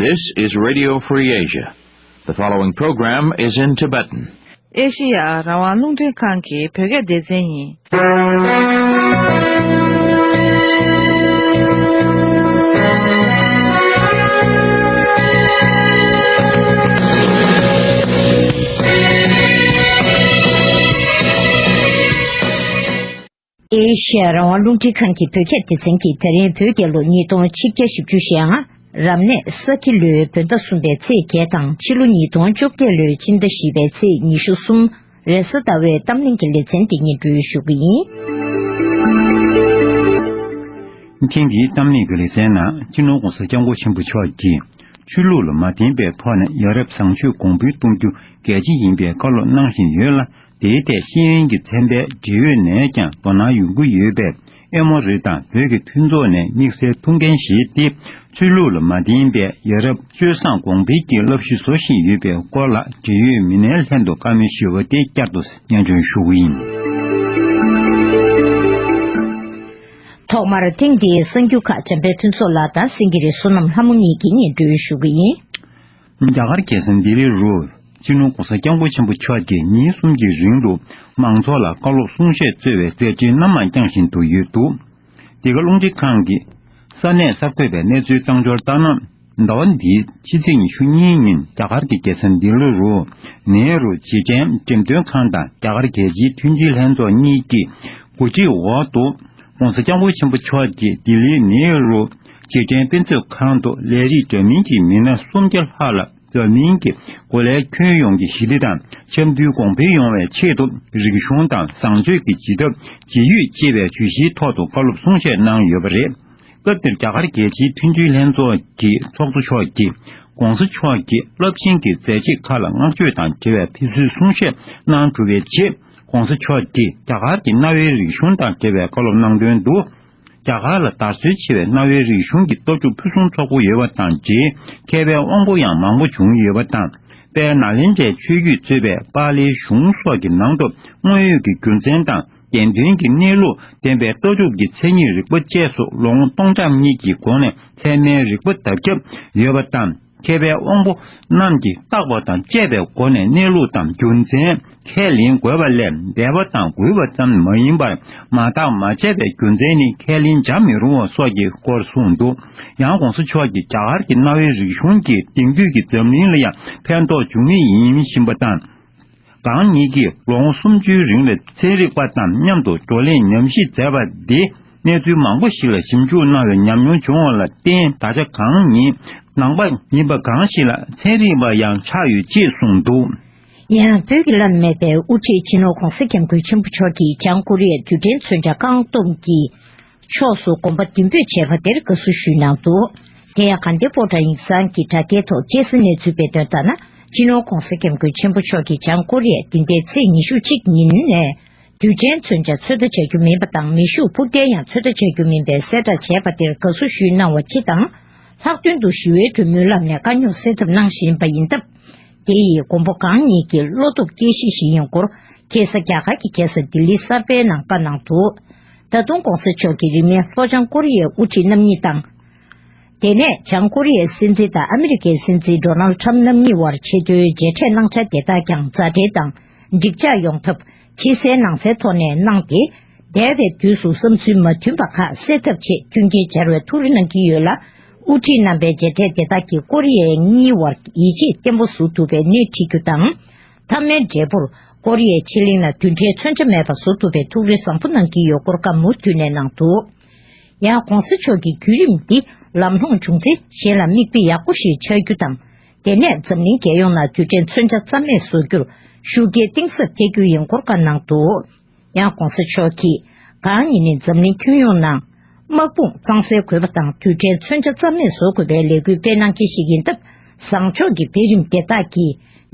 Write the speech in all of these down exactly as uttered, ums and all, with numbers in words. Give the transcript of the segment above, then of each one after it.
This is Radio Free Asia. The following program is in Tibetan. ཨེ་ཤེ་ཡ་རང་དབང་རླུང་འཕྲིན་ཁང་གི་བོད་སྐད་སྡེ་ཚན་ཡིན། ཨེ་ཤེ་ཡ་རང་དབང་རླུང་འཕྲིན་ཁང་གི་བོད་སྐད་སྡེ་ཚན་གྱིས་ད་རིང་བོད་རྒྱལ་ལོ་ཉིས་སྟོང་ཆིག་བརྒྱ་བཞི་བཅུ་ཞེ་ལྔ། རབ་གནས་ས་ཁྱི་ལོའི་བོད་ཟླ་གསུམ་པའི་ཚེས་བརྒྱད་དང་ཕྱི་ལོ་ཉིས་སྟོང་བཅོ་བརྒྱད་ལོའི་སྤྱི་ཟླ་བཞི་པའི་ཚེས་ཉི་ཤུ་གསུམ། རེས་གཟའ་ཟླ་བའི་གཏམ་གླེང་གི་ལེ་ཚན་འདི་སྙན་སྒྲོན་ཞུ་གི་ཡིན། ཐེངས་འདིའི་གཏམ་གླེང་གི་ལེ་ཚན་ནང་སྤྱི་ནོར་༸གོང་ས་༸སྐྱབས་མགོན་ཆེན་པོ་མཆོག་གིས། ཆོས་ལུགས་ལ་མ་བརྟེན་པའི་ཐོག་ནས་ཡ་རབས་བཟང་སྤྱོད་གོང་འཕེལ་གཏོང་རྒྱུ་གལ་ཆེ་ཡིན་པའི་བཀའ་སློབ་གནང་བཞིན་ཡོད་ལ། དེའི་ཐད་ཤེས་ཡོན་གྱི་ཚན་པའི་འབྲེལ་ཡོད་ནས་ཀྱང་དོ་སྣང་ཡོང་གི་ཡོད་པས། ཨེ་མོ་རི་དང་བོད་ཀྱི་མཐུན་ཚོགས་ནས་དམིགས་བསལ་ཐུགས་འགན་བཞེས་ཏེ། ཆོས་ལུགས་ལ་མ་བརྟེན་པའི་ཡ་རབས་སྤྱོད་བཟང་གོང་འཕེལ་གྱི་བསླབ་གཞི་བཟོ་བཞིན་ཡོད་པའི་སྐོར་ལ། འབྲེལ་ཡོད་མི་སྣའི་ལྷན་དུ་བཀའ་མོལ་ཞུས་པ་དེ་བསྐྱར་དུ་སྙན་སྒྲོན་ཞུ་གི་ཡིན། ཐོག་མར་ཐེངས་འདིའི་གསར་འགྱུར་ཁག་འཇམ་དཔལ་ཕུན་ཚོགས་ལགས་དང་སེང་གེ་རི་བསོད་ནམས་ལྷ་མོ་གཉིས་ཀྱིས་སྙན་སྒྲོན་ཞུ་གི་ཡིན། རྒྱ་གར་རྒྱལ་ས་ལྡི་ལི་རུ་སྤྱི་ནོར་༸གོང་ས་༸སྐྱབས་མགོན་ཆེན་པོ་མཆོག་གིས་ཉིན་གསུམ་གྱི་རིང་དུ་མང་ཚོགས་ལ་བཀའ་སློབ་གསུང་བཤད་གཙོས་པའི་མཛད་འཕྲིན་སྣ་མང་བསྐྱངས་བཞིན་དུ་ཡོད་འདུག། འདི་ག་རླུང་འཕྲིན་ཁང་གི་ས་གནས་གསར་འགོད་པས་གནས་ཚུལ་བཏང་འབྱོར་ལྟར་ན། ཟླ་བ་འདིའི་ཕྱི་ཚེས་ཉི་ཤུ་གཉིས་ཉིན་རྒྱ་གར་གྱི་རྒྱལ་ས་ལྡི་ལི་རུ་ནེ་རུ་རྗེས་དྲན་འགྲེམས་སྟོན་ཁང་དང་རྒྱ་གར་རྒྱལ་སྤྱིའི་མཐུན་སྒྲིལ་ལྷན་ཚོགས་གཉིས་ཀྱི་གོ་སྒྲིག་འོག་ཏུ། ༸གོང་ས་༸སྐྱབས་མགོན་ཆེན་པོ་མཆོག་གིས་ལྡི་ལིའི་ནེ་རུ་རྗེས་དྲན་དཔེ་མཛོད་ཁང་དུ་ལས་རིགས་འདྲ་མིན་གྱི་མི་སྣ་སུམ་བརྒྱ་ལྷག་ལ་འཛམ་གླིང་གི་གོ་ལའི་ཁྱོན་ཡོངས་ཀྱི་ཞི་བདེ་དང་འཆམ་མཐུན་གོང་འཕེལ་ཡོང་བའི་ཆེད་དུ་རིག་གཞུང་དང་བཟང་སྤྱོད་ཀྱི་བྱེད་ཐབས་ཇི་ཡོད་ཅེས་པའི་བརྗོད་གཞིའི་ཐོག་ཏུ་བཀའ་སློབ་གསུང་བཤད་གནང་ཡོད་པ་རེད། སྐབས་དེར་རྒྱ་གར་རྒྱལ་སྤྱིའི་མཐུན་སྒྲིལ་ལྷན་ཚོགས་ཀྱི་ཚོགས་གཙོ་མཆོག་གིས་༸གོང་ས་མཆོག་གིས་རླབས་ཆེན་གྱི་མཛད་རྗེས་ཁག་ལ་བསྔགས་བརྗོད་དང་འབྲེལ་བའི་ཕེབས་བསུའི་གསུང་བཤད་གནང་གྲུབ་པའི་རྗེས། ༸གོང་ས་མཆོག་གིས་རྒྱ་གར་གྱི་གནའ་བོའི་རིག་གཞུང་དང་འབྲེལ་བའི་བཀའ་སློབ་གནང་དོན་དུ། རྒྱ་གར་ལ་དར་སྲོལ་ཆེ་བའི་གནའ་བོའི་རིག་གཞུང་གི་ལྟ་གྲུབ་ཕུན་སུམ་ཚོགས་པོ་ཡོད་པ་དང་འབྲེལ། མཁས་པའི་དབང་པོ་ཡང་མང་པོ་བྱུང་ཡོད་པ་དང་། དཔལ་ནཱ་ལེནྡྲའི་ཆོས་བརྒྱུད་གཙོས་པའི་པཱ་ལིའི་གཞུང་སོགས་ཀྱི་ནང་དུ་དངོས་ཡོད་ཀྱི་རྒྱུ་མཚན་དང་། བདེན་དོན་གྱི་གནས་ལུགས་ལྡན་པའི་ལྟ་གྲུབ་ཀྱི་མཚན་ཉིད་རིག་པ་བཅས་སུ་ལོ་ངོ་སྟོང་ཕྲག་གཉིས་ཀྱི་གོང་ནས་ཚད་མའི་རིག་པ་དར་ཁྱབ་ཡོད་པ་དང་། མཁས་པའི་དབང་པོ་རྣམས་ཀྱིས་བརྟག་པ་དང་དཔྱད་པའི་སྒོ་ནས་གནས་ལུགས་དང་རྒྱུ་མཚན་ཁས་ལེན་དགོས་པ་ལས། འདས་པ་དང་གུས་པ་ཙམ་མ་ཡིན་པར། མ་བརྟགས་མ་དཔྱད་པའི་རྒྱུ་མཚན་ནི་ཁས་ལེན་བྱ་མི་རུང་བ་སོགས་ཀྱི་སྐོར་གསུངས་འདུག། ཡང་༸གོང་ས་མཆོག་གིས་རྒྱ་གར་གྱི་གནའ་བོའི་རིག་གཞུང་གིས་དེང་དུས་ཀྱི་འཛམ་གླིང་ལ་ཡང་ཕན་ཐོགས་འབྱུང་ངེས་ཡིན་བཞིན་པ་དང་། གང་ཉིད་ཀྱིས་ལོ་ངོ་སུམ་ཅུའི་རིང་ལ་ཚན་རིག་པ་དང་མཉམ་དུ་བགྲོ་གླེང་ཉམས་ཞིབ་མཛད་པ་འདིས། གནས་ཚུལ་མང་པོ་ཞིག་ལ་ཞིབ་འཇུག་གནང་བའི་ཉམས་མྱོང་བྱུང་བ་ལ་བརྟེན། ད་ཆ་གང་ཉིད་ནང་པ་ཡིན་པ་གང་ཞིག་ལ་ཚན་རིག་པ་ཡང་ཆགས་ཡོད་ཅེས་གསུངས་འདུག། ཡང་བོད་ཀྱི་བླ་ན་མེད་པའི་དབུ་ཁྲིད་སྤྱི་ནོར་༸གོང་ས་༸སྐྱབས་མགོན་ཆེན་པོ་མཆོག་གིས་བྱང་ཀོ་རི་ཡའི་རྡུལ་ཕྲན་མཚོན་ཆ་བཀག་སྡོམ་གྱི་ཕྱོགས་སུ་དགོངས་པ་མདུན་སྤོས་བྱས་པ་དེར་དགའ་བསུ་ཞུས་གནང་འདུག། དེ་ཡང་དགའ་ལྡན་སྤོ་བྲ་དབྱིངས་གསར་གྱི་དྲ་རྒྱའི་ཐོག་སྐྱེལ་ས་གནས་ཚུལ་སྤེལ་དོན་ལྟར་ན། སྤྱི་ནོར་༸གོང་ས་༸སྐྱབས་མགོན་ཆེན་པོ་མཆོག་གིས་བྱང་ཀོ་རི་ཡའི་བདུན་ཕྲག་ཚེས་ཉི་ཤུ་གཅིག་ཉིན་ནས་རྡུལ་ཕྲན་མཚོན་ཆ་ཚོད་ལྟ་བྱ་རྒྱུ་མིན་པ་དང་། མེ་ཤུགས་འཕུར་མདེལ་ཡང་ཚོད་ལྟ་བྱ་རྒྱུ་མིན་པའི་གསལ་བསྒྲགས་བྱས་པ་དེར་དགའ་བསུ་ཞུས་གནང་བ་སྤྱི་དང་། ལྷག་དོན་དུ་ཞི་བའི་གྲོས་མོལ་ལམ་ནས་དཀའ་རྙོག་སེལ་ཐབས་གནང་བཞིན་པ་ཡིན་སྟབས། དེ་ཡིས་མགོན་པོ་གང་ཉིད་ཀྱི་བློ་སྟོབས་སྐྱེད་གཞི་ཞིག་ཡིན་སྐོར། ཁ་སང་རྒྱ་གར་གྱི་རྒྱལ་ས་ལྡི་ལི་གསར་པའི་ནང་བཀའ་གནང་འདུག། ད་དུང་༸གོང་ས་མཆོག་གིས་རིང་མིན་ལྷོ་བྱང་ཀོ་རི་ཡའི་དབུ་ཁྲིད་རྣམ་གཉིས་དང་། དེ་ནས་བྱང་ཀོ་རི་ཡའི་སྲིད་འཛིན་དང་ཨ་མི་རི་ཀའི་སྲིད་འཛིན་ཌོ་ནལ་ཁྲམ་རྣམ་གཉིས་དབར་ཆེས་མཐོའི་མཇལ་འཕྲད་གནང་འཆར་དེ་དག་ཀྱང་མཛའ་འབྲེལ་དང་འགྲིག་འཇགས་ཡོང་ཐབས་ཕྱི་གསལ་ནང་གསལ་ཐོག་ནས་གནང་སྟེ། འདས་པའི་དུས་སུ་བསམ་ཚུལ་མ་མཐུན་པ་ཁག་སེལ་ཐབས་ཆེད་མཐུན་རྐྱེན་སྦྱར་བའི་ཐུགས་རེ་གནང་གི་ཡོད་ལ། དབུ་ཁྲིད་རྣམ་པའི་མཇལ་འཕྲད་དེ་དག་གིས་ཀོ་རི་ཡའི་གཉིས་དབར་ཡིད་ཆེས་བརྟན་པོ་བཟོ་ཐུབ་པའི་སྣེ་ཁྲིད་རྒྱུ་དང་། མཐའ་མའི་འབྲས་བུར་ཀོ་རི་ཡའི་ཕྱེད་གླིང་ལ་རྡུལ་ཕྲན་མཚོན་ཆ་མེད་པ་བཟོ་ཐུབ་པའི་ཐུགས་རེ་བཟང་པོ་གནང་གི་ཡོད་སྐོར་བཀའ་མུ་མཐུད་ནས་གནང་འདུག། ཡང་༸གོང་ས་མཆོག་གི་བརྒྱུད་རིམ་འདི་ལམ་ལྷོང་བྱུང་ཚེ་གཞན་ལ་མིག་དཔེ་ཡག་པོ་ཞིག་ཆགས་རྒྱུ་དང་། དེ་ནས་འཛམ་གླིང་རྒྱལ་ཡོངས་ནང་རྡུལ་ཕྲན་མཚོན་ཆ་རྩ་མེད་བཟོ་རྒྱུར་ཤུགས་རྐྱེན་གཏིང་ཟབ་ཐེབས་རྒྱུ་ཡིན་སྐོར་བཀའ་གནང་འདུག། ཡང་༸གོང་ས་མཆོག་གིས་གང་ཉིད་ནི་འཛམ་གླིང་ཁྱོན་ཡོངས་ནང་དམག་དཔུང་གཙང་སེལ་དགོས་པ་དང་རྡུལ་ཕྲན་མཚོན་ཆ་རྩ་མེད་བཟོ་དགོས་པའི་ལས་འགུལ་སྤེལ་གནང་མཁན་ཞིག་ཡིན་སྟབས། བཟང་ཕྱོགས་ཀྱི་འཕེལ་རིམ་དེ་དག་གིས་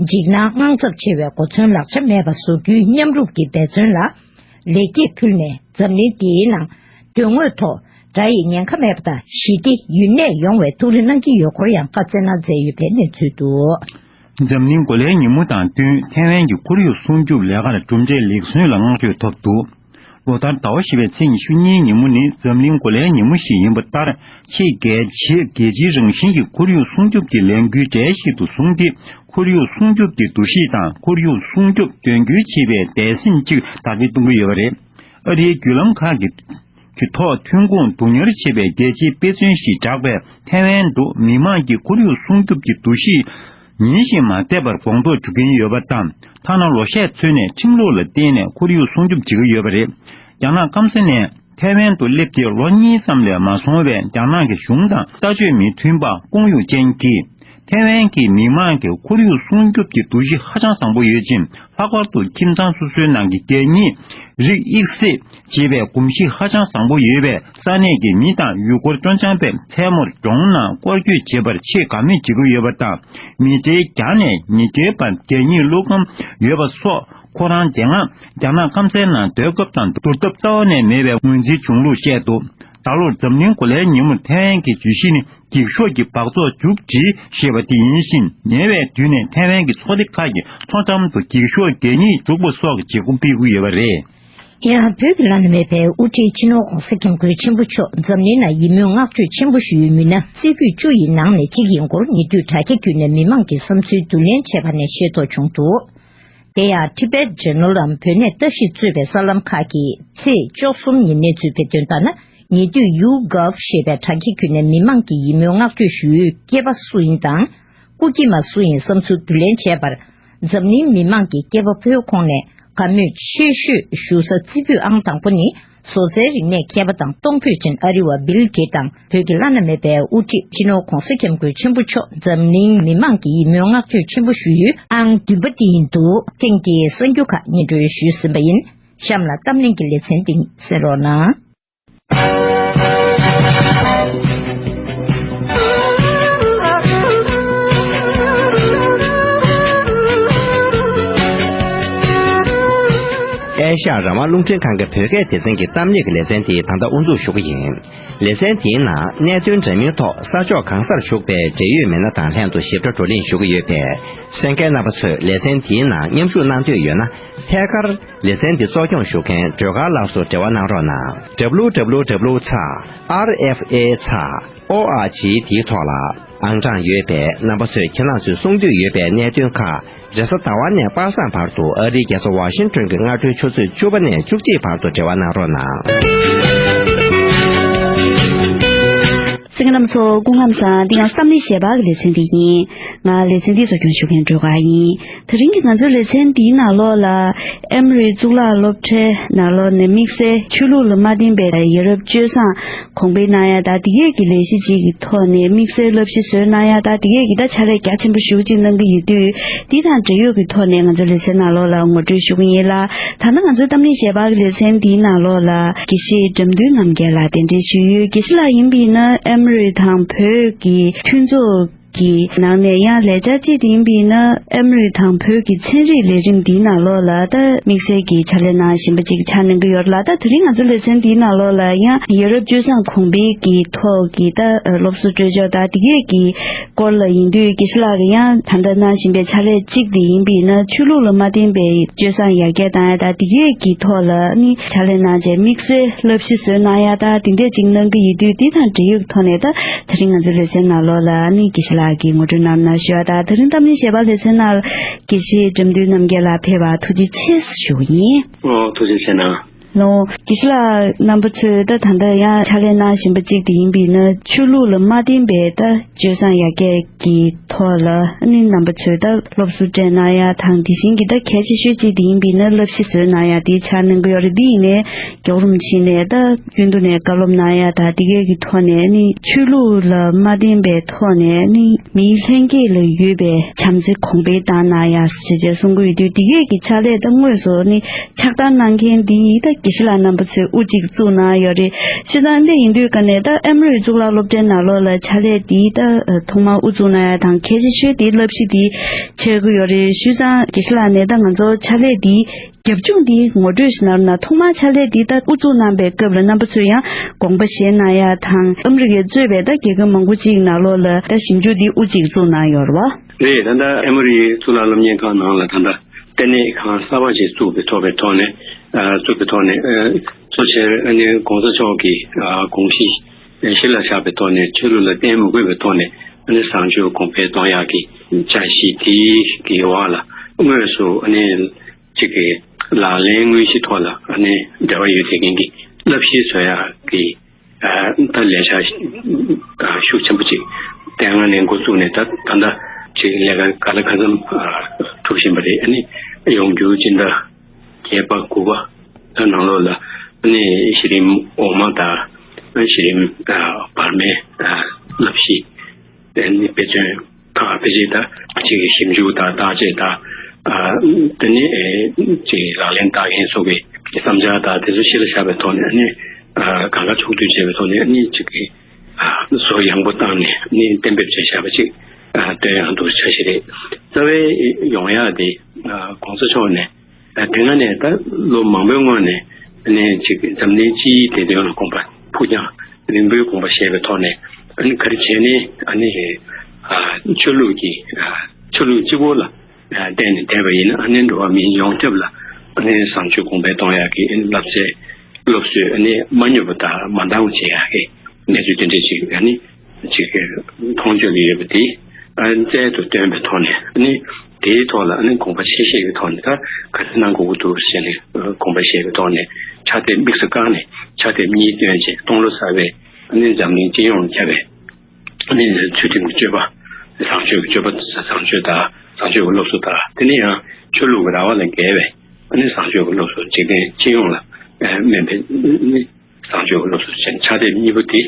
འཇིགས་སྣང་དངངས་འཚབ་ཆེ་བའི་གོ་མཚོན་ལག་ཆ་མེད་པ་བཟོ་རྒྱུའི་མཉམ་རུབ་ཀྱི་འབད་བརྩོན་ལ་ལེགས་སྐྱེས་ཕུལ་ནས། འཛམ་གླིང་འདིའི་ནང་དོན་དངོས་ཐོག་དགྲ་ཡི་ཉེན་ཁ་མེད་པ་དང་ཞི་བདེ་ཡུན་གནས་ཡོང་བའི་ཐུགས་རེ་གནང་གི་ཡོད་སྐོར་ཡང་བཀའ་སྩལ་གནང་མཛད་ཡོད་པའི་གནས་ཚུལ་འདུག། འཛམ་གླིང་གོ་ལའི་ཉིན་མོ་དང་བསྟུན་ཐའེ་ཝན་གྱི་ཁོར་ཡུག་སྲུང་སྐྱོབ་ལས་ཀར་གྲུབ་འབྲས་ལེགས་སོན་ལ་བསྔགས་བརྗོད་ཐོབ་འདུག། ལོ་ལྟར་ཟླ་བ་བཞི་པའི་ཚེས་ཉི་ཤུ་གཉིས་ཉིན་མོ་ནི་འཛམ་གླིང་གོ་ལའི་ཉིན་མོ་ཞིག་ཡིན་པ་ལྟར། ཆེས་གལ་ཆེ་རྒྱལ་སྤྱིའི་རང་བཞིན་གྱི་ཁོར་ཡུག་སྲུང་སྐྱོབ་ཀྱི་ལས་འགུལ་གྲས་ཤིག་ཏུ་བཟུང་སྟེ། ཁོར་ཡུག་སྲུང་སྐྱོབ་ཀྱི་འདུ་ཤེས་དང་ཁོར་ཡུག་སྲུང་སྐྱོབ་དོན་འཁྱོལ་བྱེད་པའི་འདས་སེམས་གཅིག་དར་སྤེལ་གཏོང་གི་ཡོད་པ་རེད། ཨ་རིའི་བརྒྱུད་ལམ་ཁག་གི་གི་ཐོག་ཐོན་ཁུངས་སྡུག་ཉར་བྱེད་པའི་རྒྱལ་སྤྱིའི་དཔེ་མཚོན་ཞིག་གྲགས་པའི་ཐའེ་ཝན་དུ་མི་མང་གི་ཁོར་ཡུག་སྲུང་སྐྱོབ་ཀྱི་འདུ་ཤེས་ཉིན་བཞིན་མ་བསྡད་པར་གོང་མཐོར་འགྲོ་གིན་ཡོད་པ་དང་། ཐ་ན་ལོ་ཤས་ཚུད་ནས་ཁྲིམས་ལུགས་ལ་བརྟེན་ནས་ཁོར་ཡུག་སྲུང་སྐྱོབ་བྱེད་ཀྱི་ཡོད་པ་རེད། རྒྱ་ནག་སྐམ་ས་ནས་ཐའེ་ཝན་དུ་སླེབས་ཏེ་ལོ་གཉིས་ཙམ་ལས་མ་སོང་བའི་རྒྱ་ནག་གི་གཞུང་དང་ལྟ་སྤྱོད་མི་མཐུན་པ་ཀུང་ཡུང་ཅན་གྱིས། ཐའེ་ཝན་གྱི་མི་མང་གི་ཁོར་ཡུག་སྲུང་སྐྱོབ་ཀྱི་འདུ་ཤེས་ཧ་ཅང་བཟང་པོ་ཡོད་ཅིང་། ལྷག་པར་དུ་ཁྱིམ་ཚང་སོ་སོའི་ནང་གི་གད་སྙིགས་རིགས་དབྱེ་གསེས་བྱེད་པའི་གོམས་གཤིས་ཧ་ཅང་བཟང་པོ་ཡོད་པས། ས་གནས་ཀྱི་མི་དང་ཡུལ་སྐོར་སྤྲོ་འཆམ་པས་མཚན་མོར་གྲོང་ནང་སྐོར་སྐྱོད་བྱེད་པར་ཆེས་དགའ་མོས་བྱེད་ཀྱི་ཡོད་པ་དང་། མི་གྲལ་བརྒྱ་ནས་ཉིས་བརྒྱའི་བར་གད་སྙིགས་བླུགས་ཁང་ཡོད་པ་སོགས། ཁོ་རང་དེ་སྔ་རྒྱ་ནག་སྐམ་སའི་ནང་སྡོད་སྐབས་དང་བསྡུར་ཐབས་རྩ་བ་ནས་མེད་པའི་ངོས་འཛིན་བྱུང་ལུགས་བཤད་འདུག། ད་ལོར་འཛམ་གླིང་གོ་ལའི་ཉིན་མོར་ཐའེ་ཝན་གྱི་བརྗོད་གཞི་ནི། འགྱིག་ཤོག་གི་སྦགས་བཙོག་མཇུག་སྒྲིལ་ཞེས་པ་དེ་ཡིན་ཞིང་། ཉེ་བའི་དུས་ནས་ཐའེ་ཝན་གྱི་ཚོགས་སྡེ་ཁག་གིས་མཚོ་འགྲམ་དུ་འགྱིག་ཤོག་གད་སྙིགས་བྱུག་པ་སོགས་ཀྱི་བྱེད་སྒོ་སྤེལ་གྱི་ཡོད་པ་རེད། ཡང་བོད་ཀྱི་བླ་ན་མེད་པའི་དབུ་ཁྲིད་སྤྱི་ནོར་༧གོང་ས་༧སྐྱབས་མགོན་ཆེན་པོ་མཆོག་འཛམ་གླིང་ལ་ཡིད་སྨོན་བསྔགས་བརྗོད་ཆེན་པོ་ཞུ་ཡུལ་མི་སྣ་རྩེ་ཕུད་བཅུ་ཡི་ནང་ནས་གཅིག་ཡིན་སྐོར། ཉེ་དུས་དྲ་རྒྱ་བརྒྱུད་ནས་མི་མང་གི་བསམ་ཚུལ་བསྡུ་ལེན་བྱས་པ་ནས་ཤེས་རྟོགས་བྱུང་འདུག། དེ་ཡང་Tibet Journal འམ་བོད་གནས་ལྟ་ཞིབ་གཙོས་པའི་གསར་ལམ་ཁག་གིས་ཚེས་བཅུ་གསུམ་ཉིན་གནས་ཚུལ་སྤེལ་དོན་ལྟར་ན། ཉེ་དུས་YouGov ཞེས་པའི་དྲ་རྒྱ་བརྒྱུད་ནས་མི་མང་གིས་ཡིད་སྨོན་བསྔགས་བརྗོད་ཞུ་ཡུལ་སྐྱེས་པ་སུ་ཡིན་དང་། སྐུ་སྐྱེས་མ་སུ་ཡིན་བསམ་ཚུལ་བསྡུ་ལེན་བྱས་པར། འཛམ་གླིང་མི་མང་གིས་སྐྱེས་པ་ཕོའི་ཁོངས་ནས་དགའ་མོས་ཆེ་ཤོས་ཞུ་ས་རྩེ་ཕུད་ཨང་དང་པོ་ནི། བཟོ་རྩལ་རིག་གནས་མཁས་པ་དང་གཏོང་ཕོད་ཅན་ཨ་རི་བ་བིལ་གེ་དང་། བོད་ཀྱི་བླ་ན་མེད་པའི་དབུ་ཁྲིད་སྤྱི་ནོར་༧གོང་ས་༧སྐྱབས་མགོན་ཆེན་པོ་མཆོག་འཛམ་གླིང་མི་མང་གིས་ཡིད་སྨོན་བསྔགས་བརྗོད་ཆེན་པོ་ཞུ་ཡུལ་ཨང་བདུན་པ་དེ་ཡིན་འདུག། ཐེངས་འདིའི་གསར་འགྱུར་ཁག་སྙན་སྒྲོན་ཞུས་ཟིན་པ་ཡིན། གཤམ་ལ་གཏམ་གླེང་གི་ལེ་ཚན་འདི་གསན་རོགས་གནང་། ཨེ་ཤ་ཡ་རང་དབང་རླུང་འཕྲིན་ཁང་གི་བོད་སྐད་སྡེ་ཚན་གྱི་གཏམ་གླེང་གི་ལེ་ཚན་དེ་ད་ལྟ་དབུ་འཛུགས་ཞུ་གི་ཡིན། ལེ་ཚན་དེའི་ནང་གནད་དོན་འདྲ་མིན་ཐོག་ས་ཕྱོགས་གང་སར་བཞུགས་པའི་འབྲེལ་ཡོད་མི་སྣ་དང་ལྷན་དུ་ཞིབ་ཕྲ་བགྲོ་གླེང་ཞུ་གི་ཡོད་པས། གསན་མཁན་རྣམ་པ་ཚོས་ལེ་ཚན་དེའི་ནང་མཉམ་ཞུགས་གནང་འདོད་ཡོད་ན། ཐད་ཀར་ལེ་ཚན་འདི་གཙོ་སྐྱོང་ཞུ་མཁན་སྒྲོལ་དཀར་ལགས་སུ་འབྲེལ་བ་གནང་རོགས་གནང་། W W W ཚེག་R F A ཚེག O R G དེའི་ཐོག་ལ་ཨང་གྲངས་ཡོད་པས། རྣམ་པ་ཚོས་ཁྱེད་རང་ཚོས་གསུང་འདོད་ཡོད་པའི་གནད་དོན་ཁག་རེས་གཟའ་ཟླ་བ་ནས་པ་སངས་བར་དུ་ཨ་རིའི་རྒྱལ་ས་ཝ་ཤིང་ཏོན་གྱི་སྔ་དྲོའི་ཆུ་ཚོད་བཅུ་པ་ནས་བཅུ་གཅིག་བར་དུ་འབྲེལ་བ་གནང་རོགས་གནང་། གསན་མཁན་རྣམ་པ་ཚོ་སྐུ་ཁམས་བཟང་། འདི་ཡང་བསམ་གླིང་ཞལ་པར་གྱི་ལེ་ཚན་འདི་ཡིན། ང་ལེ་ཚན་འདི་གཙོ་སྐྱོང་ཞུ་མཁན་སྒྲོལ་དཀར་ཡིན། དེ་རིང་གི་ང་ཚོའི་ལེ་ཚན་འདིའི་ནང་ལོགས་ལ་ཨེ་མོ་རི་གཙུག་ལག་སློབ་གྲྭའི་ནང་ལོགས་ནས་དམིགས་བསལ་ཆོས་ལུགས་ལ་མ་བརྟེན་པའི་ཡ་རབས་སྤྱོད་བཟང་གོང་འཕེལ་གནང་ཡ་དང་། དེ་གས་ཀྱི་ལས་གཞི་ཅིག་གི་ཐོག་ནས་དམིགས་བསལ་བསླབ་གཞི་བཟོས་གནང་ཡ་དང་། དེ་གས་ཀྱི་ད་ཕྱག་ལས་རྒྱ་ཆེན་པོ་ཞེ་པོ་ཅིག་གནང་གི་ཡོད་དུས། འདི་དང་འབྲེལ་ཡོད་ཀྱི་ཐོག་ནས་ང་ཚོའི་ལེ་ཚན་ནང་ལོགས་ལ་ངོ་སྤྲོད་ཞུ་གི་ཡིན་ལ། ད་ནི་ང་ཚོའི་གཏམ་གླེང་ཞལ་པར་གྱི་ལེ་ཚན་འདིའི་ནང་ལོགས་ལ་དགེ་བཤེས་འགྲམ་འདུན་རྣམ་རྒྱལ་ལགས་གདན་འདྲེན་ཞུས་ཡོད། དགེ་བཤེས་ལགས་ཡིན་པ་ཡིན་ན་ཨེ་མོ་རི་དང་བོད་ཀྱི་མཐུན་ཚོགས་ཀྱི་ནང་ནས་ཡང་ལས་འཆར་ཅིག་དེ་ཡིན་པ་ཡིན་ན། ཨེ་མོ་རི་དང་བོད་ཀྱི་ཚན་རིག་ལས་རིམ་འདིའི་ནང་ལོགས་ལ་ད་དམིགས་བསལ་གྱི་ཕྱག་ལས་གནང་བཞིན་པ་ཅིག་ཆགས་གནང་གི་ཡོད་རེད་ལ། ད་དེ་རིང་ང་ཚོ་ལེ་ཚན་འདིའི་ནང་ལོགས་ལ་ཡང་ཡ་རབས་སྤྱོད་བཟང་གོང་འཕེལ་གྱི་ཐོག་གི་ད་སློབ་གསོ་སྤྲོད་ཕྱོགས་དང་དེ་གས་ཀྱི་སྐོར་ལ་ཡིན་དུས། དགེ་བཤེས་ལགས་ཀྱིས་ཡང་ད་ལྟ་གནང་བཞིན་པའི་ཕྱག་ལས་གཅིག་དེ་ཡིན་པ་ཡིན་ན། ཆོས་ལུགས་ལ་མ་བརྟེན་པའི་སྤྱོད་བཟང་ཡར་རྒྱས་གཏོང་ཡ་དང་དེ་གས་ཀྱི་ཐོག་ལ་ནི་ཕྱག་ལས་གནང་བྱས། དམིགས་བསལ་བསླབ་གཞི་བཟོས་གནང་ཡ་དང་དེ་འདྲས་ཅིག་གནང་གི་ཡོད་དུས། དེ་དང་འབྲེལ་ཡོད་ཀྱི་ཐོག་ནས་ད་དེ་རིང་ང་ཚོའི་ལེ་ཚན་ནང་ལོགས་ལ་ནི་དགེ་བཤེས་ལགས་ཀྱིས་ངོ་སྤྲོད་གནང་རོགས་གནང་ཞུ་བ་དང་། དེ་རིང་གཏམ་གླེང་ཞལ་པར་ལེ་ཚན་ནང་དགེ་བཤེས་འགྲམ་འདུན་རྣམ་རྒྱལ་ལགས་ཕེབས་པར་ཐུགས་རྗེ་ཆེ་ཞུ་གི་ཡིན། ཨོ། ཐུགས་རྗེ་ཆེ་གནང་། ལོ། དགེ་བཤེས་ལགས་རྣམ་པ་ཚོས་ད་ད་ལྟ་ཡང་ཕྱག་ལས་གནང་བཞིན་པ་གཅིག་དེ་ཡིན་པ་ཡིན་ན། ཆོས་ལུགས་ལ་མ་བརྟེན་པའི་ད་སྤྱོད་བཟང་ཡར་རྒྱས་ཀྱི་ཐོག་ལ་ནི་རྣམ་པ་ཚོས་ད་སློབ་གསོ་སྤྲད་གནང་ཡ་དང་། དེ་བཞིན་གྱི་ད་གལ་ཆེ་ཤོས་གཅིག་དེ་ཡིན་པ་ཡིན་ན་བསླབ་གཞི་བཟོས་གནང་ཡ་དེ་ཆགས་གནང་གི་ཡོད་རེད། དེ་ཡིན་ནའི་རྒྱལ་བ་རིན་པོ་ཆེ་ནས་ད་རྒྱུན་དུ་ནས་བཀའ་སློབ་གནང་ཡ་དང་དེ་གས་ཀྱི་ཐོག་ནས་ནི་ཆོས་ལུགས་ལ་མ་བརྟེན་པའི་ཐོག་ནས་ནི་མིའི་ལྷན་སྐྱེས་ལ་ཡོད་པའི་བྱམས་བརྩེ་གོང་འཕེལ་བཏང་གནང་ཡ་ཞེས་བྱས་གསུང་གི་ཡོད་དུས། དེ་གས་ཀྱི་ཕྱག་ལས་ད་དངོས་སུ་ནི་ཕྱག་བསྟར་གནང་མཁན་འདི་ད་དགེ་བཤེས་ལགས་རྣམ་པ་ཚོས་དབུ་གཅིག་བཙུགས་གནང་ཡོད་རེད། བྱས་ཙང་འདི་ཡིན་དུས་ཀ་ནས་ད་ཨེ་མོ་རི་གཙུག་ལག་སློབ་གྲྭའི་ནང་ལོགས་ལ་ཕྱག་ལས་འདི་ད་ཐོག་མར་དབུ་བཙུགས་གནང་ཡ་དང་གལ་ཆེ་ཤོས་དེ་བསླབ་གཞི་འདི་ཆགས་ཀྱི་ཡོད་རེད། བྱས་ཙང་དགེ་བཤེས་ལགས་ནས་ད་ང་ཚོ་ཕྱག་ལས་འདི་རྒྱབ་ལྗོངས་འདི་ངོ་སྤྲོད་ཞིག་གནང་རོགས་གནང་། ཐོག་མར་ཕྱག་ལས་འདི་ད་དབུ་བཙུགས་གནང་པའི་སྐབས་ལ་རྣམ་པ་ཚོས་ཡང་དགོངས་པ་བཞེས་གནང་ཡ་དང་། ཨ་མི་རི་ཀས་གཙོས་པའི་ད་རྒྱལ་ཁབ་མང་པོ་ཅིག་ནང་ལོགས་ལ་ད་ཞིབ་འཇུག་འདི་དབུ་གཅིག་བཙུགས་གནང་ཡོད་རེད་བ། རེད། ད་ལྟ་ཨེ་མོ་རི་གཙུག་ལག་སློབ་གཉེར་ཁང་ནང་ལ་ད་ལྟ་ལྟེ་གནས་ཁང་གསར་པ་ཞིག་བཙུགས་པའི་ཐོག་པའི་ཐོག་ནས། ཨ། བཙུགས་པའི་ཐོག་ནས། ཨ། གཙོ་ཆེར་ཨ་ནི་གོང་ས་མཆོག་གི་ཨ་དགོངས་གཞི་གཞི་ལ་བཞག་པའི་ཐོག་ནས་ཆོས་ལུགས་ལ་བརྟེན་མི་དགོས་པའི་ཐོག་ནས་ཨ་ནི་བཟང་སྤྱོད་གོང་འཕེལ་གཏོང་ཡག་གི་འཆར་གཞི་དེ་གི་འོག་ལ་དངོས་སུ་ཨ་ནི་གཅིག་གི་ལག་ལེན་དངོས་གཞི་ཐོག་ལ་ཨ་ནི་འབྲེལ་བ་ཡོད་བསྡད་མཁན་གྱི་བསླབ་གཞི་བཟོ་ཡག་གི་ཨ་ད་ལས་འཆར་ཤུགས་ཆེན་པོ་ཅིག་དེ་སྔ་ནས་འགོ་བཙུགས་ནས་ད་ད་ལྟ་ཅིག་ལས་ཀ་ག་ལ་གང་འཚམ་ཨ་གྲུབ་བཞིན་པ་རེད། ཨ་ནི་ཡོང་རྒྱུ་སྤྱི་ཟླ་བརྒྱད་པ་དགུ་པ་ད་ནང་ལོགས་ལ་ཨ་ནི་གཞི་རིམ་འོག་མ་དང་གཞི་རིམ་ཨ་བར་མའི་ཨ་བསླབ་གཞི་ཨ་ནི་དཔེ་མཚོན་ཁག་ཕལ་ཆེར་ད་ཅིག་གི་ཞིབ་འཇུག་དང་བརྟག་དཔྱད་དང་ཨ་དེ་ནས་ཨེ་ཅིག་ལག་ལེན་བསྟར་མཁན་སོགས་ཀྱི་བསམ་འཆར་དང་དེ་ཚོ་གཞི་ལ་བཞག་པའི་ཐོག་ནས་ཨ་ནི་ཨ་གང་ག་ཕྱོགས་བསྡུས་བྱས་པའི་ཐོག་ནས་ཨ་ནི་ཅིག་གི་ཨ་བཟོ་ཡངས་པོ་བཏང་ནས་ཨ་ནི་གཏན་འབེབས་བྱས་བཞག་པ་ཅིག་ཨ་སྟོན་ཡག་འདུག་འཆར་གཞི་རེད། རྩ་བའི་ཡོང་ཡག་དེ་ཨ་གོང་ས་མཆོག་ནས་ཨ་དེ་སྔ་ནས་ད་ལོ་མང་པོའི་སྔོན་ནས་ཨ་ནི་ཅིག་འཛམ་གླིང་སྤྱིའི་བདེ་དོན་ལ་དགོངས་པ་ཕུགས་རྒྱང་རིང་པོའི་དགོངས་པ་བཞེས་པའི་ཐོག་ནས་ཨ་ནི་ག་རེ་བྱས་ནས་ཨ་ནི་ཨ་ཆོས་ལུགས་ཀྱི་ཨ་ཆོས་ལུགས་གཅིག་པོ་ལ་ཨ་བརྟེན་ནས་བསྡད་པ་ཡིན་ན་ཨ་ནི་འགྲོ་བ་མིའི་ཡོངས་ཁྱབ་ལ་ཨ་ནི་བཟང་སྤྱོད་གོང་འཕེལ་གཏོང་ཡག་གི་ཨ་ནི་བསླབ་བྱའི་སློབ་གསོས་ཨ་ནི་མ་ཉམས་པ་དང་མ་འདང་བ་བྱེད་ཡག་གི་གནས་ཚུལ་དེ་འདྲས་ཅིག་ཨ་ནི་ཅིག་མཐོང་ཆོས་ཀྱི་ཡོད་པ་དེ་ཨ་རྩལ་དུ་བཏོན་པའི་ཐོག་ནས་ཨ་ནི་དེའི་ཐོག་ལ་ཨ་ནི་དགོངས་པ་ཆེ་བཞེས་ཀྱི་ཐོག་ནས་ད་ག་རེ་གནང་དགོས་ཀྱི་འདུག་ཟེར་ནས་དགོངས་པ་བཞེས་པའི་ཐོག་ནས་ཕྱག་དེབ་དམིགས་སུ་བཀར་ནས་ཕྱག་དེབ་གཉིས་བཏོན་རྗེས་སྟོང་ལོ་གསར་པའི་ཨ་ནི་འཛམ་གླིང་སྤྱི་ཡོངས་ལ་ཁྱབ་པའི་ཨ་ནི་ཚུལ་ཁྲིམས་ཀྱི་སྤྱོད་པ། བཟང་སྤྱོད་ཀྱི་སྤྱོད་པ། བཟང་སྤྱོད་དང་བཟང་སྤྱོད་ཀྱི་སློབ་གསོ་དང་དེ་ནས་ཡང་ཆོས་ལུགས་ཀྱི་ར་བ་ལས་བརྒལ་བའི་ཨ་ནི་བཟང་སྤྱོད་ཀྱི་སློབ་གསོ་འཇིག་རྟེན་སྤྱི་ཡོངས་ལ་ཨ་སྨན་པའི་ཨ་ནི་བཟང་སྤྱོད་ཀྱི་སློབ་གསོ་ཅན་ཕྱག་དེབ་གཉིས་པོ་དེ་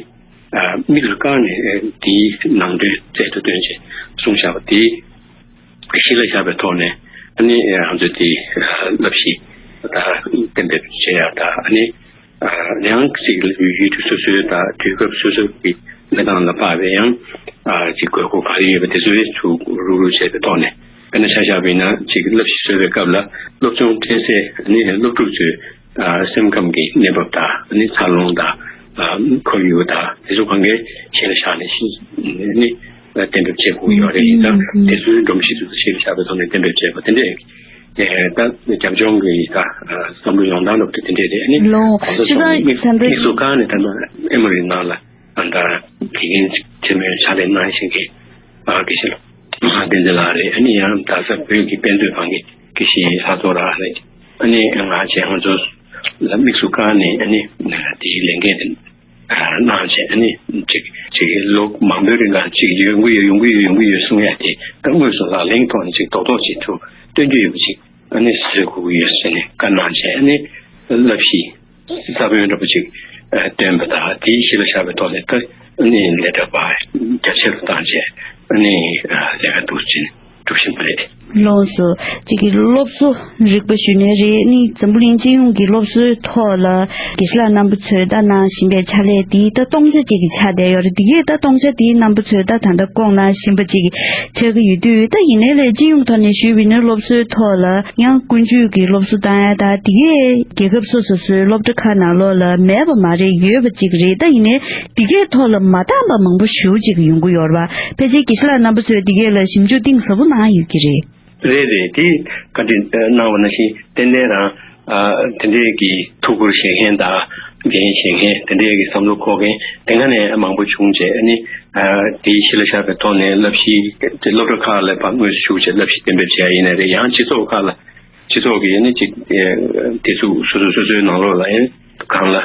ཨ་དམིགས་སུ་བཀར་ནས་ཨ་དེའི་ནང་དོན་རྩལ་དུ་བཏོན་བྱས་གསུངས་བཞག་པ་དེ་གཞི་ལ་བཞག་པའི་ཐོག་ནས་ཨ་ནི་ང་ཚོས་དེ་ཨ་བསླབ་གཞི་ད་གཏན་འབེབས་བྱེད་ཡག་དང་ཨ་ནི་ཨ་ཡང་ཅིག་ཡུལ་དུས་སོ་སོའི་དང་དུས་སྐབས་སོ་སོའི་གི་གནས་སྟངས་ལ་དཔག་པའི་ཡང་ཨ་ཅིག་དགོས་མཁོ་ག་རེ་ཡོད་པ་དེ་ཚོའི་ཚུར་རུག་རུག་བྱས་པའི་ཐོག་ནས་དཔེར་ན་ཆ་བཞག་པ་ཡིན་ན་ཅིག་བསླབ་གཞི་བཟོ་བའི་སྐབས་ལ་སློབ་སྦྱོང་སྤྲད་སའི་ཨ་ནི་སློབ་ཕྲུག་ཚོའི་ཨ་སེམས་ཁམས་ཀྱི་གནས་བབ་དང་ཨ་ནི་འཚར་ལོངས་དང་ཨ་ཁོར་ཡུག་དང་དེ་ཚོ་གང་གའི་གཞི་ལ་བཞག་ནས་ཤི་ཨ་ནི་གཏན་འབེབས་བྱེད་དགོས་ཡོད་རེད། ཡིན་ཙང་དེ་ཚོའི་སྒྲོམ་གཞི་དེ་ཚོ་གཞི་ལ་བཞག་པའི་ཐོག་ནས་གཏན་འབེབས་བྱས་པ་དེ་འདྲས་ཨེ་ད་རྒྱབ་ལྗོངས་ཀྱི་ད་བསམ་བློ་ཡོང་སྟངས་འདྲ་པོ་དེ་འདྲས་རེད། ཨ་ནི་ལོ་གོང་ས་ཞེ་མཆོག་དང་དམིགས་སུ་དམིགས་སུ་བཀར་ནས་ད་ལྟ་ཨེ་མོ་རི་ནང་ལ་ད་ལྟ་དགེ་རྒན་ཆེན་མོའི་ཕྱག་ལས་གནང་བཞིན་གྱི་ཨ་དགེ་བཤེས་ལགས་བསྟན་འཛིན་ལགས་རེད། ཨ་ནི་ཡང་དག་ས་བོད་ཀྱི་དཔེ་མཛོད་ཁང་གི་དགེ་བཤེས་ལྷག་རྡོར་ལགས་རེད། ཨ་ནི་ང་བཅས་ང་ཚོ་ལ་དམིགས་སུ་བཀར་ནས་ཨ་ནི་དེའི་ལས་འགན་དེ་གནང་བྱས་ཨ་ནི་ཅིག་ཅིག་ལོ་མང་པོའི་རིང་ལ་ཅིག་ཡོང་གི་ཡོད་ཡོང་གི་ཡོད་ཡོང་གི་ཡོད་གསུང་ཡ་དེ་ད་དངོས་སུ་ལག་ལེན་ཐོག་ནས་ཅིག་རྡོག་རྡོག་ཅིག་ཐུགས་སྟོན་རྒྱུ་ཡོད་པ་ཅིག་ཨ་ནི་བཟོ་དགོས་ཀྱི་ཡོད་ཟེར་ནས་བཀའ་གནང་བྱས་ཨ་ནི་བསླབ་གཞི་ས་བོན་འདྲ་པོ་ཅིག་བཏོན་པ་དང་དེའི་གཞི་ལ་བཞག་པའི་ཐོག་ནས་ད་ཨ་ནི་ལས་གྲྭ་པ་རྒྱ་ཆེ་རུ་བཏང་བྱས་ཨ་ནི་ལས་ཀ་འདུག་ཅིང་། གྲུབ་བཞིན་པ་རེད། ལགས་སོ། གཅིག་གི་སློབ་གསོ་རིག་པ་ཞུ་ནའི་རེད། ནི་འཛམ་བུ་གླིང་སྤྱི་ཡོངས་ཀྱི་སློབ་གསོའི་ཐོག་ལ་དགེ་བཤེས་ལགས་རྣམ་པ་ཚོས་ད་གནང་བཞིན་པའི་ཕྱག་ལས་འདི་ད་སྟོང་ཆ་གཅིག་གི་ཆགས་བསྡད་ཡོད་རེད། འདི་གས་ད་སྟོང་ཆ་འདིའི་རྣམ་པ་ཚོས་ད་ད་ལྟ་སྐོང་གནང་བཞིན་པ་གཅིག་ཆགས་ཀྱི་ཡོད་དུས། ད་ཡིན་ནའི་ལས་སྤྱི་ཡོངས་ཐོག་ནས་ཞུས་པ་ཡིན་ན་སློབ་གསོའི་ཐོག་ལ་ཡང་ཀུན་སྤྱོད་ཀྱི་སློབ་གསོ་བཏང་ཡ་ད་འདི་གས་རྒྱལ་ཁབ་སོ་སོ་སོའི་སློབ་གྲྭ་ཁག་ནང་ལོགས་ལ་མེད་པ་མ་རེད། ཡོད་པ་གཅིག་རེད། ད་ཡིན་ནའི་འདི་གས་ཐོག་ལ་མ་འདང་པ་མང་པོ་ཞེ་པོ་ཅིག་ཡོང་གི་ཡོད་རེད་པ། ཕལ་ཆེར་དགེ་བཤེས་ལགས་རྣམ་པ་ཚོས་འདི་གས་ལ་ཞིབ་འཇུག་གཏིང་ཟབ་པོ་གནང་ཡོད་ཀྱི་རེད། རེད་རེད། དེ་བཀའ་འདྲི་གནང་བ་ནང་བཞིན་ཏན་ཏན་རང་ཨ་དེ་འདྲས་ཀྱི་ཐུགས་ཁུར་བཞེས་མཁན་དང་འགན་བཞེས་མཁན་དེ་འདྲས་ཀྱི་བསམ་བློ་འཁོར་མཁན་དེ་སྔ་ནས་མང་པོ་བྱུང་རྗེས་ཨ་ནི་ཨ་དེའི་གཞི་ལ་བཞག་པའི་ཐོག་ནས་བསླབ་གཞི་དེ་སློབ་གྲྭ་ཁག་ལ་ཕར་དངོས་སུ་ཞུགས་བྱས་བསླབ་གཞི་གཏན་འབེབས་བྱས་ཡིན་ནའི་རེད། ཡང་སྤྱི་ཚོགས་ཁག་ལ་སྤྱི་ཚོགས་ཀྱི་ཨ་ནི་ཅིག་ཨ་དེ་ཚོ་སོ་སོ་སོ་སོའི་ནང་ལོགས་ལ་ཨ་གང་ལ།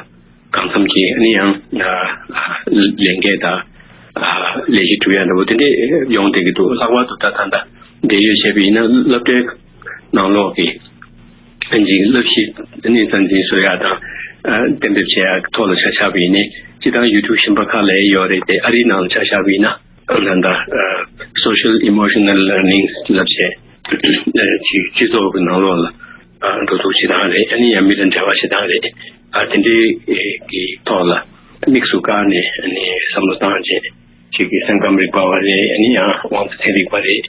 གང་འཚམ་གྱིས་ཨ་ནི་ཡང་ཨ་ལས་འགན་དང་ཨ་ལས་གཞི་སྒྲུབ་ཡ་འདྲ་པོ་དེ་འདྲས་ཡོང་བསྡད་ཀྱི་འདུག་ལྷག་པར་དུ་ད་ད་ལྟ་འབྲེལ་ཡོད་བྱས་པ་ཡིན་ན་སློབ་གྲྭའི་ནང་ལོགས་ཀྱི་ཨ་ནི་བསླབ་གཞི་ཨ་ནི་རྩ་འཛིན་བཟོ་ཡ་དང་ཨ་གཏན་འབེབས་བྱེད་ཡ་ཐོག་ལ་ཆ་བཞག་པ་ཡིན་ནའི་སྤྱིར་བཏང་ཡུལ་གྲུ་གཞན་པ་ཁག་ལ་ཡོད་རེད་དེ། ཨ་རིའི་ནང་ལ་ཆ་བཞག་པ་ཡིན་ན་ད་ལྟ་ཨ་social emotional learning ལབ་བྱས། ཅིག་སྤྱི་ཚོགས་ཀྱི་ནང་ལོགས་ལ་ཨ་འགྲོ་འདུག་བྱེད་སྟངས་རེད། ཨ་ནི་ཡང་མི་དང་འབྲེལ་བ་བྱེད་སྟངས་རེད། ཨ་དེ་འདྲའི་གི་ཐོག་ལ་དམིགས་སུ་བཀར་ནས་ཨ་ནི་བསམ་བློ་བཏང་བྱས་ཅིག་གི་སེམས་ཁམས་རིག་པ་བ་རེད། ཨ་ནི་ཡང་དབང་རྩ་ཚན་རིག་པ་རེད།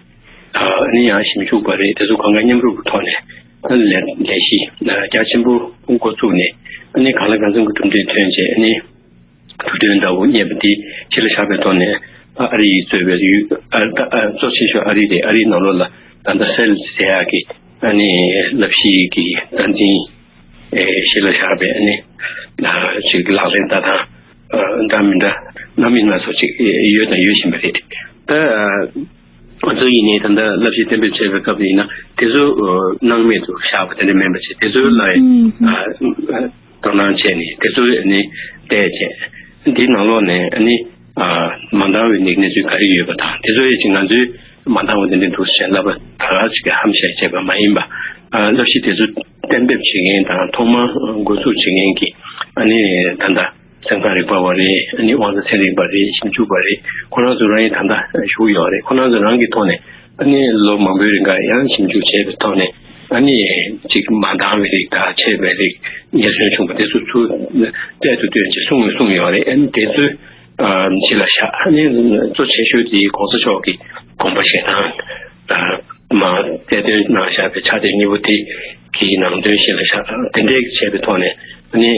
ཨ་ནི་ཡང་ཞིབ་འཇུག་པ་རེད། དེ་ཚོ་གང་ག་མཉམ་རུབ་ཀྱི་ཐོག་ནས་ཨ་ནི་ལས་ལས་གཞི་རྒྱ་ཆེན་པོ་འགོ་བཙུགས་ནས་ཨ་ནི་གང་ལ་གང་འཚམ་གྱི་གྲུབ་འབྲས་ཐོན་བྱས་ཨ་ནི། ཐུགས་འདུན་ལྟ་བུ་རྙེད་པ་འདི་གཞི་ལ་བཞག་པའི་ཐོག་ནས་ཨ་རི་ཡིས་གཙོས་པའི་ཡུལ་ཨ་ཨ་གཙོ་ཆེ་ཤོས་ཨ་རི་རེད། ཨ་རིའི་ནང་ལོགས་ལ་ད་ལྟ་སེལ་ཟེར་ཡག་གི་ཨ་ནི་བསླབ་གཞི་གི་རྩ་འཛིན་ཨེ་གཞི་ལ་བཞག་པའི་ཨ་ནི་ ཅིག་ལག་ལེན་བསྟར་སྟངས་འདྲ་མི་འདྲ་སྣ་མིན་སྣ་ཚོགས་ཅིག་ཡོད་དང་ཡོད་བཞིན་པ་རེད། ད་ང་ཚོ་ཡིན་ནའི་ད་ལྟ་བསླབ་གཞི་གཏན་འབེབས་བྱས་པའི་སྐབས་ཡིན་ན་དེ་ཚོ་སྣང་མེད་དུ་བཞག་པ་དེ་འདྲ་མིན་པ་བྱས། དེ་ཚོ་ལ་དོ་སྣང་བྱས་ནས་དེ་ཚོ་ནི་བལྟས་བྱས། འདིའི་ནང་ལོགས་ནས་ནི་མ་འདང་བའི་ནི་གནས་ཚུལ་ག་རེ་ཡོད་པ་དང་། དེ་ཚོ་ཡིན་ཅིག་ང་ཚོའི་མ་འདང་བ་དེ་འདྲ་འདུག་ཟེར་ལབ་པ་ད་ག་ཅིག་གི་ཧམ་བཤད་བྱས་པ་མ་ཡིན་པ། བསླབ་གཞི་དེ་ཚོ་གཏན་འབེབས་བྱེད་མཁན་དང་ཐོག་མར་འགོ་འཛུགས་བྱེད་མཁན་གྱི་ཨ་ནི་ད་ལྟ་སེམས་ཁམས་རིག་པ་བ་རེད། ཨ་ནི་དབང་རྩ་ཚན་རིག་པ་རེད། ཞིབ་འཇུག་པ་རེད། ཁོ་རང་ཚོ་རང་ཡིན་ད་ལྟ་བཞུགས་ཡོད་རེད། ཁོ་རང་ཚོ་རང་གི་ཐོག་ནས་ཨ་ནི་ལོ་མང་པོའི་རིང་ག་ཡང་ཞིབ་འཇུག་བྱས་པའི་ཐོག་ནས་ཨ་ནི་ཅིག་མ་འདང་བའི་རིགས་དང་ཆད་པའི་རིགས་ཉེར་སོན་བྱུང་བ་དེ་ཚོ་ཚུར་བསྐྱར་དུ་བཏོན་ཅིག་གསུངས་ཡོད་གསུངས་ཡོད་རེད། ཨ་ནི་དེ་ཚོའི་ཕྱི་ལ་བཞག་ཨ་ནི་གཙོ་ཆེ་ཤོས་དེ་༸གོང་ས་མཆོག་གི་དགོངས་པ་བཞེས་སྟངས་མ་རྩལ་འདོན་གནང་བཞག་པའི་ཕྱག་དེབ་གཉིས་པོ་དེ་གི་ནང་དོན་ཞིག་ལ་བཞག་དེ་འདྲའི་བྱས་པའི་ཐོག་ནས་ཨ་ནི་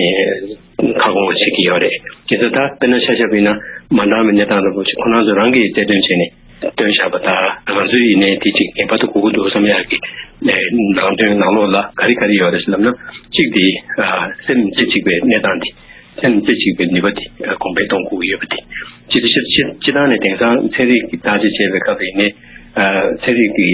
ཁ་སྐོང་བ་བྱེད་ཀྱི་ཡོད་རེད། དེ་ཚོ་ད་དཔེར་ན་ཆ་བཞག་པ་ཡིན་ན་མ་འདང་བའི་གནས་སྟངས་འདྲ་པོ་ཞིག་ཁོ་རང་ཚོ་རང་གིས་རྩལ་འདོན་བྱས་ནས་བཏོན་བཞག་པ་དང་། ང་ཚོའི་ཡིན་ནའི་དེ་ཅིག་ངེས་པར་དུ་དགོས་ཀྱི་འདུག་བསམ་ཡག་གི་ནང་དོན་ནང་ལོགས་ལ་ག་རེ་ག་རེ་ཡོད་རེད་ཟེར་ལབ་ན། གཅིག་དེ་སེམས་རྩེ་གཅིག་པའི་གནས་སྟངས་དེ། སེམས་རྩེ་གཅིག་པའི་ནུས་པ་དེ་གོང་འཕེལ་གཏོང་དགོས་ཀྱི་ཡོད་པ་དེ། སྤྱི་སྤྱི་སྤྱི་སྤྱི་བཏང་ནས་དེང་སང་ཚན་རིག་གི་བརྟག་དཔྱད་བྱས་པའི་སྐབས་ཡིན་ནའི། ཚན་རིག་གི་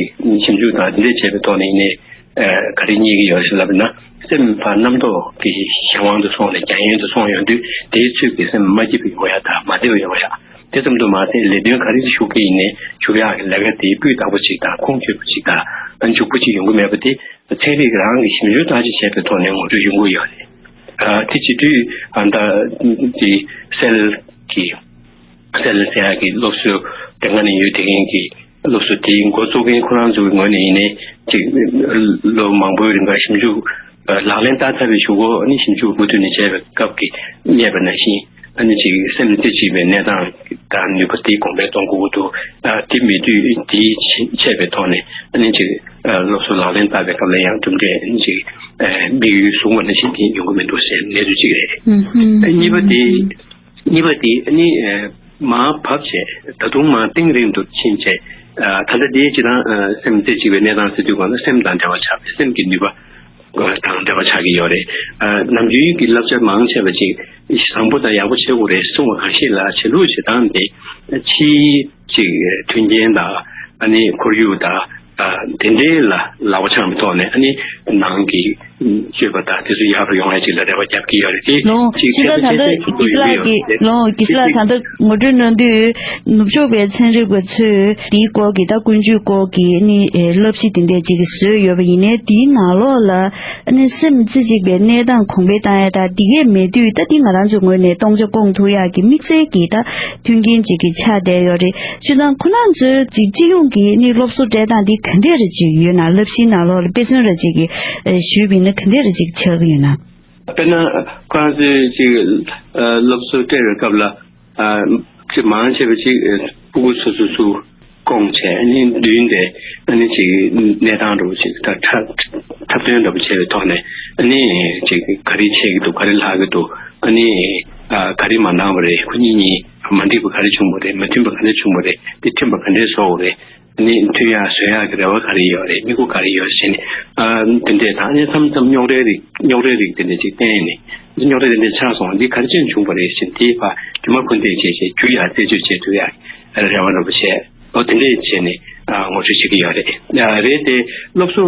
ཞིབ་འཇུག་དང་དེ་འདྲས་བྱས་པའི་ཐོག་ནས་ཡིན་ནའི། ག་རེ་རྙེད་ཀྱི་ཡོད་ཞེས་ལབ་ན། སེམས་ཕར་རྣམ་རྟོག་གི་གཞན་དབང་དུ་སོང་ནས་རྒྱ་ཡན་དུ་སོང་ཡོང་དུས་དེའི་ཚོད་ཀྱིས་སེམས་མ་སྐྱིད་པ་ཡོང་ཡ་དང་མ་བདེ་བ་ཡོང་ཡ། དེ་ཙམ་དུ་མ་ཟད་ལས་དོན་ག་རེ་ཞུགས་ཀྱི་ཡིན་ནའི་ཞུགས་ཡག་གི་ལས་ཀ་དེ་སྤུས་དག་པོ་ཅིག་དང་ཁུངས་འཁྱོལ་པོ་ཅིག་དང་འཇུག་པོ་ཅིག་ཡོང་གི་མེད་པ་དེ་ཚན་རིག་རང་གི་ཞིབ་འཇུག་བརྟག་དཔྱད་བྱས་པའི་ཐོག་ནས་ངོ་སྤྲོད་ཡོང་གི་ཡོད་རེད། དེ་བྱེད་དུས་ཨ་ད་དེ་སེལ་གྱི་སེལ་ཟེར་ཡག་གི་སློབ་གསོ་དེ་སྔ་ནས་ཡོད་དེ་མཁན་གྱི་སློབ་གསོ་དེའི་འགོ་བཙུགས་མཁན་ཁོ་རང་ཚོའི་ངོས་ནས་ཡིན་ནའི་ཅིག་ལོ་མང་པོའི་རིང་ག་ཞིབ་འཇུག་ལག་ལེན་བསྟར་ཚར་བའི་གཞུག་གུ་ནི་ཞིབ་འཇུག་མུ་མཐུད་ནས་བྱས་པའི་སྐབས་ཀྱི་རྙེད་པ་ནང་བཞིན་ཨ་ནི་ཅིག་སེམས་རྩེ་གཅིག་པའི་གནས་སྟངས་དང་ནུས་པ་དེ་གོང་འཕེལ་གཏོང་དགོས་ཀྱི་འདུག་ཨ་དེ་མེད་དུས་དེའི་ཆེད་པའི་ཐོག་ནས་ཨ་ནི་ཅིག་སློབ་གསོ་ལག་ལེན་བསྟར་བའི་སྐབས་ལ་ཡང་གྲུབ་འབྲས་ཨ་ནི་ཅིག་དམིགས་ཡུལ་བཟུང་བ་ནང་བཞིན་དེ་ཡོང་གི་མི་འདུག་ཟེར་གནས་ཚུལ་གཅིག་རེད། ཨ་གཉིས་པ་དེ། གཉིས་པ་དེ་ནི་མར་བབས་བྱས་ད་དུང་མར་གཏིང་རིང་དུ་ཕྱིན་བྱས། ད་ལྟ་དེའི་སྤྱི་དང་སེམས་རྩེ་གཅིག་པའི་གནས་སྟངས་ཟེར་དུས་གང་ལ་སེམས་དང་འབྲེལ་བ་ཆགས་པའི་སེམས་ཀྱི་ནུས་པ་དང་འབྲེལ་བ་ཆགས་ཀྱི་ཡོད་རེད། ནམ་རྒྱུན་གྱི་བསླབ་བྱ་མང་ཆེ་བ་ཅིག་བཟང་པོ་དང་ཡག་པོ་བྱེད་དགོས་རེད་གསུང་བ་གང་ཞིག་ལ་བྱེད་ལུགས་བྱེད་སྟངས་དེ་ཕྱིའི་ཅིག་མཐུན་རྐྱེན་དང་ཨ་ནི་ཁོར་ཡུག་དང་། དེ་འདྲའི་ལ་ལག་པ་འཆང་བའི་ཐོག་ནས་ཨ་ནི་ནང་གི་སྤྱོད་པ་དང་དེ་ཚོ་ཡག་རུ་ཡོང་ཡ་ཅིག་ལ་རེ་བ་རྒྱབ་ཀྱི་ཡོད་རེད་དེ། ལོ་ཅིག་ཕྱི་ལ་ད་ལྟ་དགེ་བཤེས་ལགས་ཀྱིས་ལོ་དགེ་བཤེས་ལགས་ད་ལྟ་ངོ་སྤྲོད་གནང་དུས་ནུབ་ཕྱོགས་པའི་ཚན་རིག་པ་ཚོས་དེའི་སྐོར་གྱི་ད་ཀུན་སྤྱོད་སྐོར་གྱི་ཨ་ནི་བསླབ་གཞི་དེ་འདྲས་ཅིག་བཟོས་ཡོད་པ་ཡིན་ནའི་དེའི་ནང་ལོགས་ལ་ཨ་ནི་སེམས་རྩེ་གཅིག་པའི་གནས་སྟངས་གོང་འཕེལ་བཏང་ཡ་དང་དེ་གས་མེད་དུས་ད་དེ་ང་རང་ཚོའི་ངོས་ནས་སྟོང་ཆ་སྐོང་ཐུབ་ཡག་གི་དམིགས་བསལ་གྱི་ད་མཐུན་རྐྱེན་ཅིག་གི་ཆགས་བསྡད་ཡོད་རེད། བྱས་ཙང་ཁོ་རང་ཚོའི་ཅིག་སྤྱི་ཡོངས་ཀྱི་ནི་སློབ་གསོ་སྤྲད་སྟངས་འདི་ག་འདྲས་རེ་ཅིག་ཡོད་ན། བསླབ་གཞིའི་ནང་ལོགས་ལ་དཔེ་མཚོན་རེ་ཅིག་གི་ཞུས་པ་ཡིན་ན་ག་འདྲས་རེ་ཅིག་ཆགས་ཀྱི་ཡོད་ན། དཔེར་ན་ཁོ་རང་ཚོའི་ཅིག་སློབ་གསོ་སྤྲད་པའི་སྐབས་ལ་ཅིག་མང་ཆེ་བ་ཅིག་ཕྲུ་གུ་སོ་སོ་སོ་སྐོང་བྱས་ཨ་ནི་མདུན་དེ་ཨ་ནི་ཅིག་གནས་སྟངས་འདྲ་པོ་ཅིག་ད་འཁྲབ་འཁྲབ་སྟོན་འདྲ་པོ་བྱས་པའི་ཐོག་ནས་ཨ་ནི་ཅིག་ག་རེ་བྱེད་ཀྱི་འདུག་ག་རེ་ལྷག་གི་འདུག་ཨ་ནི་ག་རེ་མ་འདང་བ་རེད། ཁོ་གཉིས་གཉིས། མ་འགྲིག་པ་ག་རེ་བྱུང་བ་རེད། མ་མཐུན་པ་ག་རེ་བྱུང་བ་རེད། དེ་མཐུན་པ་ག་འདྲས་བཟོ་དགོས་རེད། ཨ་ནི་མཐུན་ཡག་བཟོ་ཡག་གི་རེ་བ་ག་རེ་ཡོད་རེད། དམིགས་ཡུལ་ག་རེ་ཡོད་རེད་ཟེར་ནས། ཨ་དེ་འདྲས་དང་ཨ་ནི་མཚམས་མཚམས་རྙོག་དྲའི་རིགས་རྙོག་དྲའི་རིགས་དེ་འདྲས་ཅིག་བསྟན་ནས། རྙོག་དྲ་དེ་འདྲས་ཆགས་སོང་བ་འདི་ག་རེ་བྱས་ནས་བྱུང་བ་རེད་ཟེར་ནས་དེའི་བར་རྒྱུ་མ་ཁུངས་འདེད་བྱས་བྱས་རྒྱུ་ཡག་རྩད་གཅོད་བྱེད་ཐུབ་ཡག་རེ་བ་འདྲ་པོ་བྱས། ཨོ་དེ་འདྲས་བྱས་ནས་ཨ་ངོ་སྤྲོད་བྱེད་ཀྱི་ཡོད་རེད། ཨ་རེད་དེ་སློབ་གསོ་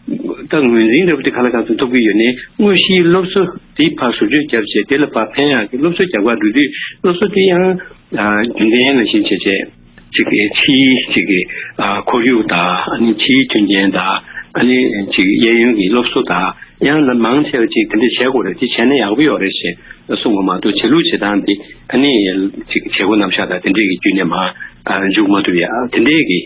ད་ངོས་འཛིན་འདྲ་པོ་དེ་ག་ལ་གང་འཚམ་ཐོབ་ཀྱི་ཡོད་ནའི་དངོས་གཞིའི་སློབ་གསོ་དེ་ཕར་ཟུར་བཅོས་བརྒྱབ་བྱས་དེ་ལ་ཕར་ཕན་ཡག་གི་སློབ་གསོ་རྒྱག་གར་འགྲོ་དུས་སློབ་གསོ་དེ་ཡང་ཨ་རྒྱུན་ལྡན་ནང་བཞིན་བྱས་བྱས་ཅིག་གི་ཕྱིའི་ཅིག་གི་ཨ་ཁོར་ཡུག་དང་ཨ་ནི་ཕྱིའི་མཐུན་རྐྱེན་དང་ཨ་ནི་ཅིག་གཡས་གཡོན་གྱི་སློབ་གསོ་དང་། ཡང་ན་མང་ཆེ་བ་ཅིག་དེ་འདྲ་བྱེད་དགོས་རེད། དེ་བྱས་ན་ཡག་པོ་ཡོད་རེད་ཞེས་གསུངས་པ་མ་གཏོགས་བྱེད་ལུགས་བྱེད་སྟངས་དེ་ཨ་ནི་ཅིག་བྱེད་སྒོ་རྣམ་གཞག་དང་དེ་འདྲས་ཀྱི་བརྒྱུད་ནས་མར་འཇུག་མ་ཐུབ་ཡ་དེ་འདྲས་ཀྱི་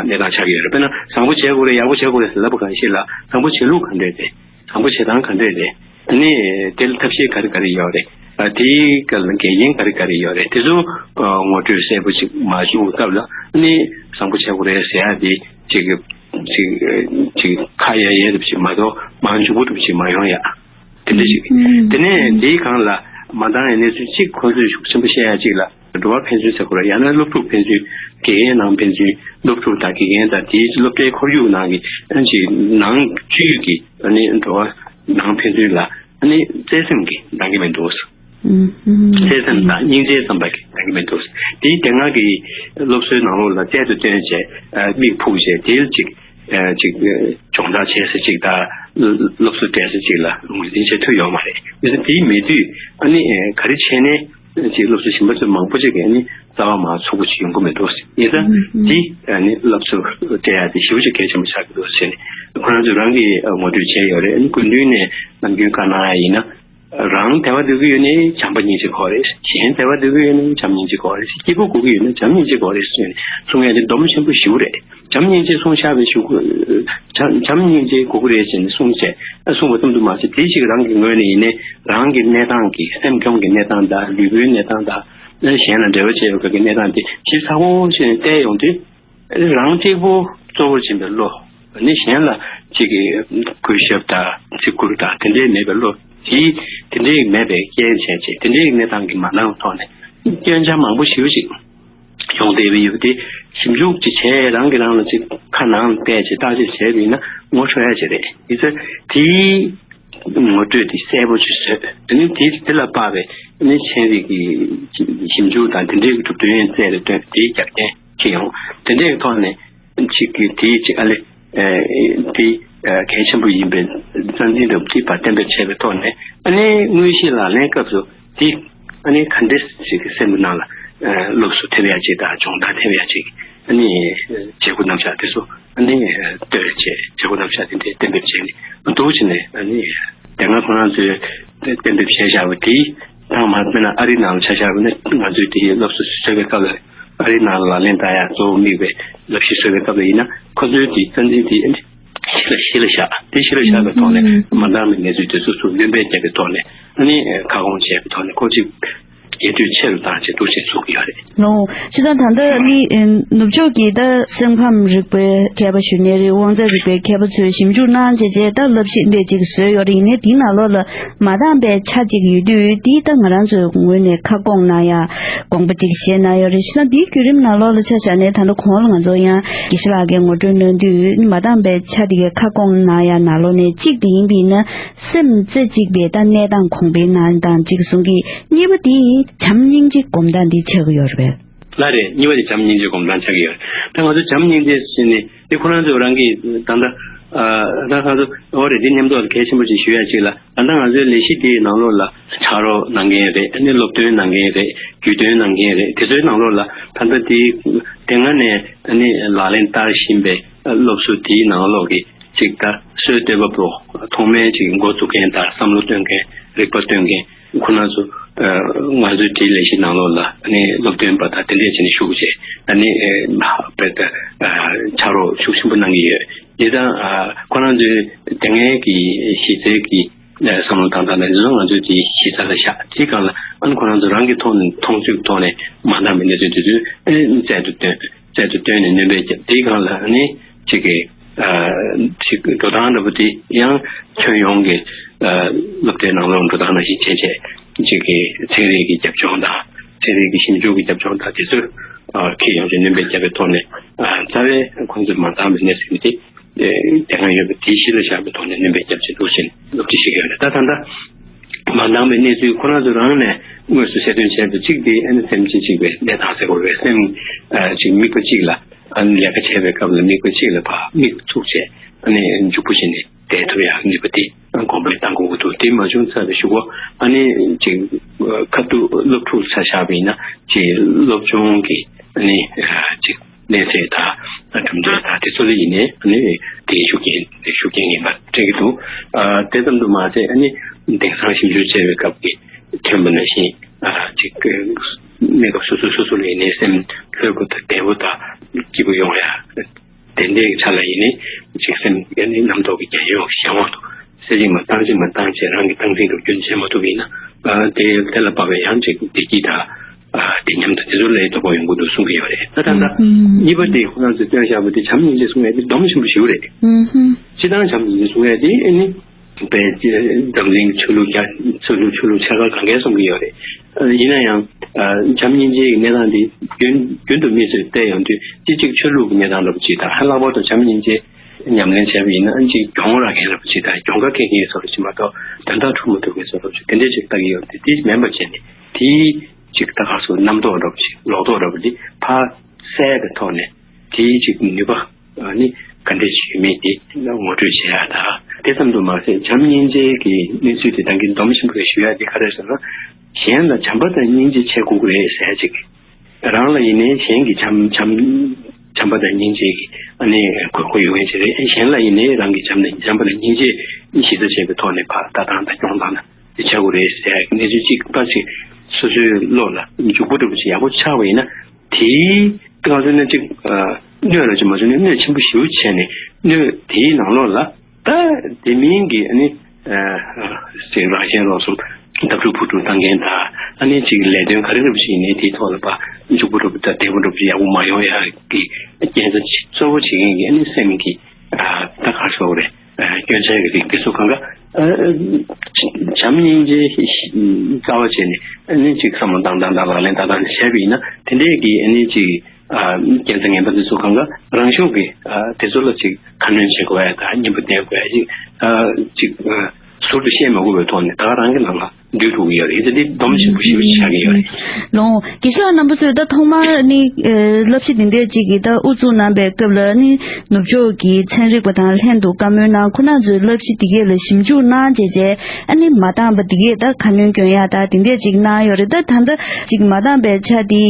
གནས་སྟངས་ཆགས་ཀྱི་ཡོད་རེད། དཔེར་ན་བཟང་པོ་བྱེད་དགོས་རེད། ཡག་པོ་བྱེད་དགོས་རེད་ཟེར་ལབ་པ་གང་ཞིག་ལ་བཟང་པོ་བྱེད་ལུགས་ག་འདྲས་རེད། བཟང་པོ་བྱེད་སྟངས་ག་འདྲས་རེད། ཨ་ནི་དེ་ལ་ཐབས་ཤེས་ག་རེ་ག་རེ་ཡོད་རེད། དེའི་སྐབས་ལ་འགལ་རྐྱེན་ག་རེ་ག་རེ་ཡོད་རེད། དེ་ཚོ་ངོ་སྤྲོད་གསལ་པོ་ཅིག་མ་བྱུང་བའི་སྐབས་ལ་ཨ་ནི་བཟང་པོ་བྱེད་དགོས་རེད་ཟེར་ཡ་དེ། ཅིག་ཅིག་ཅིག་ཁ་གཡར་ཡས་འདྲ་པོ་ཅིག་མ་གཏོགས་མང་ཕྱུག་པོ་འདྲ་པོ་ཅིག་མ་ཡོང་ཡ། དེ་འདྲ་ཞིག་དེ་ནས་དེའི་སྒང་ལ་མ་འདང་བའི་གནས་ཚུལ་གཅིག་ཁོ་ཚོས་ཤུགས་ཆེན་པོ་བཤད་ཡ་གཅིག་ལ་འགྲོ་བ་ཕན་ཚུན་ཟེར་དགོས་རེད། ཡང་ན་སློབ་ཕྲུག་ཕན་ཚུན་དགེ་རྒན་ནང་ཕན་ཚུན་སློབ་ཕྲུག་དང་དགེ་རྒན་དང་དེའི་སློབ་གྲྭའི་ཁོར་ཡུག་ནང་གི་ཨ་ཅིག་ནང་བཅུད་ཀྱི་ཨ་ནི་འགྲོ་བ་ནང་ཕན་ཚུན་ལ། ནི་བརྩེ་སེམས་ཀྱིས་འདང་གི་མི་འདུག་ཨུམ། ཨུམ། བརྩེ་སེམས་དང་སྙིང་རྗེ་ཙམ་པ་གིས་འདང་གི་མི་འདུག་དེའི་དེ་སྔ་གི་སློབ་གསོའི་ནང་ལོགས་ལ་རྩལ་དུ་བཏོན་བྱས་མིག་ཕུག་བྱས་དེ་ལ་ཅིག་ཅིག་སྦྱོང་བརྡར་བྱས་ས་ཅིག་དང་སློབ་གསོ་སྤྲད་ས་ཅིག་ལ་ངོས་འཛིན་བྱེད་ཐུབ་ཡོད་མ་རེད། དེ་ཚོ་དེའི་མེད་དུས་ཨ་ནི་ག་རེ་བྱས་ནས། ཅིག་སློབ་གསོ་ཞན་པ་ཚོ་མང་པོ་ཅིག་གིས་ནི་རྩ་བ་མ་ཚུགས་པ་ཅིག་ཡོང་གི་མི་འདུག་ཡིན་ཙང་། ཨུམ། ཨུམ། འདི་ནི་སློབ་གསོ་སྤྲད་ཡ་དེ་ཞེ་པོ་ཅིག་གལ་ཆེན་པོ་ཆགས་ཀྱི་འདུག་ཟེར་ནས་ཁོ་རང་ཚོས་རང་གིས་ངོ་སྤྲོད་བྱས་ཡོད་རེད། སྐུ་མདུན་ནས་ནམ་རྒྱུན་བཀའ་གནང་ཡ་ཡིན་ན། རང་དད་པ་འདོད་ཀྱི་ཡོད་ན་བྱམས་པ་སྙིང་རྗེ་དགོས་རེད། གཞན་དད་པ་འདོད་ཀྱི་ཡོད་ན་བྱམས་སྙིང་རྗེ་དགོས་རེད། སྐྱིད་པོ་དགོས་ཀྱི་ཡོད་ན་བྱམས་སྙིང་རྗེ་དགོས་རེད་ཟེར་ནས་གསུང་ཡ་དེ་སྡོམ་ཆེན་པོ་ཞེ་པོ་རེད། བྱམས་སྙིང་རྗེ་གསུང་བཞག་པའི་གཞུག་གུ། བྱམས་བྱམས་སྙིང་རྗེ་དགོས་ཀྱི་རེད་ཅེས་ནས་གསུངས་བྱས། གསུངས་པ་ཙམ་དུ་མ་ཟད། དེ་ཞིག་རང་གི་ངོས་ནས་ཡིན་ནའི་རང་གི་གནས་སྟངས་ཀྱི་སེམས་ཁམས་ཀྱི་གནས་སྟངས་དང་ལུས་པོའི་གནས་སྟངས་དང་། གཞན་ལ་འབྲེལ་བ་བྱེད་པའི་སྐབས་ཀྱི་གནས་སྟངས་དེ་ཞིབ་ཚགས་པོ་བྱས་ནས་བལྟས་ཡོང་དུས། རང་གཅིག་པོ་གཙོ་བོར་འཛིན་པའི་བློ། ནི་གཞན་ལ་གཅིག་གིས་གུས་ཞབས་དང་བརྩི་བཀུར་དང་དེ་འདྲས་མེད་པའི་བློ། དེ་དེ་འདྲས་མེད་པའི་རྐྱེན་བྱས་བྱས་དེ་འདྲས་གནས་སྟངས་ཀྱི་མ་འདང་ཐོག་ནས་སྐྱོན་ཆ་མང་པོ་ཞེ་པོ་ཅིག་ཡོང་བསྡད་པ་ཡོད་པ་དེ་ཞིབ་འཇུག་ཅིག་བྱས། རང་གིས་རང་ལ་ཅིག་ཁ་ནང་བལྟས་ཅིག་བརྟག་དཔྱད་བྱས་པ་ཡིན་ན་ངོ་འཕྲོད་ཡ་ཅིག་རེད། ཡིན་ཙང་དེའི་ངོ་སྤྲོད་དེ་གསལ་པོ་ཅིག་བཟོས། དེ་ནི་དེ་དེ་ལ་དཔག་པའི་ནི་ཚན་རིག་གི་ཞིབ་འཇུག་དང་དེ་འདྲའི་གྲུབ་དོན་རྩལ་ལ་བཏོན་དེའི་རྒྱབ་རྟེན་བྱེད་ཡོང་། དེ་འདྲའི་ཐོག་ནས་ཅིག་གིས་དེའི་ཅིག་ཨ་ལེ་དེ་གལ་ཆེན་པོ་ཡིན་པའི་རྩ་འཛིན་དང་དེ་བར་གཏན་འབེབས་བྱས་པའི་ཐོག་ནས་ཨ་ནི་དངོས་གཞི་ལག་ལེན་སྐབས་སུ། དེ་ཨ་ནི་ག་འདྲས་ཞིག་གི་སེམས་ཀྱི་ནང་ལ་ཨ་སློབ་གསོ་ཐེབས་ཡ་ཅིག་དང་སྦྱོང་བརྡར་ཐེབས་ཡ་ཅིག་ཨ་ནི་བྱེད་སྒོ་རྣམ་གཞག་དེ་ཚོ་ཨ་ནི་ལྟོས་བྱས། བྱེད་སྒོ་རྣམ་གཞག་དེ་འདྲའི་གཏན་འབེབས་བྱས་ནས་འདུག་བྱས་ནས། ཨ་ནི་དེ་སྔ་ཁོ་རང་ཚོས་གཏན་འབེབས་བྱས་བཞག་པ་དེ་དང་མ་མིན་ན་ཨ་རིའི་ནང་ལ་ཆ་བཞག་པ་ན་ང་ཚོས་དེའི་སློབ་གསོ་བཟོ་བའི་སྐབས་ལ། ཨ་རིའི་ནང་ལ་ལག་ལེན་བསྟར་ཡ་གཙོ་བོ་དམིགས་པའི་བསླབ་གཞི་བཟོ་བའི་སྐབས་ལ་ཡིན་ན་ཁོ་ཚོའི་དེའི་རྩ་འཛིན་དེ་ཨ་ནི། གཞི་ལ་གཞི་ལ་བཞག་དེ་གཞི་ལ་བཞག་པའི་ཐོག་ནས་ཨུམ། མ་འདང་བའི་གནས་ཚུལ་དེ་ཚོ་ཚུར་སྣོན་པ་བརྒྱབ་པའི་ཐོག་ནས་ཨ་ནི་ཁ་སྐོང་བྱས་པའི་ཐོག་ནས་ཁོ་ཅིག་རྒྱས་བསྡུས་ཆེ་རུ་བཏང་བྱས་འདུག་བྱས་ཚུགས་ཀྱི་ཡོད་རེད། ལོ། བྱས་ཙང་ད་ལྟ་ནི་ནུབ་ཕྱོགས་ཀྱི་ད་སེམས་ཁམས་རིག་པའི་མཁས་པ་ཞུ་ནའི་རེད། དབང་རྩ་རིག་པའི་མཁས་པ་ཚོས་ཞིབ་འཇུག་གནང་བྱས་བྱས་ད་བསླབ་གཞི་འདི་ཅིག་བཟོས་ཡོད་རེད། ཡིན་ནའི་དེའི་ནང་ལོགས་ལ་མ་འདང་པའི་ཆ་ཅིག་ཡོད་དུས་དེ་ད་ང་རང་ཚོའི་ངོས་ནས་ཁ་སྐོང་གནང་ཡ། དགོངས་པ་ཅིག་བཞེས་གནང་ཡོད་རེད། བྱས་ཙང་འདིའི་བརྒྱུད་རིམ་ནང་ལོགས་ལ་ཆ་བཞག་ནས་ད་ལྟ་གོང་ལ་ང་ཚོ་ཡང་དགེ་བཤེས་ལགས་ཀྱིས་ངོ་སྤྲོད་གནང་དུས་མ་འདང་པའི་ཆ་དེ་གའི་ཁ་སྐོང་གནང་ཡ་ནང་ལོགས་ནས་གཅིག་དེ་ཡིན་པ་ཡིན་ན་སེམས་རྩེ་གཅིག་པའི་ད་གནས་སྟངས་གོང་འཕེལ་གནང་སྟངས་གཅིག་གསུང་གི། གཉིས་པ་དེ་བྱམས་སྙིང་རྗེ་སྒོམ་སྟངས་འདི་ཆགས་ཀྱི་ཡོད་རེད་པས། ལགས་རེད། གཉིས་པ་དེ་བྱམས་སྙིང་རྗེ་སྒོམ་སྟངས་ཆགས་ཀྱི་ཡོད་རེད། ད་ང་ཚོ་བྱམས་སྙིང་རྗེ་ཟེར་ནས་དེ་ཁོ་རང་ཚོ་རང་གིས་ད་ལྟ་ཨ་ད་ང་ཚོ་འོ་རེད། འདི་མཉམ་དུ་གལ་ཆེན་པོ་ཅིག་ཞུ་ཡ་ཅིག་ལ། ད་ལྟ་ང་ཚོའི་ལས་གཞི་འདིའི་ནང་ལོགས་ལ་ཕྱག་རོགས་གནང་མཁན་རེད། ཨ་ནི་སློབ་སྟོན་གནང་མཁན་རེད། རྒྱུས་སྟོན་གནང་མཁན་རེད། དེ་ཚོའི་ནང་ལོགས་ལ་ད་ལྟ་དེ་དེ་སྔ་ནས་ཨ་ནི་ལག་ལེན་བསྟར་བཞིན་པའི་སློབ་གསོ་དེའི་ནང་ལོགས་ཀྱི་ཅིག་ད་སྲོལ་གཏོད་པ་པོ་ཐོག་མའི་ཅིག་འགོ་འཛུགས་མཁན་དང་བསམ་བློ་སྟོན་མཁན། རིག་པ་སྟོན་མཁན་ཁོ་རང་ཚོ་ང་ཚོའི་དེའི་ལས་གཞི་ནང་ལོགས་ལ་ཨ་ནི་སློབ་སྟོན་པ་དང་དེ་འདྲས་བྱས་ནས་ཞུགས་བྱས། ཨ་ནི་ཕར་ཕྱག་རོགས་ཤུགས་ཆེན་པོ་གནང་གི་ཡོད། དེ་དང་ཁོ་རང་ཚོའི་དེ་སྔའི་གི་གཞི་རྩའི་གི་བསམ་བློ་བཏང་སྟངས་ནི་ང་ཚོའི་དེའི་གཞི་རྩ་ལ་བཞག་དེའི་སྒང་ལ་ཨ་ནི་ཁོ་རང་ཚོ་རང་གི་ཐོག་ནས་མཐོང་ཚུལ་ཐོག་ནས་མ་འདང་བའི་གནས་ཚུལ་དེ་ཚོ་ཨ་ནི་རྩལ་དུ་བཏོན། རྩལ་དུ་བཏོན་ནས་སྣོན་པ་བརྒྱབ། དེའི་སྒང་ལ་ཨ་ནི་ཅིག་གི་ཅིག་འགྲོ་སྟངས་འདྲ་པོ་དེ་ཡང་ཁྱོན་ཡོངས་ཀྱི་སློབ་གྲྭའི་ནང་ལོགས་འགྲོ་སྟངས་ནང་བཞིན་བྱས་བྱས་ཅིག་གི་ཚན་རིག་གི་རྒྱབ་ལྗོངས་དང་ཚན་རིག་གི་ཞིབ་འཇུག་གི་རྒྱབ་ལྗོངས་དང་དེ་ཚོ་ཁྱོན་ཡོངས་ཀྱི་སྣོན་པ་བརྒྱབ་པའི་ཐོག་ནས་རྩ་བའི་ཁོང་ཚོས་མ་འདང་བའི་གནས་ཚུལ་དེ་དེ་སྔ་ཡོད་པ་དེ་གཞི་ལ་བཞག་པའི་ཐོག་ནས་སྣོན་པ་བརྒྱབ་བྱས་འདུག་ཅིང་སློབ་ཁྲིད་བྱེད་ཀྱི་ཡོད་རེད། ད་ད་ལྟ་མ་འདང་བའི་གནས་ཚུལ་ཁོ་རང་ཚོ་རང་ནས་དངོས་སུ་གསལ་སྟོན་བྱས་པ་གཅིག་དེ་ཨ་ནི་སེམས་རྩེ་གཅིག་པའི་གནས་སྟངས་ཟེར་དགོས་པའི་སེམས་ཅིག་དམིགས་པ་གཅིག་ལ། ཨ་ནི་ལས་ཀ་བྱེད་པའི་སྐབས་ལ་དམིགས་པ་གཅིག་ལ་ཕར་དམིགས་ཚུགས་བྱས་ཨ་ནི་འཇུག་པོ་བྱས་ནས་བསྡད་ཐུབ་ཡག་གཉིས་པ་དེ་གོང་འཕེལ་གཏང་དགོས་ཀྱི་འདུག་དེ་མ་བྱུང་ཚར་བའི་གཞུག་གུ་ཨ་ནི་ཅིག་ཁ་ཐུག་སློབ་ཕྲུག་ཆ་བཞག་པ་ཡིན་ན་ཅིག་སློབ་སྦྱོང་གི་ཨ་ནི་ཅིག་གནས་ཚད་དང་གྲུབ་འབྲས་དང་དེ་ཚོ་ལ་ཡིན་ནའི་ཨ་ནི་དེའི་ཤུགས་རྐྱེན་ཤུགས་རྐྱེན་ངན་པ་སྤྲད་ཀྱི་འདུག་ཨ་དེ་ཙམ་དུ་མ་ཟད་ཨ་ནི་དེང་སང་ཞིབ་འཇུག་བྱས་པའི་སྐབས་ཀྱི་ཐོན་པ་ནང་བཞིན་ཨ་ཅིག་གནས་སྐབས་སོ་སོ་སོ་སོ་ལ་ཡིན་ནའི་སེམས་ལྷོད་པོ་དང་བདེ་པོ་དང་སྐྱིད་པོ་ཡོང་ཡ། དེ་འདྲའི་ཆ་ལ་ཡིན་ནའི་ཅིག་སེམས་ཨ་ནི་རྣམ་རྟོག་གི་རྒྱལ་ཡོངས་གཞན་དབང་དུ་སེ་གཅིག་མ་བཏང་གཅིག་མ་བཏང་བྱས་རང་གི་སྟངས་འཛིན་སྒྲུབ་སྐྱོན་བྱེད་མ་ཐུབ་པ་ཡིན་ན་ཨ་དེ་དེ་ལ་དཔག་པའི་ཡང་ཅིག་བདེ་སྐྱིད་དང་ཨ་བདེ་ཉམས་དང་དེ་ཚོ་ལ་དོ་ཕོག་ཡོང་གི་འདུག་གསུང་གི་ཡོད་རེད། ད་ད་ལྟ་ཨུམ། གཉིས་པ་དེ་ཁོ་རང་ཚོས་བཏོན་བཞག་པ་དེ་བྱམས་སྙིང་རྗེ་གསུང་ཡ་དེ་སྡོམ་ཆེན་པོ་ཞིག་རེད། ཨུམ། སྤྱིར་བཏང་བྱམས་སྙིང་རྗེ་གསུང་ཡ་དེ་ཨ་ནི། པའི་འཛམ་གླིང་ཆོས་ལུགས་རྒྱ་ཆོས་ལུགས་ཆོས་ལུགས་ཆེ་ཁག་གང་གས་གསུང་གི་ཡོད་རེད། ཡིན་ན་ཡང་བྱམས་སྙིང་རྗེ་ཡི་གནས་སྟངས་འདི་རྒྱུན་རྒྱུན་དུ་མི་ཚོས་བལྟས་ཡོང་དུས་སྤྱི་གཅིག་ཆོས་ལུགས་ཀྱི་གནས་སྟངས་འདྲ་པོ་ཅིག་དང་ལྷག་པར་དུ་བྱམས་སྙིང་རྗེ་ ཉམས་ལེན་བྱས་པ་ཡིན་ན་ཨ་ནི་ཅིག་གྱོང་རག་མཁན་འདྲ་པོ་ཅིག་དང་གྱོང་ཁ་སྐྱེལ་མཁན་བཟོ་འདྲ་ཅིག་མ་གཏོགས་དོན་དག་འགྲུབ་མ་ཐུབ་མཁན་བཟོ་འདྲ་ཅིག་དེ་འདྲས་ཅིག་ལྟ་གི་ཡོད་དེ། དེ་མིན་པ་བྱས་ནས་དེ་ཅིག་ད་ག་སོ་རྣམ་རྟོག་འདྲ་པོ་ཅིག་ལོག་རྟོག་འདྲ་པོ་འདི་ཕར་བསལ་བའི་ཐོག་ནས་དེའི་ཅིག་ནུས་པ་ཨ་ནི་ག་འདྲས་ཅིག་ཡོད་མེད་དེ་ངོ་སྤྲོད་བྱེད་ཡ་ད། དེ་ཙམ་དུ་མ་ཟད་བྱམས་སྙིང་རྗེ་གི་གནས་ཚུལ་དེ་ད་གིན་སྡོམ་ཆེན་པོས་ཞུ་ཡ་དེ་ག་རེ་ཟེར་ན། གཞན་ལ་བྱམས་པ་དང་སྙིང་རྗེ་བྱེད་དགོས་ཀྱི་རེད་ཟེར་ཅིག་རང་ལ་ཡིན་ནའི་གཞན་གྱི་བྱམས་བྱམས་བྱམས་པ་དང་སྙིང་རྗེ་གི་ཨ་ནི་དགོས་མཁོ་ཡོད་མཁན་ཅིག་རེད། གཞན་ལ་ཡིན་ནའི་རང་གི་བྱམས་ནི་བྱམས་པ་དང་སྙིང་རྗེ་གཞི་རྩ་བྱས་པའི་ཐོག་ནས་ཕར་ལྟ་སྟངས་དང་སྐྱོང་སྟངས་དང་དེ་བྱ་དགོས་རེད་ཟེར་གནས་ཚུལ་གཅིག་ཕར་ཅིག་སོ་སོའི་བློ་ལ་འཇུག་པ་འདྲ་པོ་ཅིག་ཡག་པོ་ཆགས་པ་ཡིན་ན་དེའི་ང་ཚོ་ནི་གཅིག་གནོད་ལ་ཅིག་མ་བཟོ་ནས་གནོད་ཆེན་པོ་ཞེ་པོ་བྱས་ནས་གནོད་དེའི་ནང་ལོགས་ལ། ད་དེ་མིན་གྱི་ཨ་ནི་ཅིག་རང་གཞན་རོགས་གསུམ་བརྡབ་འཁྲུག་ཕུ་འཁྲུག་བཏང་མཁན་དང་ཨ་ནི་ཅིག་ལས་དོན་ག་རེ་རེ་བ་ཞིག་ཡིན་ནའི་དེའི་ཐོག་ལ་ཕར་འཇུག་པོ་འདྲ་པོ་དང་བདེ་པོ་འདྲ་པོ་ཅིག་ཡག་པོ་མ་ཡོང་ཡ་གི་རྐྱེན་རྩ་གཙོ་བོ་བྱེད་མཁན་གྱི་ཨ་ནི་སེམས་ཀྱི་ད་ག་ཟེར་དགོས་རེད། སྐྱོན་ཆ་གི་རིགས་དེ་ཚོ་གང་ག་བྱམས་སྙིང་རྗེ་རྩ་བ་བྱས་ནས་ཨ་ནི་ཅིག་བསམ་བློ་བཏང་སྟངས་དང་ལག་ལེན་བསྟར་སྟངས་བྱས་པ་ཡིན་ན་དེ་འདྲས་ཀྱི་ཨ་ནི་ཅིག་རྐྱེན་རྩ་ངན་པ་འདི་ཚོ་གང་ག་རང་ཤུགས་ཀྱིས་དེ་ཚོ་ལ་ཅིག་ཁ་སྣོན་བྱེད་དགོས་ཡ་དང་སྙིང་པོ་འདོན་དགོས་ཡ་ཅིག་ཅིག་ཟུར་དུ་བཤད་མ་དགོས་པའི་ཐོག་ནས་ད་ག་རང་གི་ནང་ལ་འདུས་ཐུབ་ཀྱི་ཡོད་རེད། ད་འདི་སྡོམ་ཆེན་པོ་ཞེ་པོ་ཆགས་ཀྱི་ཡོད་རེད། ལོ་དགེ་བཤེས་ལགས་རྣམ་པ་ཚོས་ད་ཐོག་མར་ནི་བསླབ་གཞི་འདི་འདྲས་ཅིག་གི་ད་དབུ་འཛུགས་གནང་པའི་སྐབས་ལ་ནི་ནུབ་ཕྱོགས་ཀྱི་ཚན་རིག་པ་དང་ལྷན་དུ་བཀའ་མོལ་གནང་ཁོ་རང་ཚོའི་བསླབ་གཞི་འདི་གས་ལ་ཞིབ་འཇུག་གནང་བྱས་རྗེས། ཨ་ནི་མ་འདང་པ་འདི་གས་ད་ཁ་སྣོན་སྐྱོན་ཡ་ད་དེ་འདྲས་ཅིག་གནང་ཡོད་རེད། ད་ད་ལྟ་ཅིག་མ་འདང་པའི་ཆ་དེ་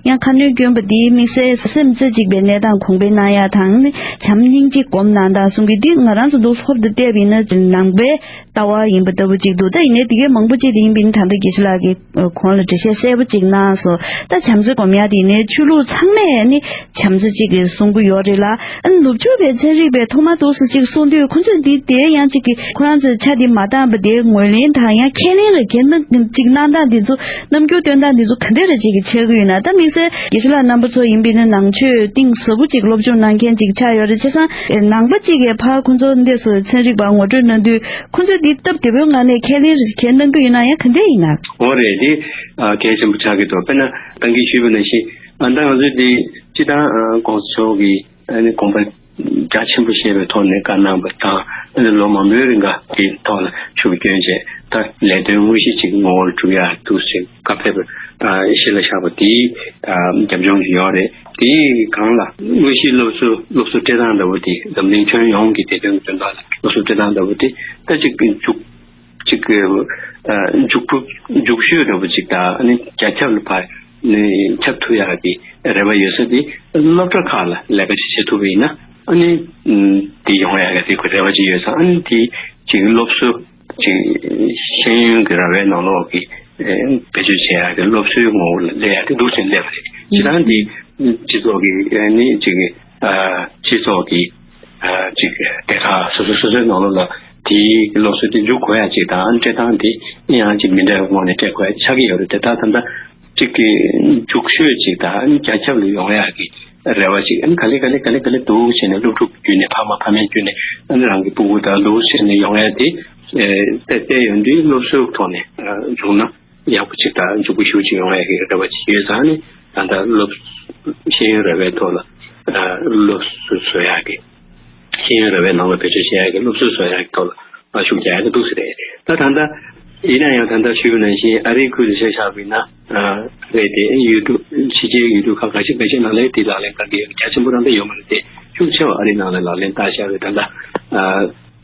ཡང་ཁ་སྣོན་སྐྱོན་པ་འདི་དམིགས་བསལ་སེམས་རྩེ་གཅིག་པའི་གནས་སྟངས་གོང་འཕེལ་གནང་ཡ་དང་ནི་བྱམས་སྙིང་རྗེ་སྒོམ་གནང་སྟངས་གསུམ་གྱི་འདི་ང་རང་ཚོ་འདུག་ཧོབ་ཏུ་བལྟས་པ་ཡིན་ན་ནང་པའི་ལྟ་བ་ཡིན་པ་ལྟ་བུ་ཅིག་འདུག་ད་ཡིན་ནའི་དེ་གས་མང་པོ་ཅིག་དེ་ཡིན་པ་ཡིན་ན་ད་ལྟ་དགེ་བཤེས་ལགས་ཀྱིས་གོང་ལ་འགྲེལ་བཤད་གསལ་པོ་ཅིག་གནང་སོང་། ད་བྱམས་བརྩེ་སྒོམ་ཡ་དེ་ཡིན་ནའི་ཆོས་ལུགས་ཚང་མས་ནི་བྱམས་བརྩེ་གཅིག་གིས་གསུང་གི་ཡོད་རེད་ལ། ཨ་ནི་ནུབ་ཕྱོགས་པའི་ཚན་རིག་པས་ཐོག་མ་འདུག་སེ་གཅིག་གསུང་དུས་ཁོ་ཚོས་འདི་དེ་ཡང་གཅིག་གི་ཁོ་རང་ཚོའི་ཆ་འདི་མ་འདང་པ་དེ་ངོས་ལེན་དང་ཡང་ཁས་ལེན་ལ་གལ་ན་གཅིག་གནང་སྟངས་འདི་ཚོ་རྣམ་འགྱུར་སྟོན་སྟངས་འདི་ཚོ་ག་འདྲ་རེ་གཅིག་གི་ཆགས་ཀྱི་ཡོད་ན། ད་དམིགས་བསལ་དགེ་བཤེས་ལགས་རྣམ་པ་ཚོ་ཡིན་པས་ན་ནང་ཆོས་གཏིང་ཟབ་པོ་གཅིག་སློབ་སྦྱོང་གནང་མཁན་གཅིག་ཆགས་ཡོད་རེད། བྱས་ཙང་ནང་པ་གཅིག་གིས་ཕར་ཁོ་ཚོ་འདི་ཚོ་ཚན་རིག་པ་ངོ་སྤྲོད་གནང་དུས་ཁོ་ཚོས་འདི་སྟབས་བདེ་པོའི་ངང་ནས་ཁས་ལེན་རེ་གལ་གནང་གི་ཡོད་ན་ཡང་ག་འདྲ་ཡིན་ན། འོ་རེད། འདི་གལ་ཆེན་པོ་ཆགས་ཀྱི་འདུག་དཔེར་ན་ད་གིན་ཞུས་པ་ནང་བཞིན་ཨ་ད་ང་ཚོས་འདི་སྤྱི་བཏང་གོང་ས་མཆོག་གིས་ཨ་ནི་དགོངས་པ་རྒྱ་ཆེན་པོ་བཞེས་པའི་ཐོག་ནས་བཀའ་གནང་བ་དང་ཨ་ནི་ལོ་མང་པོའི་རིང་ག་དེའི་ཐོག་ལ་ཤུགས་སྐྱོན་བྱས་ད་ལས་དོན་དངོས་གཞི་ཅིག་ངོ་བོར་གྲུབ་ཡག་འདུག་ཟེར་བཀའ་ཕེབས་པ་གཞི་ལ་བཞག་པ་དེའི་རྒྱབ་ལྗོངས་ཅིག་ཡོད་རེད། དེའི་སྒང་ལ་དངོས་གཞིའི་སློབ་གསོ་སློབ་གསོ་སྤྲད་སྟངས་འདྲ་བོ་དེ་འཛམ་གླིང་ཁྱོན་ཡོངས་ཀྱི་བདེ་དོན་གྱི་དོན་དག་ལ་སློབ་གསོ་སྤྲད་སྟངས་འདྲ་བོ་དེ་ད་ཅིག་མཇུག་ཅིག་མཇུག་པོ་མཇུག་ཤོས་འདྲ་བོ་ཅིག་དང་ཨ་ནི་རྒྱ་ཁྱབ་ལ་ཕར་ནི་ཁྱབ་ཐུབ་ཡག་གི་རེ་བ་ཡོད་ས་དེ་སློབ་གྲྭ་ཁག་ལ་ལས་ཀ་ཅིག་བྱེད་ཐུབ་པ་ཡིན་ན་ཨ་ནི་དེ་ཡོང་ཡག་གི་རེ་བ་ཅིག་ཡོད་ཙང་ཨ་ནི་དེ་ཅིག་སློབ་གསོ་ཅིག་ཤེས་ཡོན་གྱི་ར་བའི་ནང་ལོགས་ཀྱི་ཨེ་བེད་སྤྱོད་བྱེད་ཡག་གི་སློབ་གསོའི་ངོ་བོ་ལ་སླེབས་ཡག་དེ་འདུག་ཅིང་སླེབས་པ་རེད། སྤྱིར་བཏང་དེ་སྤྱི་ཚོགས་ཀྱི་ཨེ་ནི་ཅིག་ཨ་སྤྱི་ཚོགས་ཀྱི་ཨ་ཅིག་སྡེ་ཁག་སོ་སོ་སོ་སོའི་ནང་ལོགས་ལ་དེའི་སློབ་གསོ་དེ་འཇུག་དགོས་ཡག་ཅིག་དང་སྤྲད་སྟངས་དེ་ཡང་ཅིག་མི་འདྲ་བའི་ངོས་ནས་སྤྲད་དགོས་ཡག་ཆགས་ཀྱི་ཡོད་རེད། དེ་ལྟར་ད་ལྟ་གཅིག་གི་མཇུག་ཤོས་གཅིག་དང་རྒྱ་ཁྱབ་ལ་ཡོང་ཡག་གི་རེ་བ་གཅིག་ཨ་ནི་ག་ལེ་ག་ལེ་ག་ལེ་ག་ལེ་འདུག་བྱས་ནས་སློབ་ཕྲུག་བརྒྱུད་ནས་ཕ་མ་ཕ་མས་བརྒྱུད་ནས་ཨ་ནི་རང་གི་སྤུ་གུ་དང་འདུག་བྱས་ནས་ཡོང་ཡག་དེ་ཨེ་བལྟས་བལྟས་ཡོང་དུས་སློབ་གསོའི་ཐོག་ནས་ཨ་བྱུང་ན་ཡག་པོ་གཅིག་དང་མཇུག་པོ་ཞེ་པོ་གཅིག་ཡོང་ཡག་གི་རེ་བ་གཅིག་ཡོད་ཙང་ཨ་ནི་ད་ལྟ་སློབ་ཤེས་ཡོན་རེ་བའི་ཐོག་ལ་ཨ་སློབ་གསོ་བཟོ་ཡག་གི་ཤེས་ཡོན་རེ་བའི་ནང་ལ་བེད་སྤྱོད་བྱེད་ཡག་གི་སློབ་གསོ་བཟོ་ཡག་གི་ཐོག་ལ། ཨ་ཤུགས་རྒྱག་ཡག་འདུག་ཟེར་རེད། ད་ད་ལྟ་ཡིན་ན་ཡང་ད་ལྟ་ཞུས་པ་ནང་བཞིན་ཨ་རིའི་ཁུལ་དུ་བྱས་བཞག་པ་ཡིན་ན་ཨ་རེད་དེ་ཡུལ་གྲུ་ཕྱི་རྒྱལ་ཡུལ་གྲུ་ཁག་ཁ་ཤས་ཁ་ཤས་ནང་ལ་དེ་ལག་ལེན་བསྟར་གྱི་ཡོད། རྒྱ་ཆེན་པོ་རང་ད་ཡོད་མ་རེད་དེ་ཤུགས་ཆེ་བ་ཨ་རིའི་ནང་ལ་ལག་ལེན་བསྟར་བཞག་པའི་ད་ལྟ་ཨ་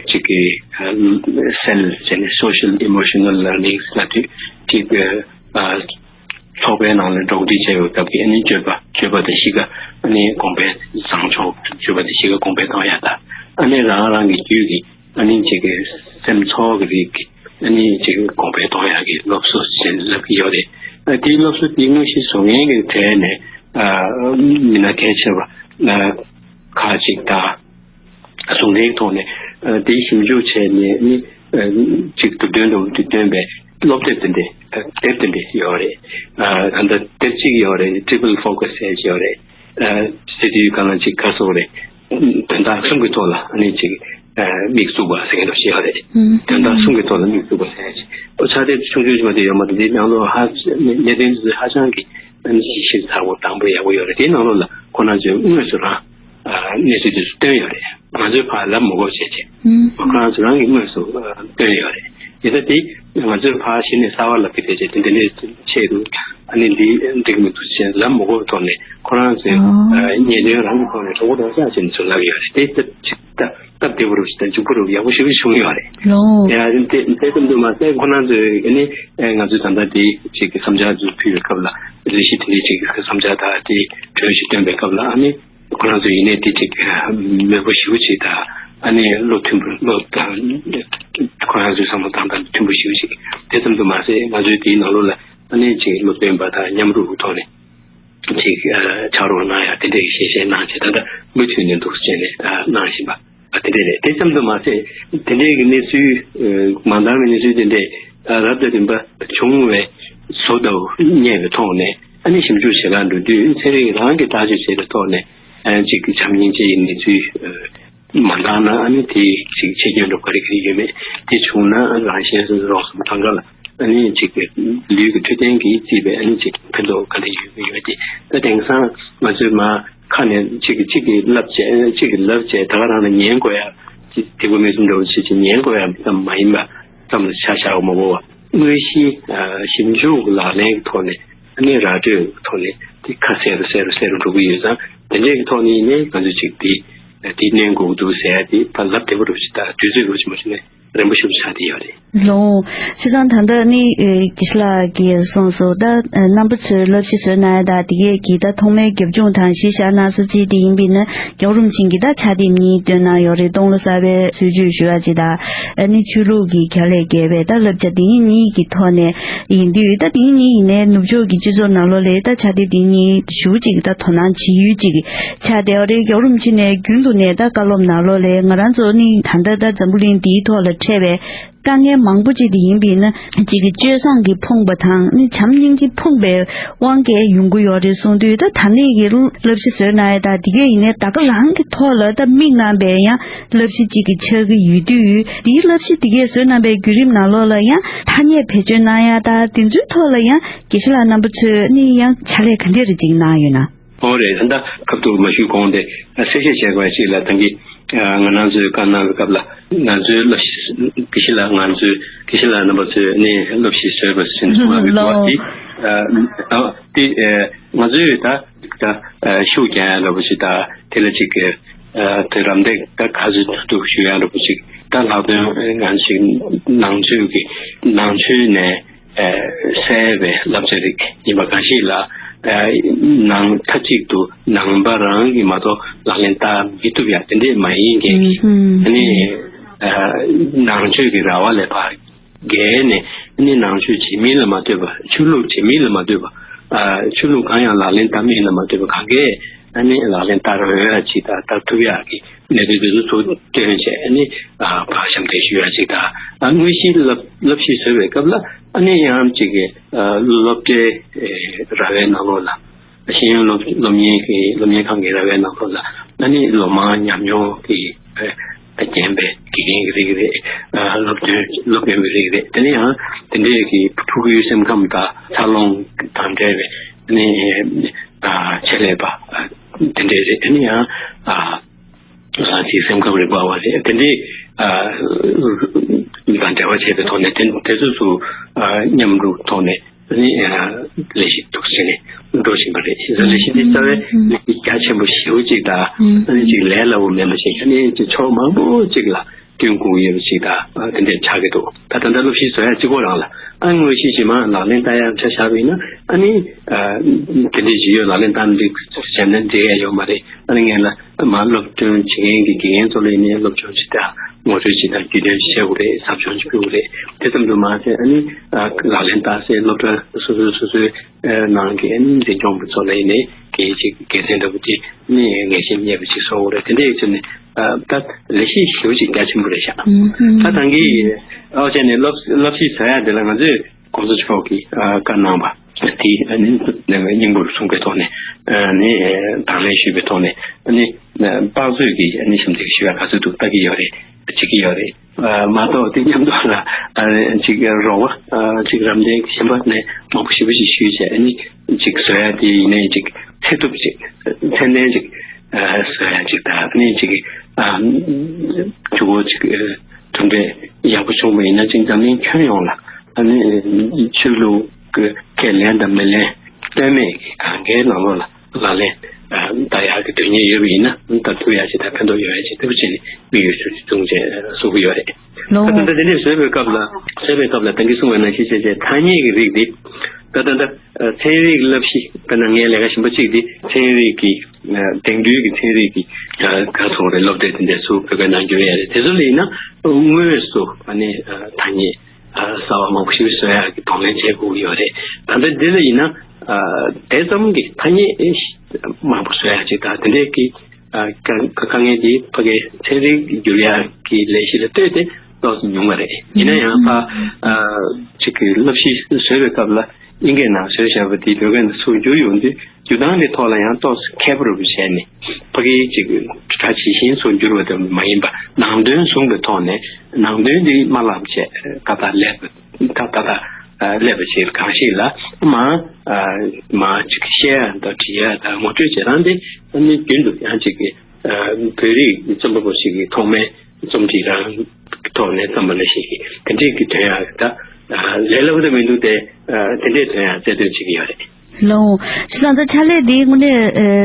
གཅིག་གི་ཨ་སེལ་ཟེར་ནས་Social Emotional Learning ལབ་དུས་གཅིག་ཨ་ཚོགས་པའི་ནང་ལ་འགྲོ་གྲོན་བྱས་ཡོད་སྟབས་ཀྱིས་ཨ་ནི་སྤྱོད་པ་སྤྱོད་པ་དང་གཤིས་ཀ་ཨ་ནི་གོང་འཕེལ་བཟང་ཕྱོགས་སྤྱོད་པ་དང་གཤིས་ཀ་གོང་འཕེལ་གཏོང་ཡག་དང་ཨ་ནི་རང་རང་གི་རྒྱུད་ཀྱི་ཨ་ནི་ཅིག་གི་སེམས་ཚོར་གྱི་རིགས་ཨ་ནི་ཅིག་གོང་འཕེལ་གཏོང་ཡག་གི་སློབ་གསོ་ཞེས་ལབ་ཀྱི་ཡོད་རེད། ཨ་དེའི་སློབ་གསོ་དེ་དངོས་གཞི་བཟོ་མཁན་གྱི་གྲས་ནས་ཨ་མི་སྣ་གལ་ཆེ་བ་ཨ་ཁག་ཅིག་དང་བཟོ་མཁན་གྱི་ཐོག་ནས་ཨ་དེའི་ཞིབ་འཇུག་བྱས་ནས་ཨ་ནི་ཨ་ཅིག་མཛུབ་སྟོན་དང་མཛུབ་སྟོན་པའི་སློབ་དེབ་དེ་འདྲ་དེབ་དེ་འདྲ་ཡོད་རེད། ཨ་ད་ལྟ་དེབ་གཅིག་ཡོད་རེད། Triple Focus ཟེར་ཡག་ཡོད་རེད། ཨ་ཟེར་དུས་གང་ལ་ཅིག་ག་སོགས་རེད། དོན་དག་གསུམ་གྱི་ཐོག་ལ་ཨ་ནི་ཅིག་ཨ་དམིགས་བཙུགས་པ་ཟེར་མཁན་འདྲ་ཞིག་ཡོད་རེད། ཨུམ། དོན་དག་གསུམ་གྱི་ཐོག་ལ་དམིགས་བཙུགས་པ་ཟེར་ཡག་ཅིག་ཨོ་ཕྱག་དེབ་ཆུང་ཆུང་ཞིག་མ་གཏོགས་ཡོད་མ་རེད། འདིའི་ནང་ལོགས་ཧ་གནད་དོན་དེ་ཚོ་ཧ་ཅང་གི་ཨ་ནི་ཞིབ་ཚགས་པོ་དྭངས་པོ་ཡག་པོ་ཡོད་རེད། དེའི་ནང་ལོགས་ལ་ཁོ་རང་ཚོས་དངོས་སུ་རང་ཨ་གནས་ཚུལ་དེ་ཚོ་བཏོན་ཡོད་རེད། ང་ཚོའི་ཕར་ལབ་མི་དགོས་བྱས་བྱས། ཨུམ། ཁོ་རང་ཚོ་རང་གིས་དངོས་སུ་ཨ་བཏོན་ཡོད་རེད། ཡིན་ཙང་དེ་ང་ཚོའི་ཕར་གཞི་ནས་གསར་པ་ལབ་ཀྱི་བྱས་བྱས་དེ་འདི་འདྲའི་ཆེད་དུ་ཨ་ནི་འདི་འགྲིག་མི་འདུག་ཅེས་ལབ་མི་དགོས་པའི་ཐོག་ནས་ཁོ་རང་ཚོས། ཨོ། ཨ་ཉེས་དོན་རང་གི་ཐོག་ནས་གྲོགས་པོ་རོགས་ཤག་བྱས་ནས་ཚུར་ལབ་ཡོད་རེད། དེ་སྟབས་ཅིག་སྟབས་སྟབས་བདེ་པོ་རུ་ཞིག་དང་འཇུག་པོ་རུ་ཡག་པོ་ཞེ་པོ་ཅིག་བྱུང་ཡོད་རེད། ལོ། ཡ་དེ་དེ་ཙམ་དུ་མ་ཟད་ཁོ་རང་ཚོས་ཨ་ནི་ཨ་ང་ཚོས་ད་ལྟ་དེ་ཅིག་གི་བསམ་འཆར་ཚོ་ཕུལ་བའི་སྐབས་ལ་ལས་གཞི་དེ་འདྲའི་ཅིག་གི་བསམ་འཆར་དང་དེ་གྲོས་གཞི་བཏོན་པའི་སྐབས་ལ་ཨ་ནི། ཁོ་རང་ཚོ་ཡིན་ནའི་དེ་ཅིག་མོས་པོ་ཞེ་པོ་ཅིག་དང་ཨ་ནི་བློ་མཐུན་པོ་བློ་དང་ཁོ་རང་ཚོའི་བསམ་བློ་བཏང་སྟངས་མཐུན་པོ་ཞེ་པོ་ཅིག་དེ་ཙམ་དུ་མ་ཟད་ང་ཚོའི་དེའི་ནང་ལོགས་ལ་ཨ་ནི་ཅིག་སློབ་སྟོན་པ་དང་མཉམ་རུབ་ཀྱི་ཐོག་ནས་ཅིག་ཕྱག་རོགས་གནང་ཡ་དེ་འདྲའི་ཞལ་བཞེས་གནང་བྱས་ད་ལྟ་མུ་མཐུད་ནས་འདུག་ཟེར་ནས་གནང་བཞིན་པ་དེ་འདྲ་རེད། དེ་ཙམ་དུ་མ་ཟད་དེ་འདྲའི་གི་གནས་ཚུལ་མ་འདང་བའི་གནས་ཚུལ་དེ་འདྲས་རབ་དང་རིམ་པ་བྱུང་བའི་བཟོ་ལྟ་བུ་རྙེད་པའི་ཐོག་ནས། ཨ་ནི་ཞིབ་འཇུག་བྱེད་གར་འགྲོ་དུས་ཚན་རིག་རང་གིས་ཐག་གཅོད་བྱས་པའི་ཐོག་ནས་ཨ་གཅིག་གི་བྱམས་སྙིང་རྗེ་ཡི་གནས་ཚུལ་མ་འདང་ན་ཨ་ནི་དེ་གཅིག་ཆད་སྐྱོན་འགྲོ་ག་རེ་ག་རེ་ཡོད་མེད་དེ་བྱུང་ན་རང་གཞན་རོགས་ཟུང་གྲངས་ཀ་ལ་ཨ་ནི་གཅིག་གི་ལུས་ཀྱི་འཕྲོད་བསྟེན་གྱིས་བརྩིས་པའི་ཨ་ནི་གཅིག་ཕན་ཐོགས་ག་འདྲ་ཡོད་མེད་ཡོད་དེ་ད་དེང་སང་ང་ཚོས་མ་ཁ་ནས་གཅིག་གིས་གཅིག་གིས་ལབ་བྱས་གཅིག་གིས་ལབ་བྱས་ད་ག་རང་ལ་ཉན་དགོས་ཡ་དེ་དེ་དགོས་མེད་ཙམ་འདྲ་བོ་བྱེད་ཀྱི་ཉན་དགོས་ཡ་ཙམ་མ་ཡིན་པ། ཙམ་ལ་ཆ་བཞག་པ་མ་གོ་བ་དངོས་གཞིའི་ཞིབ་འཇུག་ལག་ལེན་གྱི་ཐོག་ནས་ཨ་ནི་ར་སྤྲོད་ཀྱི་ཐོག་ནས་དེ་ཁ་གསལ་རུ་གསལ་རུ་གསལ་རུ་འགྲོ་གི་ཡོད་ཙང་དེ་འདྲའི་གི་ཐོག་ནས་ནས་ང་ཚོས་ཅིག་དེ་དེ་གནོན་དགོས་ཀྱི་འདུག་ཟེར་ཡ་དེ་ཕར་ལབ་བདེ་པོ་རུ་ཞིག་དང་དུས་ཚོད་རུ་ཞིག་མ་བྱུང་ནས་རན་པོ་ཞིག་ཆགས་བསྡད་ཡོད་རེད། ལོ། བྱས་ཙང་ད་ལྟ་ནི་དགེ་བཤེས་ལགས་ཀྱིས་གསུངས་སོང་ད་རྣམ་པ་ཚོས་བསླབ་གཞི་བཟོས་གནང་ཡ་ད་དེ་གས་ཀྱི་ད་ཐོག་མའི་རྒྱབ་ལྗོངས་དང་གཞི་བཞག་གནང་ས་ཅིག་དེ་ཡིན་པས་ན། རྒྱལ་བ་རིན་པོ་ཆེ་གིས་ད་ཕྱག་དེབ་གཉིས་བཏོན་གནང་ཡོད་རེད། སྟོང་ལོ་གསར་པའི་གསོལ་མཆོད་ཞུ་ཡག་ཅིག་དང་། ཨ་ནི་ཆོས་ལུགས་ཀྱི་ཁྱད་ལས་བརྒལ་བའི་ད་བསླབ་བྱ་འདི་གཉིས་ཀྱི་ཐོག་ནས་ཡིན་དུས་ད་འདི་གཉིས་ཡིན་ནའི་ནུབ་ཕྱོགས་ཀྱི་སྤྱི་ཚོགས་ནང་ལོགས་ལ་ད་ཕྱག་དེབ་འདི་གཉིས་ཞུ་ཅིག་ད་དོ་སྣང་བྱེད་ཡུལ་ཅིག་ཆགས་བསྡད་ཡོད་རེད། རྒྱལ་བ་རིན་པོ་ཆེ་ནས་རྒྱུན་དུ་ནས་ད་བཀའ་སློབ་ནང་ལོགས་ལ་ང་རང་ཚོ་ནི་ད་ལྟ་ད་འཛམ་བུ་གླིང་འདིའི་ཐོག་ལ་འཕྲད་པའི་དཀའ་ངལ་མང་པོ་ཅིག་དེ་ཡིན་པས་ན་གཅིག་གི་སྤྱོད་བཟང་གིས་ཕོངས་པ་དང་ནི་བྱམས་སྙིང་རྗེས་ཕོངས་པའི་དབང་གིས་ཡོང་གི་ཡོད་རེད་གསུངས་དུས་ད་ད་ནས་ཀྱི་བསླབ་གཞི་བཟོས་གནང་ཡ་ད་དེ་གས་ཡིན་ནའི་ད་ག་རང་གི་ཐོག་ལ་ད་དམིགས་གནང་བའི་ཡང་བསླབ་གཞི་གཅིག་གི་ཆགས་ཀྱི་ཡོད་དུས་དེའི་བསླབ་གཞི་དེ་གས་བཟོས་གནང་བའི་བརྒྱུད་རིམ་ནང་ལོགས་ལ་ཡང་ཐ་སྙད་བེད་སྤྱོད་གནང་ཡ་ད་དེ་ཚོའི་ཐོག་ལ་ཡང་དགེ་བཤེས་ལགས་རྣམ་པ་ཚོས་ནི་ཡང་ཕྱག་ལས་ག་འདྲས་རེ་ཅིག་གནང་ཡོད་ན། ཨོ་རེད། ད་ལྟ་ཁ་ཐུག་མ་ཞུས་གོང་དེ་གསལ་བཤད་བྱས་དགོས་ཅིག་ལ་ད་གིན་ང་རང་ཚོའི་བཀའ་གནང་བའི་སྐབས་ལ་ང་ཚོའི་བསླབ་གཞི་དགེ་བཤེས་ལགས་ང་ཚོའི་དགེ་བཤེས་ལགས་རྣམ་པ་ཚོས་ནི་བསླབ་གཞི་བཟོས་པ་ཟིན་གསུང་བ་རེད་འདུག་བ། དེ་དེ་ང་ཚོས་ད་ད་ཤུགས་རྒྱག་ཡ་འདྲ་པོ་ཞིག་ད་དེ་ལ་ཅིག་གི་དེ་རམ་འདེགས་ད་ག་ཚོད་ཐུབ་ཐུབ་ཞུ་ཡ་འདྲ་པོ་ཞིག་ད་ལྷག་དོན་ང་ཞིག་ནང་ཆོས་ཀྱི་ནང་ཆོས་ནས། གསལ་བའི་བསླབ་བྱ་རིགས་ཡིན་པ་གང་ཞིག་ལ། ནང་མཐའ་གཅིག་ཏུ་ནང་པ་རང་གིས་མ་གཏོགས་ལག་ལེན་བསྟར་མི་ཐུབ་ཡ་དེ་འདྲས་མ་ཡིན་མཁན་གྱི་ཨ་ནི་ནང་ཆོས་ཀྱི་ར་བ་ལས་ཕར་བརྒལ་ནས་ཨ་ནི་ནང་ཆོས་བྱེད་མིན་ལ་མ་ལྟོས་པ་ཆོས་ལུགས་བྱེད་མིན་ལ་མ་ལྟོས་པ་ཆོས་ལུགས་གང་ཡང་ལག་ལེན་བསྟར་མིན་ལ་མ་ལྟོས་པ་གང་གས་ཨ་ནི་ལག་ལེན་བསྟར་འོས་ཡ་ཅིག་དང་བསྟར་ཐུབ་ཡ་གི་གནས་ཚུལ་དེ་ཚོ་ཚུར་བཏོན་བྱས་ནས་ཕར་ཞབས་འདེགས་ཞུ་ཡ་ཅིག་དང་། དངོས་གཞིའི་བསླབ་བསླབ་གཞི་བཟོ་བའི་སྐབས་ལ་ཨ་ནི་ཡང་ཅིག་གི་སློབ་གྲྭའི་ར་བའི་ནང་ལོགས་ལ་ཤེས་ཡོན་སློབ་སློབ་གཉེར་གྱི་སློབ་གཉེར་ཁང་གི་ར་བའི་ནང་ལོགས་ལ་ཨ་ནི་ལོ་མང་ཉམས་མྱོང་གི་རྒན་པའི་དགེ་རྒན་གྱི་རིགས་རེད། སློབ་སྟོན་སློབ་དཔོན་གྱི་རིགས་རེད། དེ་ནས་ཡང་དེ་འདྲའི་གི་ཕྲུ་གུའི་སེམས་ཁམས་དང་འཚར་ལོངས་དང་འབྲེལ་བའི་ཨ་ནི་ཆེད་ལས་པ་དེ་འདྲའི་རེད། དེ་ནས་ཡང་། ཅིག་སེམས་ཁམས་རིག་པ་བ་རེད། དེ་འདྲའི་དང་འབྲེལ་བ་བྱས་པའི་ཐོག་ནས་དེ་དེ་ཚོ་ཚོ་མཉམ་རུབ་ཐོག་ནས་ནི་ལས་གཞི་འདུག་ཟེར་ནས་འགྲོ་བཞིན་པ་རེད། ལས་གཞི་འདི་རྩ་བའི་ལས་གཞི་རྒྱ་ཆེན་པོ་ཞེ་པོ་ཅིག་དང་ཅིག་ལས་སླ་བོ་མིན་པ་ཞིག་ཨ་ནི་ཅིག་ཕྱོགས་མང་པོ་ཅིག་ལ་བསྟུན་དགོས་ཡོད་པ་ཅིག་དང་དེ་འདྲས་ཆགས་ཀྱི་འདུག་ད་ད་ལྟ་སློབ་གཞི་བཟོ་ཡ་གཅིག་པོ་རང་ལ་ཨ་དངོས་གཞི་ཞིག་མ་ལག་ལེན་བསྟར་ཡ་ཆ་བཞག་པ་ཡིན་ན་ཨ་ནི་དེ་འདྲས་ཇི་ཡོད་ལག་ལེན་བསྟར་འདི་བྱས་ན་འགྲིག་ཡ་ཡོད་མ་རེད། ཨ་ནི་ངས་ལ། མ་སློབ་སྟོན་བྱེད་མཁན་གྱི་དགེ་རྒན་ཚོ་ལ་ཡིན་ནའི་སློབ་སྦྱོང་བྱེད་སྟངས་ངོ་སྤྲོད་བྱེད་སྟངས་རྒྱུས་སྟོན་བྱེད་དགོས་རེད། ཟབ་སྦྱོང་བྱེད་དགོས་རེད། དེ་ཙམ་དུ་མ་ཟད་ཨ་ནི་ལག་ལེན་བསྟར་སའི་སློབ་གྲྭ་སོ་སོའི་སོ་སོའི་ནང་གི་ཨ་ནི་འཛིན་སྐྱོང་པ་ཚོ་ལ་ཡིན་ནའི་གལ་ཆེ་དགེ་མཚན་འདྲ་པོ་དེ་ནི་ངེས་ཤེས་རྙེད་པ་ཅིག་བཟོ་དགོས་རེད། དེ་འདྲའི་ཆེད་ནས་ད་ལས་གཞི་ཞེ་པོ་ཅིག་རྒྱ་ཆེན་པོ་རེད་ཤག་ད་ད་གིན་ཨའོ་ཅན་ནས་སློབ་སློབ་གཞི་བཟོ་ཡ་དེ་ལ་ང་ཚོས་༸གོང་ས་མཆོག་གིས་བཀའ་གནང་བ། དེ་ཨ་ནི་སྙིང་པོར་བཟུང་པའི་ཐོག་ནས་ཨ་ནི་དང་ལེན་ཞུས་པའི་ཐོག་ནས་ཨ་ནི་དཔག་ཚོད་ཀྱི་ཨ་ནི་ཞབས་འདེགས་ཞུ་ཡ་ག་ཚོད་འདུག་ལྟ་གི་ཡོད་རེད། བྱེད་ཀྱི་ཡོད་རེད། མ་གཏོགས་དེ་མཉམ་དུ་ལ་ཨ་ཅིག་རོགས་པ་ཅིག་རམ་འདེགས་གཞན་པ་ནས་མང་པོ་ཞེ་པོ་ཅིག་ཞུས་བྱས་ཨ་ནི་ཅིག་བཟོ་ཡ་དེ་ཡིན་ནའི་ཅིག་ཚད་ཐུབ་ཅིག་ཚད་ལྡན་ཅིག་བཟོ་ཡ་ཅིག་དང་ཨ་ནི་ཅིག་ ཨ་ཇུ་གོ་ཅིག་ཨ་གྲུབ་འབྲས་ཡག་པོ་བྱུང་བ་ཡིན་ན་ཅིག་འཛམ་གླིང་ཁྱོན་ཡོངས་ལ་ཨ་ནི་ཆོས་ལུགས་ཀྱི་ཁས་ལེན་དང་མི་ལེན་ལྟོས་མེད་ཀྱི་གང་གའི་ནང་ལོགས་ལ་ལག་ལེན་ཨ་བསྟར་ཡག་གི་དོན་གཉེར་ཡོད་པ་ཡིན་ན་ད་ཐུག་ཡག་ཅིག་དང་ཕན་ཐོགས་ཡོད་ཡག་ཅིག་ལྟ་བུ་བྱས་ནས་དམིགས་ཡུལ་ཞུ་བྱུང་བྱས་བཟོ་གི་ཡོད་རེད། ལོ་ད་ལྟ་དེ་འདྲས་བཟོས་པའི་སྐབས་ལ་བཟོས་པའི་སྐབས་ལ་ད་གིན་གསུངས་པ་ནང་བཞིན་བྱས་བྱས་ཐ་སྙད་ཀྱི་རིགས་འདི་ད་ད་ད་ཚན་རིག་བསླབ་གཞི་ད་ནང་ངའི་ལས་ཀ་གཞན་པ་གཅིག་འདི་ཚན་རིག་གི་དེང་དུས་ཀྱི་ཚན་རིག་གི་ག་ཚོང་རེད་སློབ་གྲྭའི་དེ་འདྲས་ཚུར་བོད་སྐད་ནང་བསྒྱུར་ཡ་རེད། དེ་ཚོ་ལ་ཡིན་ན་དངོས་སུ་ཨ་ནི་ཐ་སྙད་གསར་བ་མང་པོ་ཞིག་བཟོ་ཡ་གི་གདོང་ལེན་བྱེད་དགོས་ཀྱི་ཡོད་རེད། ད་ལྟ་འདི་ལ་ཡིན་ན་དེ་ཙམ་གྱི་ཐ་སྙད་མང་པོ་བཟོ་ཡ་ཅིག་དང་དེ་འདྲས་ཀྱི་ཨ་དཀའ་དཀའ་ངལ་དེ་ཕ་གིའི་ཚན་རིག་བསྒྱུར་ཡག་གི་ལས་གཞི་ལ་ལྟོས་ཏེ་ཏོག་ཙམ་ཉུང་བ་རེད། ཡིན་ན་ཡང་ཕ་ཨ་ཅིག་གི་བསླབ་གཞི་བཟོས་པའི་སྐབས་ལ་དབྱིན་སྐད་ནང་བཟོས་བཞག་པ་དེ་བོད་སྐད་ནང་ཚུར་བསྒྱུར་ཡོང་དུས་བསྒྱུར་སྟངས་དེ་ཐོག་ལ་ཡང་ཏོག་ཙམ་མཁས་པོ་རུ་བྱས་ནས་ཕ་གིའི་ཅིག་གྲ་ཇི་བཞིན་ཚུར་བསྒྱུར་བ་དེ་མ་ཡིན་པ་ནང་དོན་བཟུང་བའི་ཐོག་ནས་ནང་དོན་དེ་མ་བརླག་བྱས་ཏག་ཏག་སླེབས་པ་ཏག་ཏག་ཏག་སླེབས་པ་ཞིག་གང་ཞིག་ལ་མ་མ་ཅིག་བཤད་ཡ་དང་འབྲི་ཡ་དང་ངོ་སྤྲོད་བྱེད་སྟངས་དེ་ཨ་ནི་རྒྱུན་དུ་ཡང་ཅིག་གི་བོད་རིགས་རྩོམ་པ་པོ་ཞིག་གི་ཐོག་མའི་རྩོམ་སྒྲིག་རང་ཐོག་ནས་བརྩམས་པ་ལ་ཞིག་གི་དེ་འདྲས་ཀྱི་དོན་ཡང་ད་ལས་སླ་པོ་དེ་མི་འདུག་སྟེ་དེ་འདྲས་དོན་ཡང་རྩལ་འདོན་བྱེད་ཀྱི་ཡོད་རེད། ལགས། བྱས་ཙང་ད་ཕྱག་ལས་འདི་དངོས་གནས་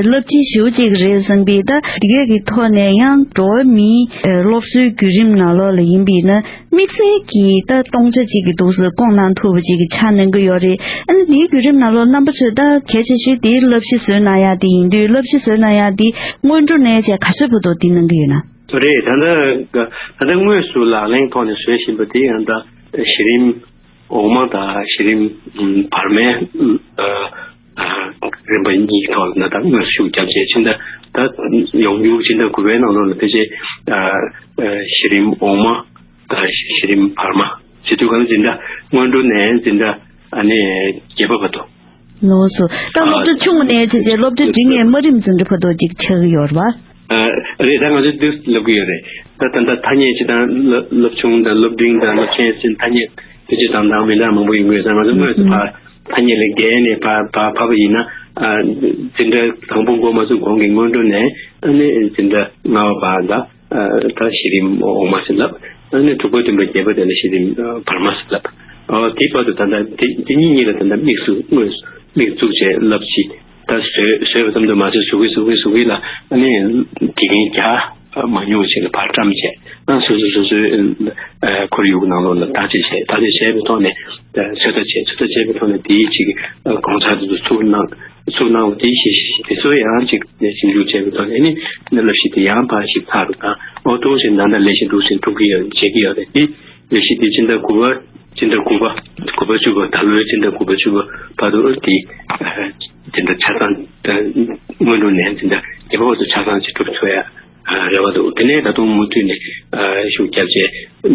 རླབས་ཆེན་ཞེ་པོ་ཅིག་རེད་བསམ་པས། ད་འདི་གས་ཀྱི་ཐོག་ནས་ཡང་འགྲོ་བ་མིའི་སློབ་གསོའི་བརྒྱུད་རིམ་ནང་ལོགས་ལ་ཡིན་པས་ན་དམིགས་བསལ་གྱི་ད་སྟོང་ཆ་གཅིག་གི་འདུག་སེ་བསྐོང་གནང་ཐུབ་པ་ཅིག་གི་ཆགས་གནང་གི་ཡོད་རེད། ཨ་ནི་འདིའི་བརྒྱུད་རིམ་ནང་ལོགས་རྣམ་པ་ཚོས་ད་གལ་ཆེ་ཤོས་འདིའི་བསླབ་གཞི་བཟོས་གནང་ཡག་དེ་ཡིན་དུས་བསླབ་གཞི་བཟོས་གནང་ཡག་འདི་སྔོན་འགྲོ་ནས་བྱས་ག་ཚོད་བར་དུ་འདི་གནང་གི་ཡོད་ན། རེད། ད་ལྟ་ད་ལྟ་དངོས་སུ་ལག་ལེན་ཐོག་ནས་བཟོས་བཞིན་པ་དེ་ཡང་ད་གཞི་རིམ་འོག་མ་དང་གཞི་རིམ་བར་མའི་རིམ་པ་གཉིས་ཐོག་ལ་ད་དངོས་སུ་ཤུགས་རྒྱབ་བྱས་ཕྱིན། ད་ད་ཡོང་རྒྱུ་ཕྱིན་ད་དགུ་པའི་ནང་ལོགས་ལ་ཕལ་ཆེར་གཞི་རིམ་འོག་མ་དང་གཞི་རིམ་བར་མ་བྱེད་དུས་གང་ལ་འཛིན་གྲྭ་སྔོན་འགྲོ་ནས་འཛིན་གྲྭ་ཨ་ནི་བརྒྱད་པ་བར་དུ། ལགས་སོ། ད་སློབ་གྲྭ་ཆུང་ངུ་ནས་བྱས་བྱས་སློབ་གྲྭ་འབྲིང་བའི་དམའ་རིམ་འཛིན་གྲྭ་བར་དུ་ཅིག་ཆགས་ཀྱི་ཡོད་རེད་པ། ཨ་རེད། ད་ང་ཚོས་འདུག་ལབ་ཀྱི་ཡོད་རེད། ད་ད་ལྟ་ཐ་སྙད་ཅིག་དང་སློབ་སློབ་ཆུང་དང་སློབ་འབྲིང་དང་སློབ་ཆེན་ཟེར་ཐ་སྙད་དེ་ཅིག་དང་དང་མི་འདྲ་མང་པོ་ཡོང་གི་ཡོད་ཙང་ང་ཚོ་དངོས་སུ་ཕར་ཐ་སྙད་ལ་བརྒལ་ནས་ཕར་ཕར་ཕབ་པ་ཡིན་ན་ཨ་འཛིན་གྲྭ་དང་པོ་འགོ་མ་ཚུགས་གོང་གི་སྔོན་འགྲོ་ནས་ཨ་ནི་འཛིན་གྲྭ་ལྔ་པ་བར་ལ་ད་གཞི་རིམ་འོག་མ་ཟེར་ལབ། ཨ་ནི་དྲུག་པ་བདུན་པ་བརྒྱད་པ་དེ་ལ་གཞི་རིམ་བར་མ་ཟེར་ལབ། ཨོ་དེའི་བར་དུ་ད་ལྟ་དེ་དེ་གཉིས་གཉིས་ལ་ད་ལྟ་དམིགས་སུ་དངོས་སུ་དམིགས་བཙུགས་བྱས་བསླབ་གཞི་ད་བཟོས་བཟོས་པ་ཙམ་དུ་མ་ཟད་བཟོ་གི་བཟོ་གི་བཟོ་གི་ལ་ཨ་ནི་དགེ་རྒན་བརྒྱ་མ་ཉུང་བ་ཞིག་ལ་ཕར་བཀྲམ་བྱས་ཨ་སོ་སོ་སོ་སོའི་ཁོར་ཡུག་ནང་ལོགས་ལ་བརྟག་དཔྱད་བྱས་བརྟག་དཔྱད་བྱས་པའི་ཐོག་ནས་ཚོད་ལྟ་བྱས་ཚོད་ལྟ་བྱས་པའི་ཐོག་ནས་དེའི་ཅིག་གོང་ཚད་དུ་ཚུར་གནང་། ཚུར་གནང་བ་དེ་ཤེས་ཤེས་དེ་ཚོ་ཡང་ཅིག་ཞིབ་འཇུག་བྱས་པའི་ཐོག་ནས་ནི་བསླབ་གཞི་དེ་ཡང་ཕར་ཞིབ་ཚགས་རུ་དང་འོ་ཐུག་བཞིན་ད་ལྟ་ལས་གཞི་འདུག་ཟིན་ཐུག་གི་ཡོད་བྱེད་ཀྱི་ཡོད་རེད། དེ་ལས་གཞི་དེ་སྤྱི་ཟླ་དགུ་པ་སྤྱི་ཟླ་དགུ་པ་དགུ་པ་བཅུ་པ་ད་ལོའི་སྤྱི་ཟླ་དགུ་པ་བཅུ་པ་བར་དུ་དེ་སྤྱི་ཟླ་ཆ་ཚང་སྔོན་འགྲོ་ནས་སྤྱི་ཟླ་བརྒྱད་པ་བར་དུ་ཆ་ཚང་ཅིག་གྲུབ་ཐུབ་ཡ་རེ་བ་འདུག་དེ་ནས་ད་དུང་མུ་མཐུད་ནས་ཤུགས་རྒྱབ་བྱས་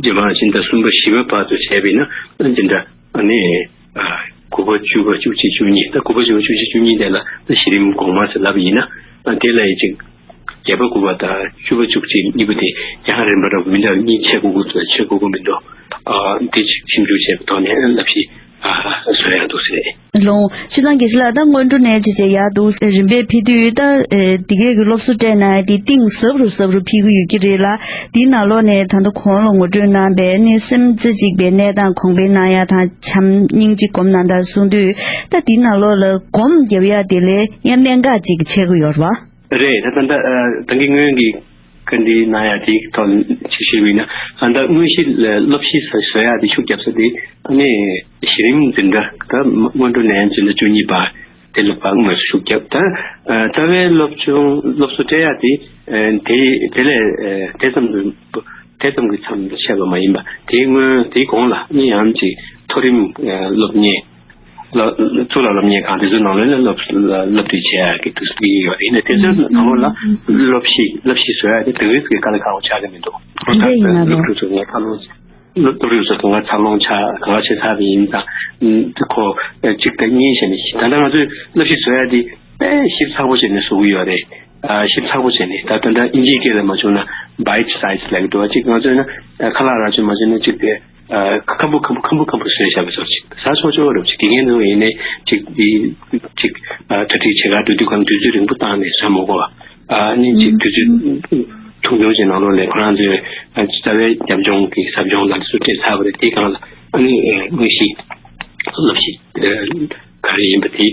རྗེས་མ་སྤྱི་ཟླ་གསུམ་པ་བཞི་པ་བར་དུ་བྱས་པ་ཡིན་ན་སྤྱི་ཟླ་ཨ་ནི། དགུ་པ་བཅུ་པ་བཅུ་གཅིག་བཅུ་གཉིས་ད་དགུ་པ་བཅུ་པ་བཅུ་གཅིག་བཅུ་གཉིས་དེ་ལ་ད་གཞི་རིམ་གོང་མ་ཟེར་ལབ་ཡིན་ན་དེ་ལ་ཡི་ཅིག་བརྒྱད་པ་དགུ་པ་དང་བཅུ་པ་བཅུ་གཅིག་གཉིས་པ་དེ་ཡང་རིམ་པ་འདྲ་བོ་མི་འདྲ་བ་གཉིས་ཆད་དགོས་ཀྱི་འདུག་ཆད་དགོས་ཀྱི་མི་འདུག་དེ་ཅིག་ཞིབ་འཇུག་བྱས་པའི་ཐོག་ནས་བསླབ་གཞི་བཟོ་ཡག་འདུག་ཟེར། ལགས་སོ། བྱས་ཙང་དགེ་བཤེས་ལགས་ད་སྔོན་འགྲོ་ནས་བྱས་བྱས་ཡག་འདུག་རིམ་པས་ཕེབས་དུས་ད་འདི་གས་ཀྱི་སློབ་གསོ་སྤྲད་ན་དེ་གཏིང་ཟབ་རུ་ཟབ་རུ་ཕེབས་ཀྱི་ཡོད་ཀྱི་རེད་ལ། དེའི་ནང་ལོགས་ནས་ད་ལྟ་གོང་ལ་ངོ་སྤྲོད་གནང་པའི་ནི་སེམས་རྩེ་གཅིག་པའི་གནས་སྟངས་གོང་འཕེལ་གནང་ཡ་དང་བྱམས་སྙིང་རྗེ་སྒོམ་གནང་དང་གསུངས་དུས་ད་དེའི་ནང་ལོགས་ལ་སྒོམ་རྒྱབ་ཡ་དེ་ལས་ཡང་གནད་འགག་ཅིག་ཆགས་ཀྱི་ཡོད་རེད་བ། རེད། ད་ད་ད་ད་གིན་སྔོན་གྱི་བཀའ་འདྲི་གནང་ཡ་དེའི་ཐོག་ཅིག་ཞུས་པ་ཡིན་ན་ད་དངོས་གཞི་བསླབ་གཞི་བཟོ་ཡ་དེ་ཤུགས་རྒྱབ་ས་དེ་ཨ་ནི་གཞི་རིམ་འཛིན་གྲྭ་ད་སྔོན་འགྲོ་ནས་འཛིན་གྲྭ་བཅུ་གཉིས་བར། དེ་ལ་ཕར་དངོས་སུ་ཤུགས་རྒྱབ། ད་རྩ་བའི་སློབ་ཆུང་སློབ་གསོ་སྤྲད་ཡག་དེ་དེ་དེ་ལས་དེ་ཙམ་དུ་དེ་ཙམ་གྱི་མཚམས་ཆད་པ་མ་ཡིན་པ་དེའི་སྔོན་དེའི་གོང་ལ་ནི་ཡང་ཅིག་མཐོ་རིམ་སློབ་གཉེར་གཙུག་ལག་སློབ་གཉེར་ཁང་དེ་ཚོའི་ནང་ལོགས་ལ་སློབ་སློབ་ཁྲིད་བྱེད་ཡག་གི་དུས་ཚོད་ཡོད་རེད། ཡིན་ནའི་དེ་ཚོའི་ནང་ལོགས་ལ་སློབ་གཞི་སློབ་གཞི་བཟོ་ཡག་དེ་དེ་འདྲའི་གི་དཀའ་ལས་ཁག་པོ་ཆགས་ཀྱི་མི་འདུག་དེ་འདྲ་ཡིན་ན་ལོ། སློབ་ཕྲུག་ཚོ་ང་ཚ་ལོང་། སློབ་སློབ་ཕྲུག་ཚོ་གང་ག་འཚར་ལོངས་ཆགས་གང་ག་བྱས་ཚར་བ་ཡིན་ཙང་། ཁོ་གཅིག་དང་གཉིས་བྱས་ནས་ད་ལྟ་ང་ཚོས་བསླབ་གཞི་བཟོ་ཡ་དེ་དཔེ་ཞིབ་ཚགས་པོ་བྱས་ནས་བཟོ་གི་ཡོད་རེད། ཞིབ་ཚགས་པོ་བྱས་ནས་ད་ད་ལྟ་དབྱིན་ཇིའི་སྐད་ལ་མ་བྱུང་ན་bite size་ལབ་ཀྱི་འདུག་ཅིག་ང་ཚོས་ན་ཁ་ལག་རག་ཆོད་མ་བྱུང་ན་ཅིག་དེ་ཁམ་བུ་ཁམ་བུ་ཁམ་བུ་ཁམ་བུ་བཟོས་བཞག་པའི་བཟོ་ཅིག་ཟ་ཆོག་ཆོག་རེད། ཅིག་དགེ་རྒན་ཚོ་ཡིན་ནའི་ཅིག་དེ་ཅིག་གྲ་སྒྲིག་བྱེད་གར་འགྲོ་དུས་གང་དུས་ཚོད་རིང་པོ་བཏང་ནས་བཟོ་མི་དགོས་པ། ཨ་ནི་ཅིག་དུས་ཚོད་ཐུང་ཐུང་ཅིག་ནང་ལོགས་ལ་ཁོ་རང་ཚོས་རྩ་བའི་རྒྱབ་ལྗོངས་ཀྱི་ཟབ་སྦྱོང་དང་དེ་ཚོ་སྤྲད་ཚར་བ་རེད། དེའི་སྒང་ལ་ཨ་ནི་དངོས་གཞི་སློབ་གཞི་ག་རེ་ཡིན་པ་དེ་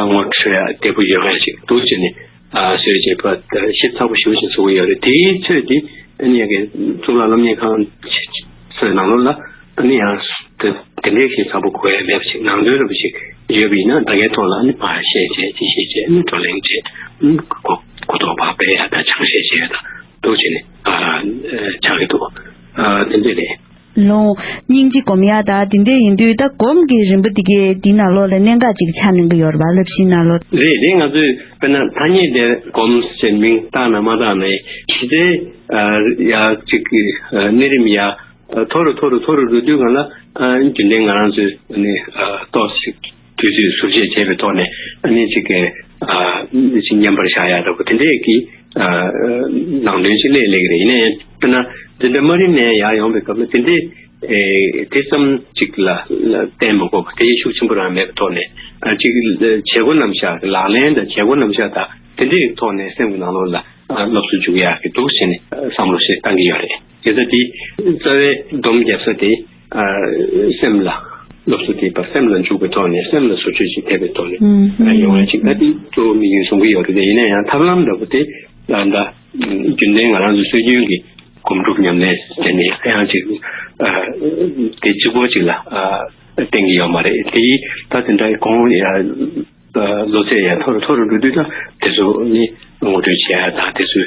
ངོ་སྤྲོད་ཡ་བདེ་པོ་ཡོད་མཁན་ཞིག་འདུག་ཅེས་ནས་བཟོས་བྱས་པ་ཤེས་ཚ་པོ་ཞེ་པོ་ཞིག་བཟོ་གི་ཡོད་རེད། དེའི་ཚོད་དེ་ཨ་ནི་ཡ་གི་གཙུག་ལག་སློབ་གཉེར་ཁང་ཚོའི་ནང་ལོགས་ལ་ཨ་ནི་ཡང་དེ་དེ་འདྲའི་ཞིག་ཚ་པོ་གོ་ཡ་མེད་པ་ཞིག་ནང་དོན་རེ་བ་ཞིག་ཡོད་པ་ཡིན་ན་ད་གའི་ཐོག་ལ་ཨ་ནི་ཕར་བཤད་བྱས་ཅི་བཤད་བྱས་ཨ་ནི་བགྲོ་གླེང་བྱས་གོ་གོ་རྟོགས་ཕར་སྤེལ་ཡ་དང་ཆང་བཤད་བྱས་ཡ་དང་འདུག་བྱས་ནས་ཆགས་ཀྱི་འདུག་དེ་འདྲ་རེད། ལོང་། སྙིང་རྗེ་སྒོམ་ཡ་ད་དེ་འདྲ་ཡིན་དུས་ད་སྒོམ་གྱི་རིམ་པ་དེ་གའི་འདི་ནང་ལོགས་ལ་གནད་འགག་ཅིག་ཆགས་གནང་གི་ཡོད་རེད་པ། བསླབ་གཞིའི་ནང་ལོགས། རེད་རེད། ང་ཚོས་དཔེར་ན་ཐ་སྙད་དེ་སྒོམ་ཞེས་མིང་བཏགས་ན་མ་བཏགས་ནའི་གཞི་རྩའི་ཡ་གཅིག་གི་གནས་རིམ་ཡ་མཐོ་རུ་མཐོ་རུ་མཐོ་རུ་འགྲོ་དུས་གང་ལ་རྒྱུན་ལྡན་ང་རང་ཚོས་ནི་ཏོག་ཙམ་དུས་ཚོད་ཟུར་བཅད་བྱས་པའི་ཐོག་ནས་ཨ་ནི་གཅིག་གི་ཨ་ནི་གཅིག་མཉམ་པར་བཞག་ཡ་འདྲ་པོ་དེ་འདྲས་ཀྱི་ཨ་ནང་དོན་ཅིག་སླེབས་སླེབས་ཀྱི་རེད། ཡིན་ན་ཡང་དཔེར་ན་འཛིན་གྲྭ་དམའ་རིམ་ནས་ཡར་ཡོང་པའི་སྐབས་ལ་དེ་འདྲས་ཨེ་དེ་ཙམ་ཅིག་ལ་ལ་བརྟེན་མ་དགོས་པ་དེ་ཤུགས་ཆེན་པོ་རང་མེད་པའི་ཐོག་ནས་ཨ་གཅིག་བྱེད་སྒོ་རྣམ་གཞག་ལག་ལེན་དང་བྱེད་སྒོ་རྣམ་གཞག་དང་དེ་འདྲས་ཀྱི་ཐོག་ནས་སེམས་ཀྱི་ནང་ལོགས་ལ་ཨ་སློབ་གསོ་འཇུག་ཡག་གི་འདུག་ཟེར་ནས་བསམ་བློ་ཞིག་བཏང་གི་ཡོད་རེད། དེ་ལྟ་དེ་རྩ་བའི་སྡོམ་རྒྱབ་ས་དེ་ཨ་སེམས་ལ་སློབ་གསོ་དེ་བར་སེམས་ལ་འཇུག་པའི་ཐོག་ནས་སེམས་ལ་བཟོ་བཅོས་ཅིག་ཐེབས་པའི་ཐོག་ནས་ཨ་ཡོང་བ་ཅིག་ད་དེ་གཙོ་བོ་དམིགས་ཡུལ་བཟུང་གི་ཡོད་རེད། དེ་ཡིན་ན་ཡང་ཐབས་ལམ་འདྲ་པོ་དེ་ད་ལྟ་རྒྱུན་ལྡན་ང་རང་ཚོའི་སྲོལ་རྒྱུན་གྱི་སྒོམ་སྒྲུབ་ཉམས་ལེན་ཟེར་ནས་ཡང་ཅིག་ཨ་དེ་གཅིག་པོ་ཅིག་ལ་ཨ་བརྟེན་གྱི་ཡོད་མ་རེད། དེ་ད་དེ་འདྲ་གོང་ཡ་ལོ་ཚད་ཡང་མཐོ་རུ་མཐོ་རུ་འགྲོ་དུས་ད་དེ་ཚོ་ནི་ངོ་སྤྲོད་བྱེད་ཡ་དང་དེ་ཚོའི་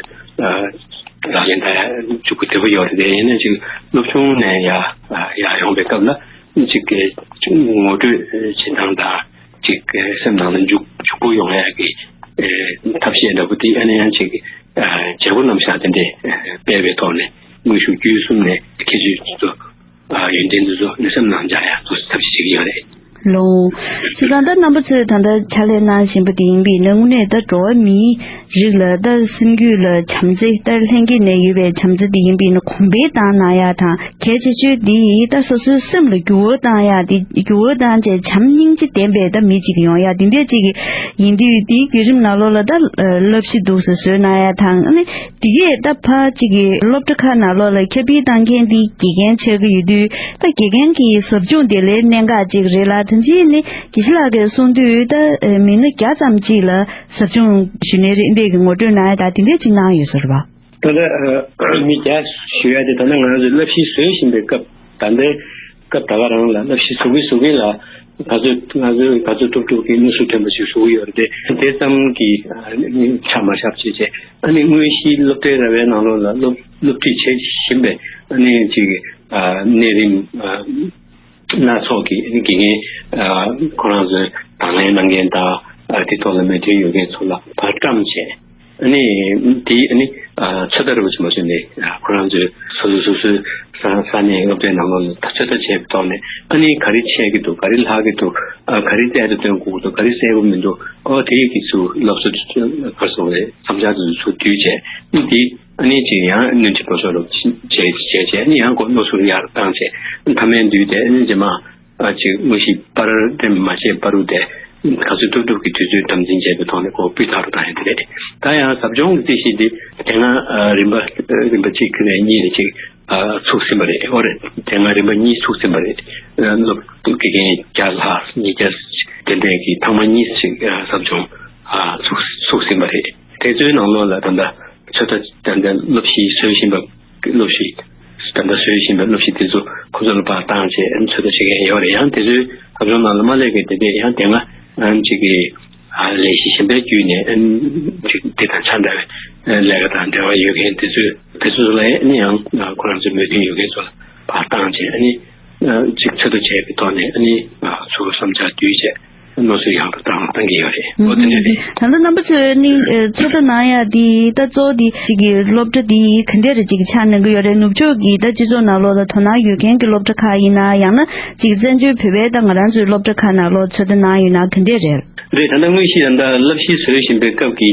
ལག་ལེན་བསྟར་ཡ་འཇུག་པ་བདེ་པོ་ཡོད་རེད། དེ་ཡིན་ན་ཅིག་སློབ་ཆུང་ནས་ཡར་ཡར་ཡོང་པའི་སྐབས་ལ་ཅིག་ངོ་སྤྲོད་བྱེད་སྟངས་དང་ཅིག་སེམས་ནང་ལ་འཇུག་འཇུག་པོ་ཡོང་ཡ་གི་ཐབས་ཤེས་འདྲ་པོ་དེ་ཨ་ནི་ཡང་ཅིག་བྱེད་སྒོ་རྣམ་གཞག་དེ་འདྲས་སྤེལ་བའི་ཐོག་ནས་དངོས་ཤུགས་བརྒྱུད་གསུམ་ནས་ཁྱད་ཆོས་ཚོ། ཨ་ཡོན་ཏན་འདི་ཚོ་ནི་སེམས་ནང་འཇགས་ཡག་ཏུ་ཐབས་ཤེས་བྱེད་ཀྱི་ཡོད་རེད། ལོ། བྱས་ཙང་ད་རྣམ་པ་ཚོས་ད་ལྟ་ཕྱག་ལས་གནང་བཞིན་པ་དེ་ཡིན་པས་ན་དངོས་གནས་ད་འགྲོ་བ་མིའི་རིགས་ལ་ད་སེམས་རྒྱུད་ལ་བྱམས་བརྩེ་ད་ལྷན་སྐྱེས་ནས་ཡོད་པའི་བྱམས་བརྩེ་དེ་ཡིན་པས་ན་གོང་འཕེལ་བཏང་གནང་ཡག་དང་གལ་ཆེ་ཤོས་དེ་ད་སོ་སོའི་སེམས་ལ་འགྱུར་བ་བཏང་ཡག་དེ་འགྱུར་བ་བཏང་བྱས་བྱམས་སྙིང་རྗེ་ལྡན་པའི་ད་མི་གཅིག་ཡོང་ཡག་དེ་འདྲས་གཅིག་ཡིན་དུས་དེའི་བརྒྱུད་རིམ་ནང་ལོགས་ལ་ད་བསླབ་གཞི་འདུག་སེ་བཟོས་གནང་ཡག་དང་ཨ་ནི། དེ་གས་ད་ཕར་གཅིག་གི་སློབ་གྲྭ་ཁག་ནང་ལོགས་ལ་ཁྱབ་སྤེལ་བཏང་མཁན་དེ་དགེ་རྒན་ཆགས་ཀྱི་ཡོད་དུས་ད་དགེ་རྒན་གྱི་ཟབ་སྦྱོང་དེ་ལས་གནད་འགག་ཅིག་རེད་ལ། ད་ཅི་ནི་དགེ་བཤེས་ལགས་ཀྱིས་གསུངས་དུས་ད་མི་སྣ་བརྒྱ་ཙམ་ཅིག་ལ་ཟབ་སྦྱོང་ཞུས་ནའི་རེད་འདྲས་ཀྱི་ངོ་སྤྲོད་གནང་ཡ་ད་དེ་འདྲས་ཅིག་གནང་ཡོད་ས་རེད་པ། ད་ལྟ་མི་བརྒྱ་ཞུ་ཡ་དེ་ད་ལྟ་ང་རང་ཚོས་བསླབ་གཞི་བཟོས་བཞིན་པའི་སྐབས་ད་ལྟའི་སྐབས་ད་ག་རང་ལ་བསླབ་གཞི་བཟོ་གི་བཟོ་གི་ལ་ང་ཚོས་ང་ཚོས་ག་ཚོད་ཐུབ་ཐུབ་ཀྱི་དངོས་སུ་ཐོན་པ་ཞིག་བཟོ་གི་ཡོད་རེད་དེ། དེ་ཙམ་གྱི་ཆ་མ་བཞག་བྱས་བྱས་ཨ་ནི་དངོས་གཞིའི་སློབ་གྲྭའི་ར་བའི་ནང་ལོགས་ལ་སློབ་སློབ་ཁྲིད་བྱེད་བཞིན་པའི་ཨ་ནི་ཅིག་གནས་རིམ་སྣ་ཚོགས་ཀྱི་ཨ་ནི་དགེ་རྒན་ཁོ་རང་ཚོའི་དང་ལེན་གནང་མཁན་དང་དེ་ཐོག་ལ་མོས་མཐུན་ཡོད་མཁན་ཚོ་ལ་ཕར་བཀྲམ་བྱས། ཨ་ནི་དེ་ཨ་ནི་ཚོད་ལྟ་རུ་ཆེན་པོ་བྱས་ནས་ཁོ་རང་ཚོའི་སོ་སོ་སོ་སོའི་ས་ས་གནས་སློབ་གྲྭའི་ནང་ལོགས་ལ་ཚོད་ལྟ་བྱས་པའི་ཐོག་ནས་ཨ་ནི་ག་རེ་ཆད་ཀྱི་འདུག་ག་རེ་ལྷག་གི་འདུག་ག་རེ་རྩལ་དུ་སྟོན་དགོས་ཀྱི་འདུག་ག་རེ་གསལ་པོ་མི་འདུག་ཨོ་དེ་ཡི་གི་ཚུར་སློབ་གསོ་ག་རེ་སོང་བའི་བསམ་འཆར་དེ་ཚོ་ཚུར་བསྡུས་བྱས་ཨ་ནི་དེ་ཨ་ནི་ཅིག་ཡང་སྣོན་འཕྲི་བགྲོ་གླེང་བྱས་བྱས་བྱས་ཨ་ནི་ཡང་སྒོ་མོ་ཚུར་ཡར་བཏང་བྱས་མཐའ་མའི་དུས་དེ་ཨ་ནི་རྗེས་མ། ཨ་ཅིག་དངོས་གཞི་པར་རིམ་མ་ཆད་པ་རུ་དེ་ག་ཚོད་ཐུབ་ཐུབ་ཀྱི་དུས་ཚོད་དམ་འཛིན་བྱས་པའི་ཐོག་ནས་སྒོ་སྤུས་དག་རུ་བཏང་ཡ་དེ་རེད། ད་ཡང་ཟབ་སྦྱོང་གི་རྩིས་གཞི་འདི་དེ་སྔ་རིམ་པ་རིམ་པ་གཅིག་ནས་གཉིས་ནས་གཅིག་ཚུགས་ཟིན་པ་རེད། འོ་རེད། དེ་སྔ་རིམ་པ་གཉིས་ཚུགས་ཟིན་པ་རེད། སློབ་དགེ་རྒན་བརྒྱ་ལྷག་ཉིས་བརྒྱ་དེ་འདྲས་ཀྱི་ཐེངས་མ་གཉིས་ཤིག་ཟབ་སྦྱོང་ཚུགས་ཚུགས་ཟིན་པ་རེད། དེ་ཚོའི་ནང་ལོགས་ལ་ད་ལྟ་ཚོད་ལྟ་ད་ལྟ་སློབ་གཞི་བཟོ་བཞིན་པ། སློབ་གཞི་ད་ལྟ་བཟོ་བཞིན་པའི་སློབ་གཞི་དེ་ཚོ་ཁོ་ཚོ་ལ་ཕར་བཏང་བྱས་ཚོད་ལྟ་བྱེད་མཁན་ཡོད་རེད། ཡང་དེ་ཚོའི་ཟབ་སྦྱོང་ནང་ལ་མ་སླེབས་མཁན་དེ་དེ་ཡང་དེ་སྔ་ཅིག་གི་ལས་གཞི་གཞན་པའི་བརྒྱུད་ནས་ཅིག་དེ་དང་ཆ་འདྲ་བའི་ལས་ཀ་དང་འབྲེལ་བ་ཡོད་མཁན་དེ་ཚོས་དེ་ཚོ་ལ་ཡང་ཁོ་རང་ཚོའི་མོས་མཐུན་ཡོད་མཁན་ཚོ་ལ་ཕར་བཏང་བྱས་ཅིག་ཚོད་ལྟ་བྱས་པའི་ཐོག་ནས་ཚུར་བསམ་འཆར་བསྡུས་བྱས། མནོ་ཚུལ་ཡང་དུ་བཏང་བཏང་གི་ཡོད་རེད། འོ་དེ་འདྲ་རེད། ད་ལྟ་རྣམ་པ་ཚོས་ནི་ཚོད་ལྟ་གནང་ཡ་དེ་ད་གཙོ་བོ་དེ་གཅིག་གི་སློབ་གྲྭ་དེ་ག་འདྲ་རེ་གཅིག་ཆགས་གནང་གི་ཡོད་རེད། ནུབ་ཕྱོགས་ཀྱི་ད་སྤྱི་ཚོགས་ནང་ལོགས་ལ་དོ་སྣང་ཡོད་མཁན་གྱི་སློབ་གྲྭ་ཁག་ཡིན་ན་ཡང་ན་གཅིག་བཙན་བྱོལ་བོད་པའི་ད་ང་རང་ཚོའི་སློབ་གྲྭ་ཁག་ནང་ལོགས་ཚོད་ལྟ་གནང་ཡོད་ན་ག་འདྲ་རེད། རེད། ད་ལྟ་དངོས་གཞི་ད་ལྟ་བསླབ་གཞི་བཟོ་བཞིན་པའི་སྐབས་ཀྱི་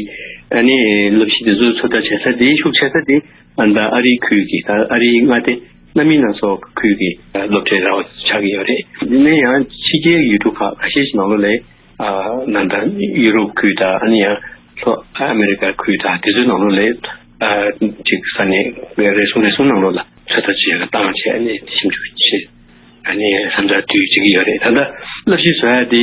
ཨ་ནི་བསླབ་གཞི་དེ་ཚོ་ཚོད་ལྟ་བྱེད་ས་དེ་ཤུགས་ཆེ་ས་དེ། ཨ་ནི་ད་ཨ་རིའི་ཁུལ་གྱི་ད་ཨ་རིའི་མངའ་སྡེ་སྣ་མིན་སྣ་ཚོགས་ཁུལ་གྱི་སློབ་གྲྭའི་ར་བ་ཆགས་ཀྱི་ཡོད་རེད། དེ་ནས་ཡང་ཕྱི་རྒྱལ་ཡུལ་གྲུ་ཁག་ཁ་ཤས་ཤིག་ནང་ལོགས་ལ་ཨ་ནི་ད་ཡུ་རོབ་ཁུལ་དང་ཨ་ནི་ཡང་ ཐོག་ཨ་མེ་རི་ཀ་ཁུལ་དང་དེ་ཚོའི་ནང་ལོགས་ལ་ཨ་ཅིག་ས་གནས་རེ་ཟུང་རེ་ཟུང་ནང་ལོགས་ལ་ཚོད་ལྟ་བྱེད་ཡག་བཏང་བྱས་ཨ་ནི་ཞིབ་འཇུག་བྱེད། ཨ་ནི་བསམ་འཆར་བཏོན་བྱེད་ཀྱི་ཡོད་རེད། ད་ལྟ་བསླབ་གཞི་བཟོ་ཡ་དེ་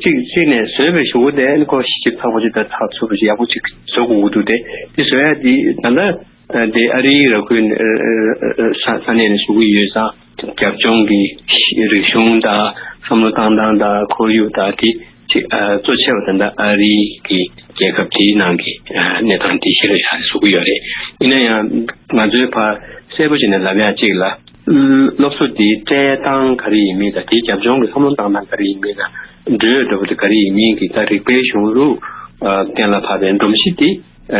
གཅིག་གཅིག་ནས་བཟོས་པའི་གཞུག་གུ་དེ་ཨ་ནི་ཁོ་ཞིབ་ཚགས་པོ་ཅིག་ད་ཚགས་ཚུད་པོ་ཅིག་ཡག་པོ་ཅིག་བཟོ་དགོས་ཀྱི་འདུག་དེ་དེ་བཟོ་ཡ་དེ་ད་ལྟ་དེ་ཨ་རིའི་ར་ཁུལ་ས་ས་གནས་ནས་བཟོ་གི་ཡོད་ཙང་རྒྱབ་ལྗོངས་ཀྱི་རིག་གཞུང་དང་བསམ་བློ་བཏང་སྟངས་དང་ཁོར་ཡུག་དང་དེ་ཅིག་གཙོ་ཆེ་བ་ད་ལྟ་ཨ་རི་གི་རྒྱལ་ཁབ་དེའི་ནང་གི་གནས་སྟངས་དེ་གཞི་ལ་བཞག་ནས་བཟོ་གི་ཡོད་རེད། ཡིན་ན་ཡང་ང་ཚོའི་ཕར་གསལ་པོ་བྱས་ནས་ལབ་ཡ་གཅིག་ལ། སློབ་གསོ་འདིའི་སྤྲད་སྟངས་ག་རེ་ཡིན་མིན་དང་དེའི་རྒྱབ་ལྗོངས་ཀྱི་བསམ་བློ་བཏང་སྟངས་ག་རེ་ཡིན་མིན་དང་འགྲོས་འདྲ་པོ་དེ་ག་རེ་ཡིན་མིན་གྱི་ད་རིག་པའི་གཞུང་ལུགས་གཏན་ལ་ཕབ་པའི་སྒྲོམ་གཞི་དེ་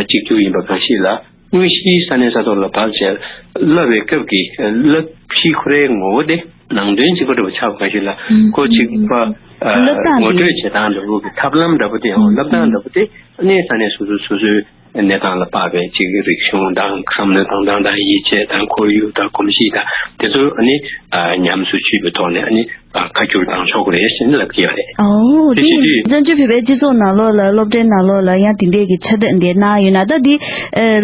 གཅིག་གྱུར་ཡིན་པ་གང་ཞིག་ལ། དངོས་གཞིའི་ས་གནས་ས་ཐོག་ལ་བབས་བྱས་བསླབ་པའི་སྐབས་ཀྱི་བསླབ་གཞི་ཁོ་རའི་ངོ་བོ་དེ་ནང་དོན་གཅིག་པ་འདྲ་པོ་ཆགས་པ་གང་ཞིག་ལ་ཁོ་གཅིག་པ་ངོ་སྤྲོད་བྱེད་སྟངས་འདྲ་པོ་གི་ཐབས་ལམ་འདྲ་པོ་དེ་ཡང་བསླབ་སྟངས་འདྲ་པོ་དེ་གནས་ས་གནས་སོ་སོ་སོ་སོའི་གནས་སྟངས་ལ་དཔག་པའི་གཅིག་རིག་གཞུང་དང་བསམ་བློ་བཏང་སྟངས་དང་ཡིད་ཆེས་དང་ཁོར་ཡུག་དང་གོམས་གཤིས་དང་དེ་ཚོ་ཨ་ནི་ཉམས་སུ་ཆུད་པའི་ཐོག་ནས་ཨ་ནི་ཁ་བསྒྱུར་བཏང་ཆོག་གི་རེད་ཟེར་ནས་ལབ་ཀྱི་ཡོད་རེད། ཨོ། དེ་དེ་བྱེད་དུས། བཙན་བྱོལ་བོད་པའི་སྤྱི་ཚོགས་ནང་ལོགས་ལ་སློབ་གྲྭའི་ནང་ལོགས་ལ་ཡང་དེ་འདྲས་ཀྱི་ཆ་དེ་འདྲས་གནང་ཡོད་ན་ད་དེ་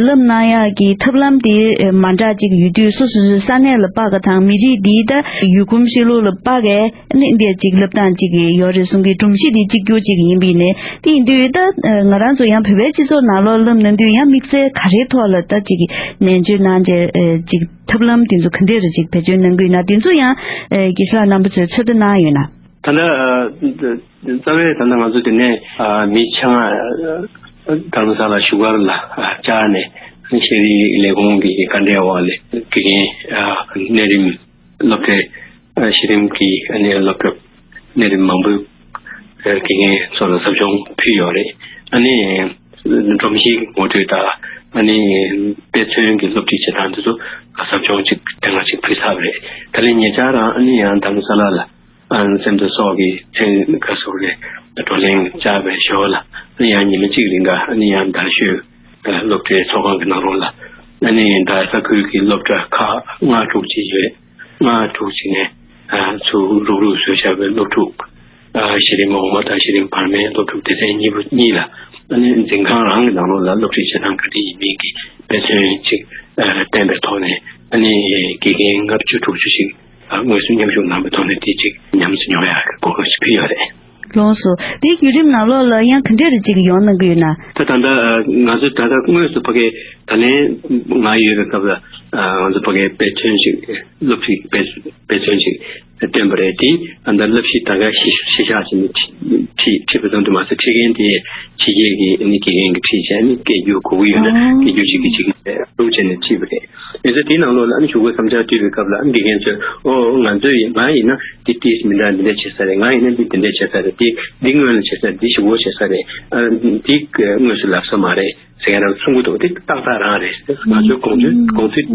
བསླབ་གནང་ཡག་གི་ཐབས་ལམ་དེ་མ་འདྲ་ཅིག་ཡོད་དུས་སོ་སོ་སོའི་ས་གནས་ལ་དཔག་ག་དང་མི་རིགས་འདིའི་ད་ཡུལ་གོམས་གཤིས་ལུགས་ལ་དཔག་གས་ནི་འདི་གཅིག་བསླབ་སྟངས་གཅིག་ཡོད་རེད་གསུང་གི་སྒྲོམ་གཞི་འདི་གཅིག་གྱུར་གཅིག་ཡིན་པས་ནས་དེ་ཡིན་དུས་ད་ང་རང་ཚོ་ཡང་བོད་པའི་སྤྱི་ཚོགས་ནང་ལོགས་སློབ་གནང་དུས་ཡང་དམིགས་བསལ་ག་རེའི་ཐོག་ལ་ད་གཅིག་ནན་བརྗོད་གནང་བྱས་གཅིག་ཐབས་ལམ་དེ་ཚོ་ག་འདྲས་རེད་གཅིག་བེད་སྤྱོད་གནང་གི་ཡོད་ན་དེ་ཚོ་ཡང་དགེ་བཤེས་ལགས་རྣམ་པ་ཚོས་ཚོད་ལྟ་གནང་ཡོད་ན། ད་ལྟ་རྩ་བའི་ད་ལྟ་ང་ཚོ་དེ་ནས་མི་ཆ་ལྔ་དྷ་རམ་ས་ལ་བཞུགས་སྒར་ལ་བཅར་ནས་ཤེས་རིག་ལས་ཁུངས་ཀྱི་བཀའ་འབྲེལ་འོག་ལས་དགེ་རྒན་གནས་རིམ་སློབ་གྲྭའི་གཞི་རིམ་གྱི་ཨ་ནི་སློབ་གྲྭ་གནས་རིམ་མང་པོའི་དགེ་རྒན་ཚོ་ལ་ཟབ་སྦྱོང་ཕུལ་ཡོད་རེད། ཨ་ནི་སྒྲོམ་གཞིའི་ངོ་སྤྲོད་དང་ཨ་ནི་དཔེ་མཚོན་གྱི་སློབ་ཁྲིད་བྱེད་སྟངས་དེ་ཚོ་ཟབ་སྦྱོང་ཅིག་དེ་སྔ་ཅིག་ཕུལ་ཚར་བ་རེད། ད་ལན་ཉེ་ཆར་རང་ཨ་ནི་ཡང་དྷ་རམ་ས་ལ་ལ་ཨ་ནི་སེམས་དང་སྲོག་གི་ཚན་ཁ་ཟུར་ནས་བགྲོ་གླེང་བཅར་བའི་ཞོར་ལ་ཨ་ནི་ཡང་ཉི་མ་གཅིག་རིང་ག་ཨ་ནི་ཡང་རྡ་ཤོད་སློབ་གྲྭའི་ཚོགས་ཁང་གི་ནང་ལོགས་ལ་ཨ་ནི་ད་ས་ཁུལ་གྱི་སློབ་གྲྭ་ཁག་ལྔ་དྲུག་ཅིག་ཡོད། ལྔ་དྲུག་ཅིག་ནས་ཚུར་རུག་རུག་བཟོས་བཞག་པའི་སློབ་ཕྲུག་གཞི་རིམ་འོག་མ་དང་གཞི་རིམ་བར་མའི་སློབ་ཕྲུག་སྡེ་ཚན་གཉིས་པོ་གཉིས་ལ་ཨ་ནི་འཛིན་ཁང་རང་གི་ནང་ལོགས་ལ་སློབ་ཁྲིད་བྱེད་སྟངས་ག་འདྲ་ཡིན་མིན་གྱི་དཔེ་མཚོན་ཅིག་བསྟན་པའི་ཐོག་ནས་ཨ་ནི་དགེ་རྒན་ལྔ་བཅུ་དྲུག་ཅུ་ཞིག་དངོས་སུ་མཉམ་ཞུགས་གནང་བའི་ཐོག་ནས་དེ་ཅིག་ཉམས་སུ་མྱོང་ཡག་གི་གོ་སྐབས་ཤིག་ཕུལ་ཡོད་རེད། ལགས་སོ། དེའི་བརྒྱུད་རིམ་ནང་ལོགས་ལ་ཡང་ག་འདྲ་རེ་ཅིག་ཡོང་གནང་གི་ཡོད་ན། ད་ད་ལྟ་ང་ཚོ་ད་ལྟ་དངོས་སུ་ཕ་གི་ད་ལན་ང་ཡོད་པའི་སྐབས་ལ་ང་ཚོ་ཕ་གི་དཔེ་མཚོན་ཞིག་སློབ་ཁྲིད་དཔེ་དཔེ་མཚོན་ཞིག་བཏོན་པ་རེད། དེ་ད་ལྟ་བསླབ་གཞི་ད་ག་གཞི་གཞི་བཞག་བྱས་ནས་ཁྲིད་ཁྲིད་ཁྲིད་པ་ཙམ་དུ་མ་ཟད་ཁྲིད་མཁན་དེ་ཕྱི་རྒྱལ་གྱི་ཨ་ནི་དགེ་རྒན་གྱིས་ཁྲིད་བྱས་ཨ་ནི་སྐད་སྒྱུར་དགོས་ཀྱི་ཡོད་ན་སྐད་སྒྱུར་བྱེད་ཀྱི་བྱེད་ཀྱི་རེད། སློབ་བྱས་ནས་ཁྲིད་པ་རེད། ཡིན་ཙང་དེའི་ནང་ལོགས་ལ་ཨ་ནི་གཞུག་གུ་བསམ་འཆར་བཏོན་པའི་སྐབས་ལ་ཨ་ནི་དགེ་རྒན་ཚོས་ཨོ་ང་ཚོས་ཡིན་ང་ཡིན་ན་འདི་ཏིས་མི་འདྲ་འདི་འདྲ་བྱེད་ས་རེད། ང་ཡིན་ན་འདི་འདི་འདྲ་བྱེད་ས་རེད། འདི་འདི་སྔོན་ལ་བྱེད་ས་རེད། འདི་གཞུག་གུ་བྱེད་ས་རེད། ཨ་འདི་དངོས་སུ་ལབ་ས་མ་རེད་ཟེར་མཁན་རང་གསུང་གི་འདུག་དེ་ཏག་ཏག་རང་རེད། ང་ཚོའི་དགོངས་ཚུལ་དགོངས་ཚུལ་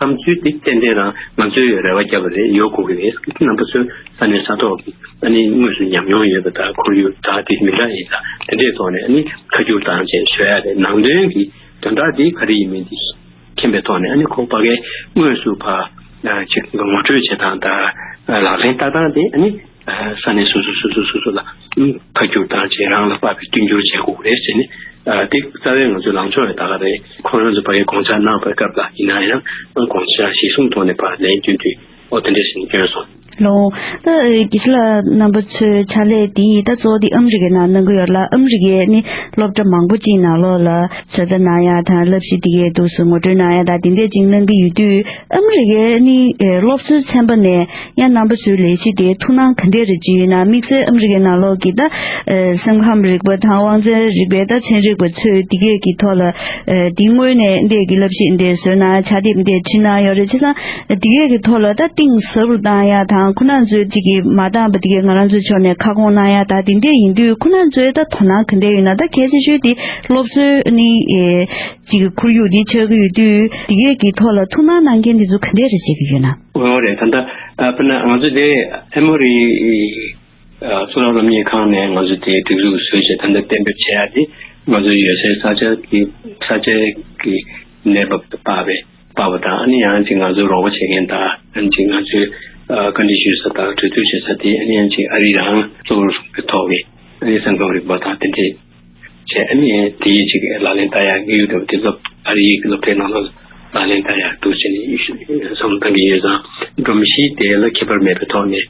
བསམ་ཚུལ་དེ་ཏན་ཏན་རང་ང་ཚོས་རེ་བ་བརྒྱབ་པ་རེད། ཡོད་དགོས་ཀྱི་རེད། རྣམ་པ་ཚོའི་ས་གནས་ས་ཐོག་གི་ཨ་ནི་དངོས་སུ་ཉམས་མྱོང་ཡོད་པ་དང་ཁོར་ཡུག་དང་དེ་མི་འདྲ་ཡིན་ཙང་དེ་འདྲའི་ཐོག་ནས་ཨ་ནི་ཁ་སྒྱུར་བཏང་བྱས་བཟོ་ཡ་རེད། ནང་དོན་གྱི་དོན་དག་དེ་ག་རེ་ཡིན་མིན་དེ་མཁྱེན་པའི་ཐོག་ནས་ཨ་ནི་ཁོ་ཕ་གིའི་དངོས་སུ་ཕ་ཅིག་ངོ་སྤྲོད་བྱེད་སྟངས་དང་ལག་ལེན་བསྟར་སྟངས་དེ་ཨ་ནི་ས་གནས་སོ་སོ་སོ་སོ་སོ་སོ་ལ་ཁ་སྒྱུར་བཏང་བྱས་རང་ལ་དཔག་པའི་མཐུན་འགྱུར་བྱེད་དགོས་རེད་ཟེར་ནས་དེ་རྩ་བའི་ང་ཚོའི་ལངས་ཕྱོགས་རེད། ད་ག་རེད། ཁོ་རང་ཚོ་ཕ་གིའི་དགོངས་འཆར་གནང་བའི་སྐབས་ལ་ཡིན་ན་ཡང་དགོངས་འཆར་གཞིར་བཟུང་ཐོག་ནས་ཕར་ལན་བསྐྱོན་དུས། ཨོ་དེ་འདྲ་ཞིག་བསྐྱོན་སོང་། ལགས། ད་དགེ་བཤེས་ལགས་རྣམ་པ་ཚོའི་ཕྱག་ལས་འདི་ད་གཙོ་བོ་འདི་ཨ་མི་རི་ཀའི་ནང་གནང་གི་ཡོད་ལ། ཨ་མི་རི་ཀའི་ནི་སློབ་གྲྭ་མང་པོ་ཅིག་ནང་ལོགས་ལ་ཚོད་ལྟ་གནང་ཡ་དང་བསླབ་གཞི་འདི་གའི་འདུག་སེ་ངོ་སྤྲོད་གནང་ཡ་དང་དེ་འདྲས་ཅིག་གནང་གི་ཡོད་དུས། ཨ་མི་རི་ཀའི་ནི་སློབ་གསོའི་ཚན་པ་ནས་ཡང་རྣམ་པ་ཚོའི་ལས་གཞི་དེ་ཐུགས་སྣང་ག་འདྲས་རེ་ཅིག་ཡོད་ན། དམིགས་བསལ་ཨ་མི་རི་ཀའི་ནང་ལོགས་ཀྱི་ད་སེམས་ཁམས་རིག་པ་དང་དབང་རྩལ་རིག་པའི་ད་ཚན་རིག་པ་ཚོས་འདི་གའི་གི་ཐོག་ལ་འདི་སྔོན་ནས་འདི་གའི་གི་བསླབ་གཞི་འདི་བཟོས་གནང་ཡ་ཕྱག་དེབ་འདི་བྲིས་གནང་ཡོད་རེད། བྱས་ཙང་། དེ་གའི་གི་ཐོག་ལ་ད་གཏིང་ཟབ་རུ་བཏང་ཡ་དང་ཁོ་རང་ཚོའི་ཅིག་གི་མ་འདང་བ་དེ་གའི་ང་རང་ཚོའི་ཕྱོགས་ནས་ཁ་སྐོང་གནང་ཡ་ད་དེ་འདྲས་ཡིན་དུས་ཁོ་རང་ཚོའི་ད་དོ་སྣང་ག་འདྲས་ཡོད་ན། ད་གལ་ཆེ་ཤོས་དེ་སློབ་གསོའི་ནི་ཨེ་ཅིག་གི་ཁོར་ཡུག་དེ་ཆགས་ཀྱི་ཡོད་དུས་དེ་གའི་གི་ཐོག་ལ་ཐུགས་སྣང་གནང་མཁན་དེ་ཚོ་ག་འདྲས་རེ་བྱེད་ཀྱི་ཡོད་ན། འོ་རེད། ད་ལྟ་ཨ་དཔེར་ན་ང་ཚོ་དེ་ཨེ་མོ་རི་གཙུག་ལག་སློབ་གཉེར་ཁང་ནས་ང་ཚོ་དེ་སྒྲིག་འཛུགས་བཟོས་བྱས་ད་ལྟ་གཏན་འབེབས་བྱས་ཡ་དེ་ང་ཚོའི་ཡོད་སའི་ས་ཆ་གི་ས་ཆ་གི་གནས་བབ་དང་དཔག་པའི། པ་བ་དང་ཨ་ནི་ཡང་ཅིག་ང་ཚོའི་རོགས་པ་བྱེད་མཁན་དང་ཨ་ནི་ཅིག་ང་ཚོའི་ཨ་བཀའ་འདྲི་ཞུ་ས་དང་གྲོས་བསྡུར་བྱེད་ས་དེ་ཨ་ནི་ཡང་ཅིག་ཨ་རི་རང་གཙོ་བོར་བཟུང་བའི་ཐོག་གི་ཨ་ནི་སེམས་ཁམས་རིག་པ་དང་དེ་འདྲས་ ཨ་ནི་དེའི་ཅིག་ལག་ལེན་བསྟར་ཡག་གི་ཡོད་འདུག་དེ་སློབ་ཨ་རིའི་སློབ་གྲྭའི་ནང་ལ་ལག་ལེན་བསྟར་ཡག་འདུག་ཟེར་ནས་བསམ་བློ་བཏང་གི་ཡོད་ཙང་། སྒྲོམ་གཞི་དེ་ལ་ཁྱད་པར་མེད་པའི་ཐོག་ནས་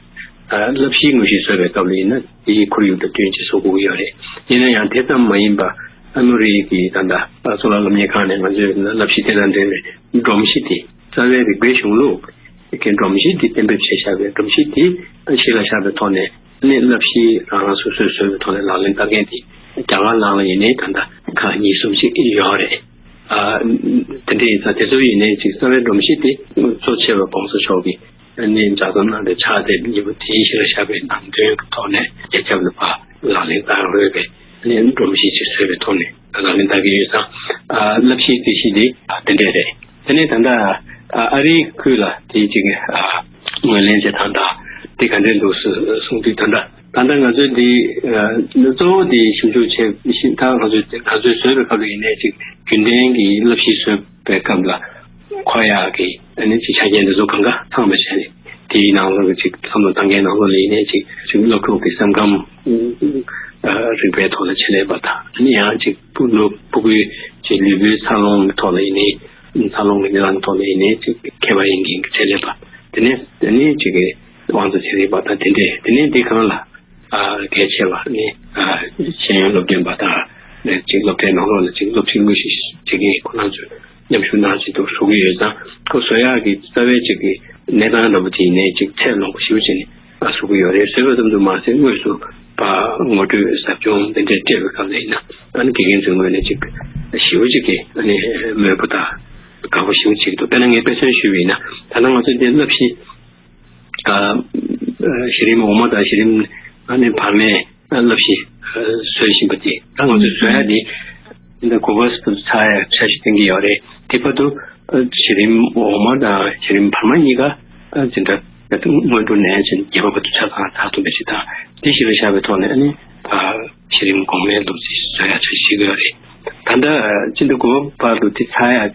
ཨ་བསླབ་གཞིའི་དངོས་གཞི་བཟོ་བའི་སྐབས་ལ་ཡིན་ན་དེའི་ཁོར་ཡུག་དང་བསྟུན་ཅིག་བཟོ་དགོས་ཀྱི་ཡོད་རེད། ཡིན་ན་ཡང་དེ་ཙམ་མ་ཡིན་པ་ཨ་ནུ་རིའི་གི་ད་ལྟ་གཙུག་ལག་སློབ་གཉེར་ཁང་ནས་ང་ཚོས་བསླབ་གཞི་དེ་དང་འབྲེལ་བའི་སྒྲོམ་གཞི་དེ། རྩ་བའི་རིག་པའི་གཞུང་ལུགས་ཀྱི་སྒྲོམ་གཞི་འདི་གཏན་འབེབས་བྱས་བཞག་པའི་སྒྲོམ་གཞི་འདི་གཞི་ལ་བཞག་པའི་ཐོག་ནས་ནི་བསླབ་གཞི་རང་རང་སོ་སོས་བཟོས་པའི་ཐོག་ནས་ལག་ལེན་བསྟར་མཁན་དེ་རྒྱ་གར་ནང་ལ་ཡིན་ནའི་ད་ལྟ་ཁག་གཉིས་གསུམ་ཞིག་ཡོད་རེད། ཨ། དེ་འདྲ་ཡིན་ཙང་དེ་ཚོ་ཡིན་ནའི་ཅིག་རྩ་བའི་སྒྲོམ་གཞི་དེ་གཙོ་ཆེ་བ་༸གོང་ས་མཆོག་གིས་ནི་ལྗགས་རྩོམ་གནང་སྟེ་ཕྱག་དེབ་གཉིས་པོ་དེའི་གཞི་ལ་བཞག་པའི་ནང་དོན་གྱི་ཐོག་ནས་རྒྱ་ཁྱབ་ལ་ཕར་ལག་ལེན་བསྟར་འོས་པའི་ནི་སྒྲོམ་གཞི་ཅིག་བཟོས་པའི་ཐོག་ནས་ལག་ལེན་བསྟར་གྱི་ཡོད་ཙང་། ཨ། བསླབ་གཞིའི་རྩིས་གཞི་འདི་དེ་འདྲས་རེད། དེ་ནས་ད་ལྟ་ཨ་རིའི་ཁུལ་ལ་དེ་གཅིག་ཨ་ངོས་ལེན་བྱེད་སྟངས་དང་དེ་ག་འདྲས་འདུག་གསུངས་དུས། ད་ལྟ་ད་ལྟ་ང་ཚོས་འདི་ཨ་གཙོ་བོ་དེ་ཞིབ་འཇུག་བྱས་ཤིང་། ད་ང་ཚོས་ང་ཚོས་བཟོས་པའི་སྐབས་ལ་ཡིན་ནའི་ཅིག་རྒྱུན་ལྡན་གྱི་བསླབ་གཞི་བཟོས་པའི་སྐབས་ལ་མཁོ་ཡག་གི་ཨ་ནི་ཅིག་ཆ་རྐྱེན་དེ་ཚོ་གང་ག་ཚང་བ་བྱས་ནས་དེའི་ནང་ལོགས་ཀྱི་ཅིག་བསམ་བློ་བཏང་མཁན་ནང་ལོགས་ལ་ཡིན་ནའི་ཅིག་ཅིག་སློབ་ཕྲུག་གི་སེམས་ཁམས་ཨ་རིག་པའི་ཐོག་ལ་ཆེད་ལས་པ་དང་། ཨ་ནི་ཡང་ཅིག་ཕྲུ་གུ་ཕྲུ་གུའི་ཅིག་ལུས་པོའི་འཚར་ལོངས་ཀྱི་ཐོག་ལ་ཡིན་ནའི། འཚར་ལོངས་ཀྱི་གནས་སྟངས་ཐོག་ནས་ཡིན་ནའི་ཅིག་མཁས་པ་ཡིན་མཁན་གྱི་ཆེད་ལས་པ། དེ་ནས་དེ་ནས་ཅིག་གི་དབང་རྩ་ཚན་རིག་པ་དང་དེ་འདྲས། དེ་ནས་འདི་སྒང་ལ་ཨ་གལ་ཆེ་བ་ནི་ཨ་ཤེས་ཡོན་སློབ་སྟོན་པ་དང་། ཅིག་སློབ་གྲྭའི་ནང་ལོགས་ལ་ཅིག་སློབ་ཁྲིད་དངོས་གཞི་བྱེད་མཁན་ཁོ་རང་ཚོས་མཉམ་ཞུགས་གནང་བྱེད་དུ་བཟོ་གི་ཡོད་ཙང་། ཁོ་བཟོ་ཡག་གི་རྩ་བའི་ཅིག་གི་གནས་སྟངས་འདྲ་པོ་དེ་ཡིན་ནའི་ཅིག་ཚད་ལོངས་པ་ཞེ་པོ་ཅིག་ནི། ཨ་བཟོ་གི་ཡོད་རེད། བཟོས་པ་ཙམ་དུ་མ་ཟད་དངོས་སུ་ཕར་ངོ་སྤྲོད་ཟབ་སྦྱོང་འདི་འདྲས་སྤྲད་པའི་སྐབས་ལ་ཡིན་ན། ཨ་ནི་དགེ་རྒན་ཚོའི་ངོས་ནས་ཅིག་ཞེ་པོ་ཅིག་གིས་ཨ་ནི་མོས་པོ་དང་དགའ་པོ་ཞེ་པོ་ཅིག་འདུག་དཔེར་ན་ངས་དཔེ་མཚོན་ཞུས་པ་ཡིན་ན། ད་ལྟ་ང་ཚོ་འདི་བསླབ་གཞི་ཨ་གཞི་རིམ་འོག་མ་དང་གཞི་རིམ་ཨ་ནི་བར་མའི་བསླབ་གཞི་བཟོ་བཞིན་པ་དེ། ད་ང་ཚོས་བཟོ་ཡ་དེ་འདི་དགུ་པ་ཚར་ཡ་འཆར་གཞི་བཏིང་གི་ཡོད་རེད། དེ་བར་དུ་ཨ་གཞི་རིམ་འོག་མ་དང་གཞི་རིམ་བར་མ་གཉིས་ཀ་ཨ་འཛིན་གྲྭ་སྔོན་འགྲོ་ནས་བྱས་བརྒྱད་པ་བར་དུ་ཆ་ཚང་ཚར་ཐུབ་པ་ཞིག་དང་། དེ་གཞི་ལ་བཞག་པའི་ཐོག་ནས་ཨ་ནི་ཨ་གཞི་རིམ་གོང་མའི་སློབ་ཚན་བཟོ་ཡ་འཆར་གཞི་བཞག་གི་ཡོད་རེད། ད་ལྟ་ཨ་སྤྱི་ཟླ་དགུ་པ་བར་དུ་དེ་ཚར་ཡ་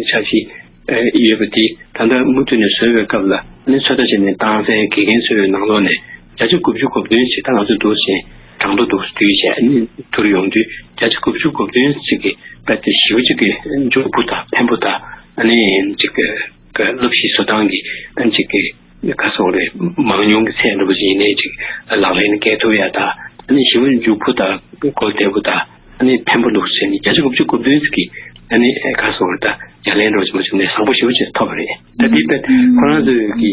འཆར་གཞི་ཨ་ཡོད་པ་དེ་ད་ལྟ་མུ་མཐུད་ནས་བཟོ་བའི་སྐབས་ལ་ཨ་ནི་ཚོད་ལྟ་བྱས་ནས་བཏང་སའི་དགེ་རྒན་ཚོའི་ནང་ལོགས་ནས་བརྒྱ་ཆ་དགུ་བཅུ་གོ་བདུན་ཞིག་ད་ང་ཚོ་འདུག་ཟེར་གྲངས་ཐོ་འདུག་བསྡུས་བྱས་ཨ་ནི་བསྡུར་ཡོང་དུས། བརྒྱ་ཆ་དགུ་བཅུ་གོ་བདུན་ཞིག་གི་དཔེ་དེ་ཞེ་པོ་ཅིག་གི་མགྱོགས་པོ་དང་ཕན་པོ་དང་། ཨ་ནི་ཅིག་གི་སློབ་གཞི་བཟོ་སྟངས་ཀྱི་ཨ་ནི་ཅིག་གི་ག་སོགས་རེད། མང་ཉུང་གི་ཚད་འདྲ་པོ་ཅིག་ཡིན་ནའི་ཅིག་ལག་ལེན་འཁེལ་ཐུབ་ཡ་དང་། ཨ་ནི་ཞེ་པོ་མགྱོགས་པོ་དང་གོ་བདེ་པོ་དང་། ཨ་ནི་ཕན་པོ་འདུག་ཟེར་ནས་བརྒྱ་ཆ་དགུ་བཅུ་གོ་བདུན་ཅིག་གི་ཨ་ནི་ག་སོགས་རེད། ད་ཡ་ལན་འདྲ་པོ་ཅིག་མ་བྱུང་ནས་བཟང་པོ་ཞེ་པོ་ཅིག་ཐོབ་པ་རེད། ད་དེ་དཔེ་ཁོ་རང་ཚོའི་གི་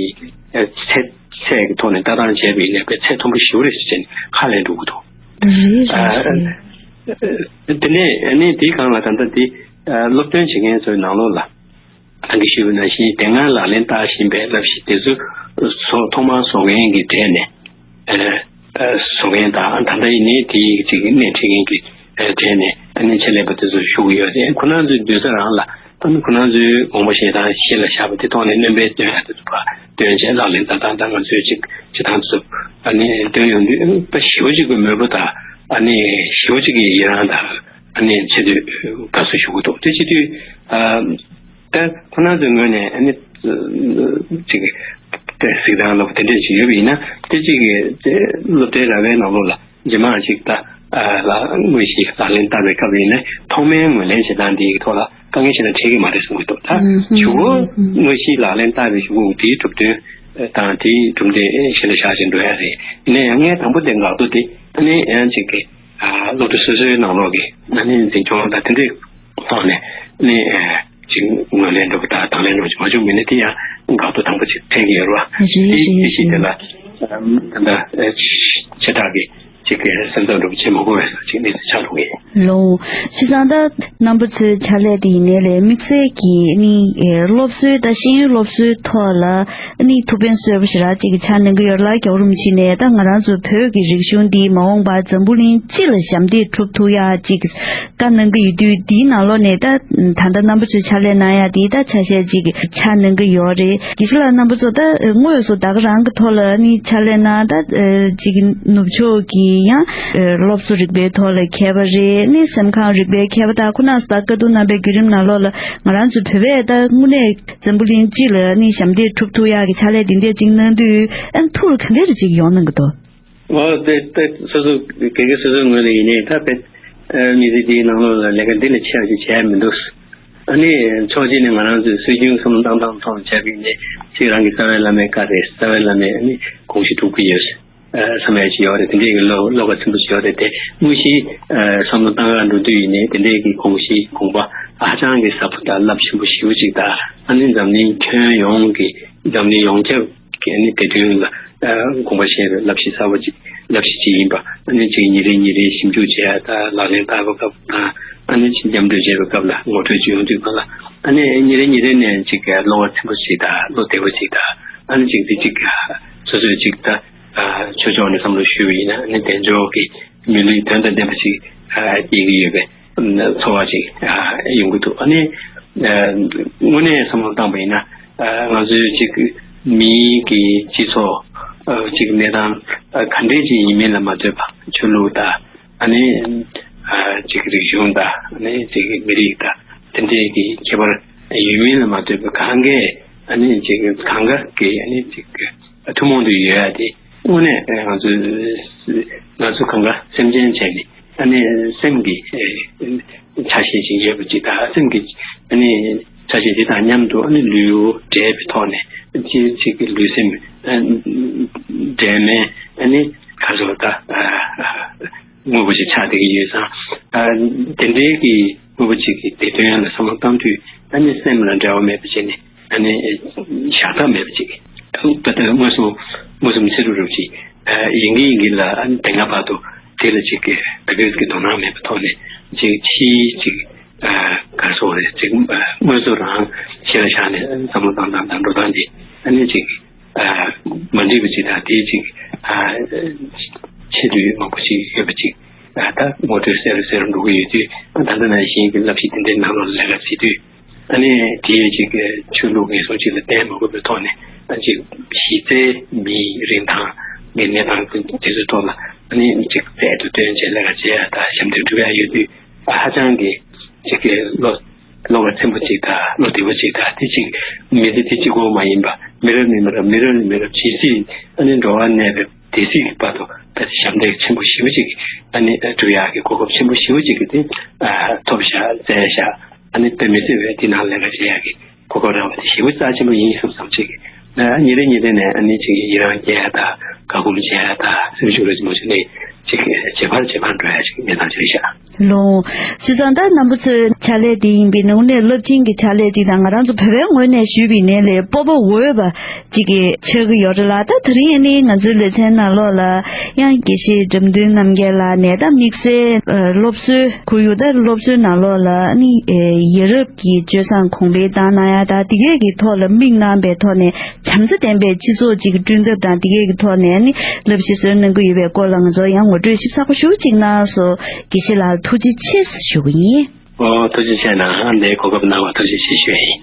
ཚད་ཚད་ཀྱི་ཐོག་ནས་ལྟ་སྟངས་བྱས་པ་ཡིན་ན་དཔེ་ཚད་མཐོན་པོ་ཞེ་པོ་རེད་ཟེར་ནས་ཁ་ལེན་འགྲོ་གི་འདུག་རེད་རེད། ཨ་རེད། དེ་ནས་ཨ་ནི་དེའི་སྒང་ལ་ད་ལྟ་དེ་ཨ་སློབ་སྟོན་བྱེད་མཁན་ཚོའི་ནང་ལོགས་ལ། ད་གིན་ཞུས་པ་ནང་བཞིན་དེ་སྔ་ལག་ལེན་བསྟར་བཞིན་པའི་བསླབ་གཞི་དེ་ཚོ་བཟོ་ཐོག་མར་བཟོ་མཁན་གྱི་གྲས་ནས་ཨ་ཨ་བཟོ་མཁན་དང་། ད་ལྟ་ཡིན་ནའི་དེའི་ཅིག་སྣེ་ཁྲིད་མཁན་གྱི་ཨ་གྲས་ནས་ཨ་ནི་ཆེད་ལས་པ་དེ་ཚོ་ཞུགས་ཡོད་རེད། ཁོ་རང་ཚོའི་སྡོད་ས་རང་ལ་ཨ་ནི་ཁོ་རང་ཚོའི་དགོངས་པ་བཞེས་སྟངས་གཞི་ལ་བཞག་པ་དེ་ཐོག་ནས་སྣོན་པ་སྟོན་ཡ་དེ་ཚོ་ཕར་སྟོན་བྱས། ལག་ལེན་བསྟར་སྟངས་དང་ང་ཚོའི་ཅིག་བྱེད་སྟངས་དེ་ཚོ་ཨ་ནི་སྟོན་ཡོང་དུས་དཔེ་ཞེ་པོ་ཅིག་གི་མོས་པོ་དང་། ཨ་ནི་ཞེ་པོ་ཅིག་གི་ཡི་རངས་དང་། ཨ་ནི་ཆེ་བསྟོད་དགའ་བསུ་ཞུ་གི་འདུག་དེ་བྱེད་དུས་ཨ། ད་ཁོ་རང་ཚོའི་ངོས་ནས་ཨ་ནི་ཅིག་ད་གཟིགས་སྟངས་ལབ་དེ་འདྲས་ཅིག་ཡོད་པ་ཡིན་ན། དེ་ཅིག་གི་དེ་སློབ་གྲྭའི་ར་བའི་ནང་ལོགས་ལ་རྗེས་མ་ཅིག་ད་ལ་དངོས་གཞི་ལག་ལེན་བསྟར་བའི་སྐབས་ཡིན་ནའི་ཐོག་མའི་ངོས་ལེན་བྱེད་སྟངས་འདིའི་ཐོག་ལ་དཀའ་ངལ་ཞེ་དྲག་འཕྲད་ཀྱི་མ་རེད་གསུང་གི་འདུག་ད་གཞུག་གུ་དངོས་གཞི་ལག་ལེན་བསྟར་བའི་གཞུག་གུ་དེའི་གྲུབ་དོན་དང་དེའི་གྲུབ་འབྲས་གཞི་ལ་བཞག་བྱས་འགྲོ་ཡ་རེད། ཡིན་ན་ཡང་ངས་དང་པོ་དེ་འགག་རྡོ་དེ་ཨ་ནི་ཡང་ཅིག་གི་སློབ་གྲྭ་སོ་སོའི་ནང་ལོགས་ཀྱི་ཨ་ནི་འཛིན་སྐྱོང་དང་དེ་འདྲའི་ཐོག་ནས་ནི། ཅིག་ངོས་ལེན་འགྲོ་བ་དང་དང་ལེན་འགྲོ་བ་ཅིག་མ་བྱུང་མིན་ན་དེ་ཡང་འགག་རྡོ་དང་པོ་ཅིག་འཕྲད་ཀྱི་ཡོད་རེད་བ། རེད་དེ་རེད་དེ་ཞིག་དེ་རེད། ལ་ད་ལྟ་ཆེ་དྲགས་ཀྱི་ཅིག་གི་སེམས་འཚབ་འགྲོ་བ་བྱེད་མ་དགོས་པའི་ཅིག་གནས་ཚུལ་ཆགས་འགྲོ་གི་ཡོད། ལོ། བྱས་ཙང་ད་རྣམ་པ་ཚོའི་ཕྱག་ལས་དེ་ཡིན་ནའི་རེད། དམིགས་བསལ་གྱི་ནི་སློབ་གསོའི་ད་ཤེས་ཡོན་སློབ་གསོའི་ཐོག་ལ་ནི་ཐུགས་ཕན་གསོས་པ་ཞེ་དྲག་ཅིག་ཆགས་གནང་གི་ཡོད་ལ། རྒྱལ་བ་རིན་པོ་ཆེ་ནས་ད་ང་རང་ཚོ་བོད་ཀྱི་རིག་གཞུང་འདི་མ་འོངས་པར་འཛམ་བུ་གླིང་སྤྱི་ལ་ཞབས་འདེགས་སྒྲུབ་ཐུབ་ཡག་ཅིག་བཀའ་གནང་གི་ཡོད་དུས། དེའི་ནང་ལོགས་ནས་ད་ད་ལྟ་རྣམ་པ་ཚོས་ཕྱག་ལས་གནང་ཡ་དེ་ད་ཆ་ཤས་ཅིག་ཆ་གནང་གི་ཡོད་རེད། དགེ་བཤེས་ལགས་རྣམ་པ་ཚོ་ད་དངོས་སུ་ད་ག་རང་གི་ཐོག་ལ་ནི་ཕྱག་ལས་གནང་། ད་ཅིག་ནུབ་ཕྱོགས་ཀྱི་ཡང་སློབ་གསོ་རིག་པའི་ཐོག་ལ་མཁས་པ་རེད། ནི་སེམས་ཁམས་རིག་པའི་མཁས་པ་དང་། ཁོ་ན་ད་བཀའ་བསྡུར་གནང་པའི་བརྒྱུད་རིམ་ནང་ལོགས་ལ་ང་རང་ཚོ་བོད་པས་ད་དངོས་གནས་འཛམ་བུ་གླིང་སྤྱི་ལ་ནི་ཞབས་འདེགས་སྒྲུབ་ཐུབ་ཡག་གི་ཕྱག་ལས་དེ་འདྲས་ཅིག་གནང་དུས། ཨ་ཐུགས་ལ་ག་འདྲས་ཅིག་ཡོང་གནང་གི་འདུག་འོ་དེ་དེ་སོ་སོ་དགེ་རྒན་སོ་སོའི་ངོས་ནས་ཡིན་ནའི་ད་དཔེ་ ཨ་མི་ཚེ་འདིའི་ནང་ལོགས་ལ་ལས་ཀ་འདི་ལས་ཆེ་བ་ཞིག་བྱས་མི་འདུག་ཨ་ནི་ཕྱོགས་གཅིག་ནས་ང་རང་ཚོས་སྲོལ་རྒྱུན་བསམ་བློ་བཏང་སྟངས་ཐོག་ནས་བྱས་པ་ཡིན་ནའི་གཅིག་རང་གི་རྩ་བའི་བླ་མའི་བཀའ་རེད། རྩ་བའི་བླ་མའི་ཨ་ནི་དགོངས་གཞི་སྒྲུབ་ཀྱི་ཡོད། ཨ་བསམ་ཡས་ཅིག་ཡོད་རེད། དེ་འདྲའི་གི་བློ་བློ་ཁ་ཚིམ་པོ་ཅིག་ཡོད་རེད། དེ་དངོས་གཞི་ཨ་བསམ་བློ་བཏང་ག་འགྲོ་དུས་ཡིན་ནའི་དེ་འདྲའི་གི་དགོངས་གཞི་དགོངས་པ་ཧ་ཅང་གི་ཟབ་པོ་དང་རླབས་ཆེན་པོ་ཞེ་པོ་ཅིག་དང་། ཨ་ནི་འཛམ་གླིང་ཁྱོན་ཡོངས་ཀྱི་འཛམ་གླིང་ཡོངས་ཁྱབ་ཀྱི་ཨ་ནི་བདེ་དོན་ལ་ཨ་དགོངས་པ་བཞེས་པའི་བསླབ་གཞི་གསར་པ་ཅིག་བསླབ་གཞི་ཅིག་ཡིན་པ། ཨ་ནི་ཅིག་ཉིན་རེ་ཉིན་རེ་ཞིབ་འཇུག་བྱེད་ཡ་དང་ལག་ལེན་བསྟར་བའི་སྐབས་དང་། ཨ་ནི་ཅིག་མཉམ་འབྲེལ་བྱེད་པའི་སྐབས་ལ་ངོ་སྤྲོད་ཅིག་ཡོང་དུས་གང་ལ། ཨ་ནི་ཉིན་རེ་ཉིན་རེ་ནས་ཅིག་བློ་བ་ཚིམ་པོ་ཅིག་དང་བློ་བདེ་པོ་ཅིག་དང་། ཨ་ནི་ཅིག་འདི་ཅིག་སོ་སོས་ཅིག་ད་ཨ་ཆོས་ཕྱོགས་ནས་བསམ་བློ་ཞུས་པ་ཡིན་ན། ཨ་ནི་དལ་འབྱོར་གྱི་མི་ལུས་དོན་དང་ལྡན་པ་ཅིག་ཨ་སྐྱེ་གི་ཡོད་པའི་ཚོར་བ་ཅིག་ཨ་ཡོང་གི་འདུག་ཨ་ནི་ཨ་དངོས་གནས་བསམ་བློ་བཏང་པ་ཡིན་ན། ཨ་ང་ཚོའི་ཅིག་མིའི་གི་སྤྱི་ཚོགས་ཨ་ཅིག་གནས་སྟངས་ཨ་ག་འདྲས་ཅིག་ཡིན་མིན་ལ་མ་ལྟོས་པ། ཆོས་ལུགས་དང་ཨ་ནི་ཨ་ཅིག་རིག་གཞུང་དང་ཨ་ནི་ཅིག་མི་རིགས་དང་དེ་འདྲས་ཀྱི་ཁྱད་པར་ཡོད་མིན་ལ་མ་ལྟོས་པའི་གང་གས་ཨ་ནི་ཅིག་གང་ག་གི་ཨ་ནི་ཅིག་ཐུན་མོང་དུ་ཡོད་ཡ་དེ་དངོས་གནས་ང་ཚོ་ང་ཚོ་གང་ག་སེམས་ཅན་བྱས་ནས་ཨ་ནི་སེམས་ཀྱི་ཆ་ཤས་ཅིག་ཡོད་པ་ཅིག་དང་། སེམས་ཀྱི་ཨ་ནི་ཆ་ཤས་དེ་དང་མཉམ་དུ་ཨ་ནི་ལུས་པོ་འབྲེལ་བའི་ཐོག་ནས་ཅིག་ཅིག་གི་ལུས་སེམས་འབྲེལ་མའི་ཨ་ནི་ག་རེ་ཟེར་ད་དངོས་པོ་ཞིག་ཆགས་བསྡད་ཀྱི་ཡོད་ཙང་། དེ་འདྲའི་གི་དངོས་པོ་ཅིག་གི་བདེ་དོན་ལ་བསམ་བློ་བཏང་དུས་ཨ་ནི་སེམས་ལ་འབྲེལ་བ་མེད་པ་བྱས་ནས་ཨ་ནི་བཞག་ཐབས་མེད་པ་ཅིག་ད་ལྟ་མངོན་སུམ་མངོན་སུམ་ཚུལ་རུབ་རུབ་ཅིག་ཡིན་གྱི་ཡིན་གྱི་ལ། ཨ་ནི་དེ་སྔ་བར་དུ་དེ་ལ་ཅིག་གི་ད་གིན་གྱི་དོ་སྣང་མེད་པའི་ཐོག་ནས་ཅིག་ཕྱིའི་ཅིག་ག་རེ་ཟེར་རེད། ཅིག་མངོན་སུམ་རང་ཤེས་ར་བཞག་ནས་བསམ་བློ་བཏང་སྟངས་དང་འགྲོ་སྟངས་དེ་ཨ་ནི་ཅིག་མ་འགྲིག་པ་ཅིག་དང་། དེའི་ཅིག་ཆེ་བསྟོད་མང་པོ་ཅིག་ཡོད་པ་ཅིག་ད་ངོ་སྤྲོད་གསལ་རུ་གསལ་རུ་འགྲོ་གི་ཡོད་དུས། ད་ལྟ་ནང་བཞིན་གྱི་བསླབ་གཞི་དེ་འདྲའི་ནང་ལོགས་ལས་ཀ་བྱེད་དུས་ཨ་ནི་དེའི་ཅིག་ཆོས་ལུགས་ངན་སོང་ཅིག་ལ་བརྟེན་མ་དགོས་པའི་ཐོག་ནས། ཨ་ཅིག་གཞི་རྩའི་མིའི་རིན་ཐང་གི་གནས་སྟངས་དེ་ཚོའི་ཐོག་ལ་ཨ་ནི་ཅིག་རྩལ་དུ་བཏོན་བྱས་ལས་ཀ་བྱེད་ཡ་དང་ཞབས་འདེགས་སྒྲུབ་ཡ་ཡོད་དུས། ཨ་ཧ་ཅང་གི་ཅིག་གི་བློ་བློ་ཁ་ཚིམ་པོ་ཅིག་དང་བློ་བདེ་པོ་ཅིག་དང་། དེ་ཅིག་མི་ཚེ་དེ་གཅིག་པོ་མ་ཡིན་པ་མི་རབས་ནས་མི་རབས་མི་རབས་ནས་མི་རབས་ཇི་སྲིད་ཨ་ནི་འགྲོ་བ་གནས་པའི་དེ་སྲིད་ཀྱི་བར་དུ་ད་ཞབས་འདེགས་ཆེན་པོ་ཞེ་པོ་ཅིག་ཨ་ནི་སྒྲུབ་ཡག་གི་གོ་སྐབས་ཆེན་པོ་ཞེ་པོ་ཅིག་གི་དེ་ཨ་ཐོབ་བཞག་བཙལ་བཞག་ཨ་ནི་དཔེ་མི་སྲིད་པའི་དེ་ནང་ལས་ཀ་བྱེད་ཡག་གི་གོ་སྐབས་རག་པ་དེ་ཞེ་པོ་རྩ་ཆེན་པོ་ཡིན་བསམ་བསམ་ཅིག་ཨ་ཉིན་རེ་ཉིན་རེ་ནས་ཨ་ནི་ཅིག་ཡི་རང་སྐྱེ་ཡ་དང་། བཀའ་སྒོམ་བྱེད་ཡ་དང་། སེམས་ཤུགས་རེ་ཆེན་པོ་བྱས་ནས་ཅིག་ཇེ་ཕར་ཇེ་ཕར་འགྲོ་ཡ་ཅིག་གནས་སྟངས་ཅིག་རེད་ཤག་ལོ། བྱས་ཙང་ད་རྣམ་པ་ཚོའི་ཕྱག་ལས་དེ་ཡིན་པའི་ནང་ནས་རླབས་ཆེན་གྱི་ཕྱག་ལས་ཅིག་དང་། ང་རང་ཚོ་བོད་པའི་ངོས་ནས་ཞུས་པ་ཡིན་ན་ལས་སྤོབས་པ་འོས་པ་ཅིག་གི་ཆགས་ཀྱི་ཡོད་རེད་ལ། ད་དེ་རིང་ཨ་ནི་ང་ཚོའི་ལེ་ཚན་ནང་ལོགས་ལ་ཡང་དགེ་བཤེས་འགྲེམས་སྟོན་རྣམ་རྒྱལ་ལགས་ནས་ད་དམིགས་བསལ་སློབ་གསོའི་ཁོར་ཡུག་ད་སློབ་གསོའི་ནང་ལོགས་ལ་ཨ་ནི་ཡ་རབས་ཀྱི་སྤྱོད་བཟང་གོང་འཕེལ་བཏང་གནང་ཡ་དང་། དེ་གས་ཀྱི་ཐོག་ལ་དམིགས་གནང་པའི་ཐོག་ནས་བྱམས་བརྩེ་ལྡན་པའི་སྤྱི་ཚོགས་ཅིག་བསྐྲུན་ཐབས་དང་། དེ་གས་ཀྱི་ཐོག་ནས་ནི་བསླབ་གཞི་བཟོས་གནང་གི་ཡོད་པའི་སྐོར་ལ་ང་ཚོ་ཡང་ངོ་སྤྲོད་ཞིབ་ཚགས་པོ་ཞེ་པོ་ཅིག་གནང་སོང་། དགེ་བཤེས་ལགས་ཐུགས་རྗེ་ཆེ་ཞུ་གི་ཡིན། ཨོ་ཐུགས་རྗེ་ཆེ་གནང་། འདིའི་གོ་སྐབས་གནང་བར་ཐུགས་རྗེ་ཆེ་ཞུ་ཡ་ཡིན།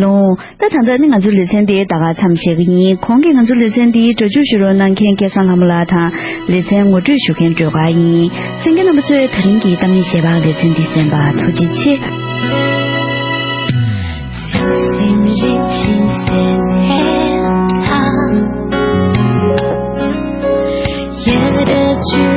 ལོ། ད་ད་ལྟ་ནི་ང་ཚོའི་ལེ་ཚན་འདི་ད་ག་མཚམས་བཞག་གི་ཡིན། གོང་གི་ང་ཚོའི་ལེ་ཚན་འདི་སྒྲ་སྒྱུར་ཞུ་རོགས་གནང་མཁན་སྐལ་བཟང་ལྷ་མོ་ལགས་དང་། ལེ་ཚན་ངོ་སྤྲོད་ཞུ་མཁན་སྒྲོལ་དཀར་ཡིན། གསན་མཁན་རྣམ་པ་ཚོས་དེ་རིང་གི་གཏམ་གླེང་ཞལ་པར་ལེ་ཚན་འདི་གསན་པར་ཐུགས་རྗེ་ཆེ།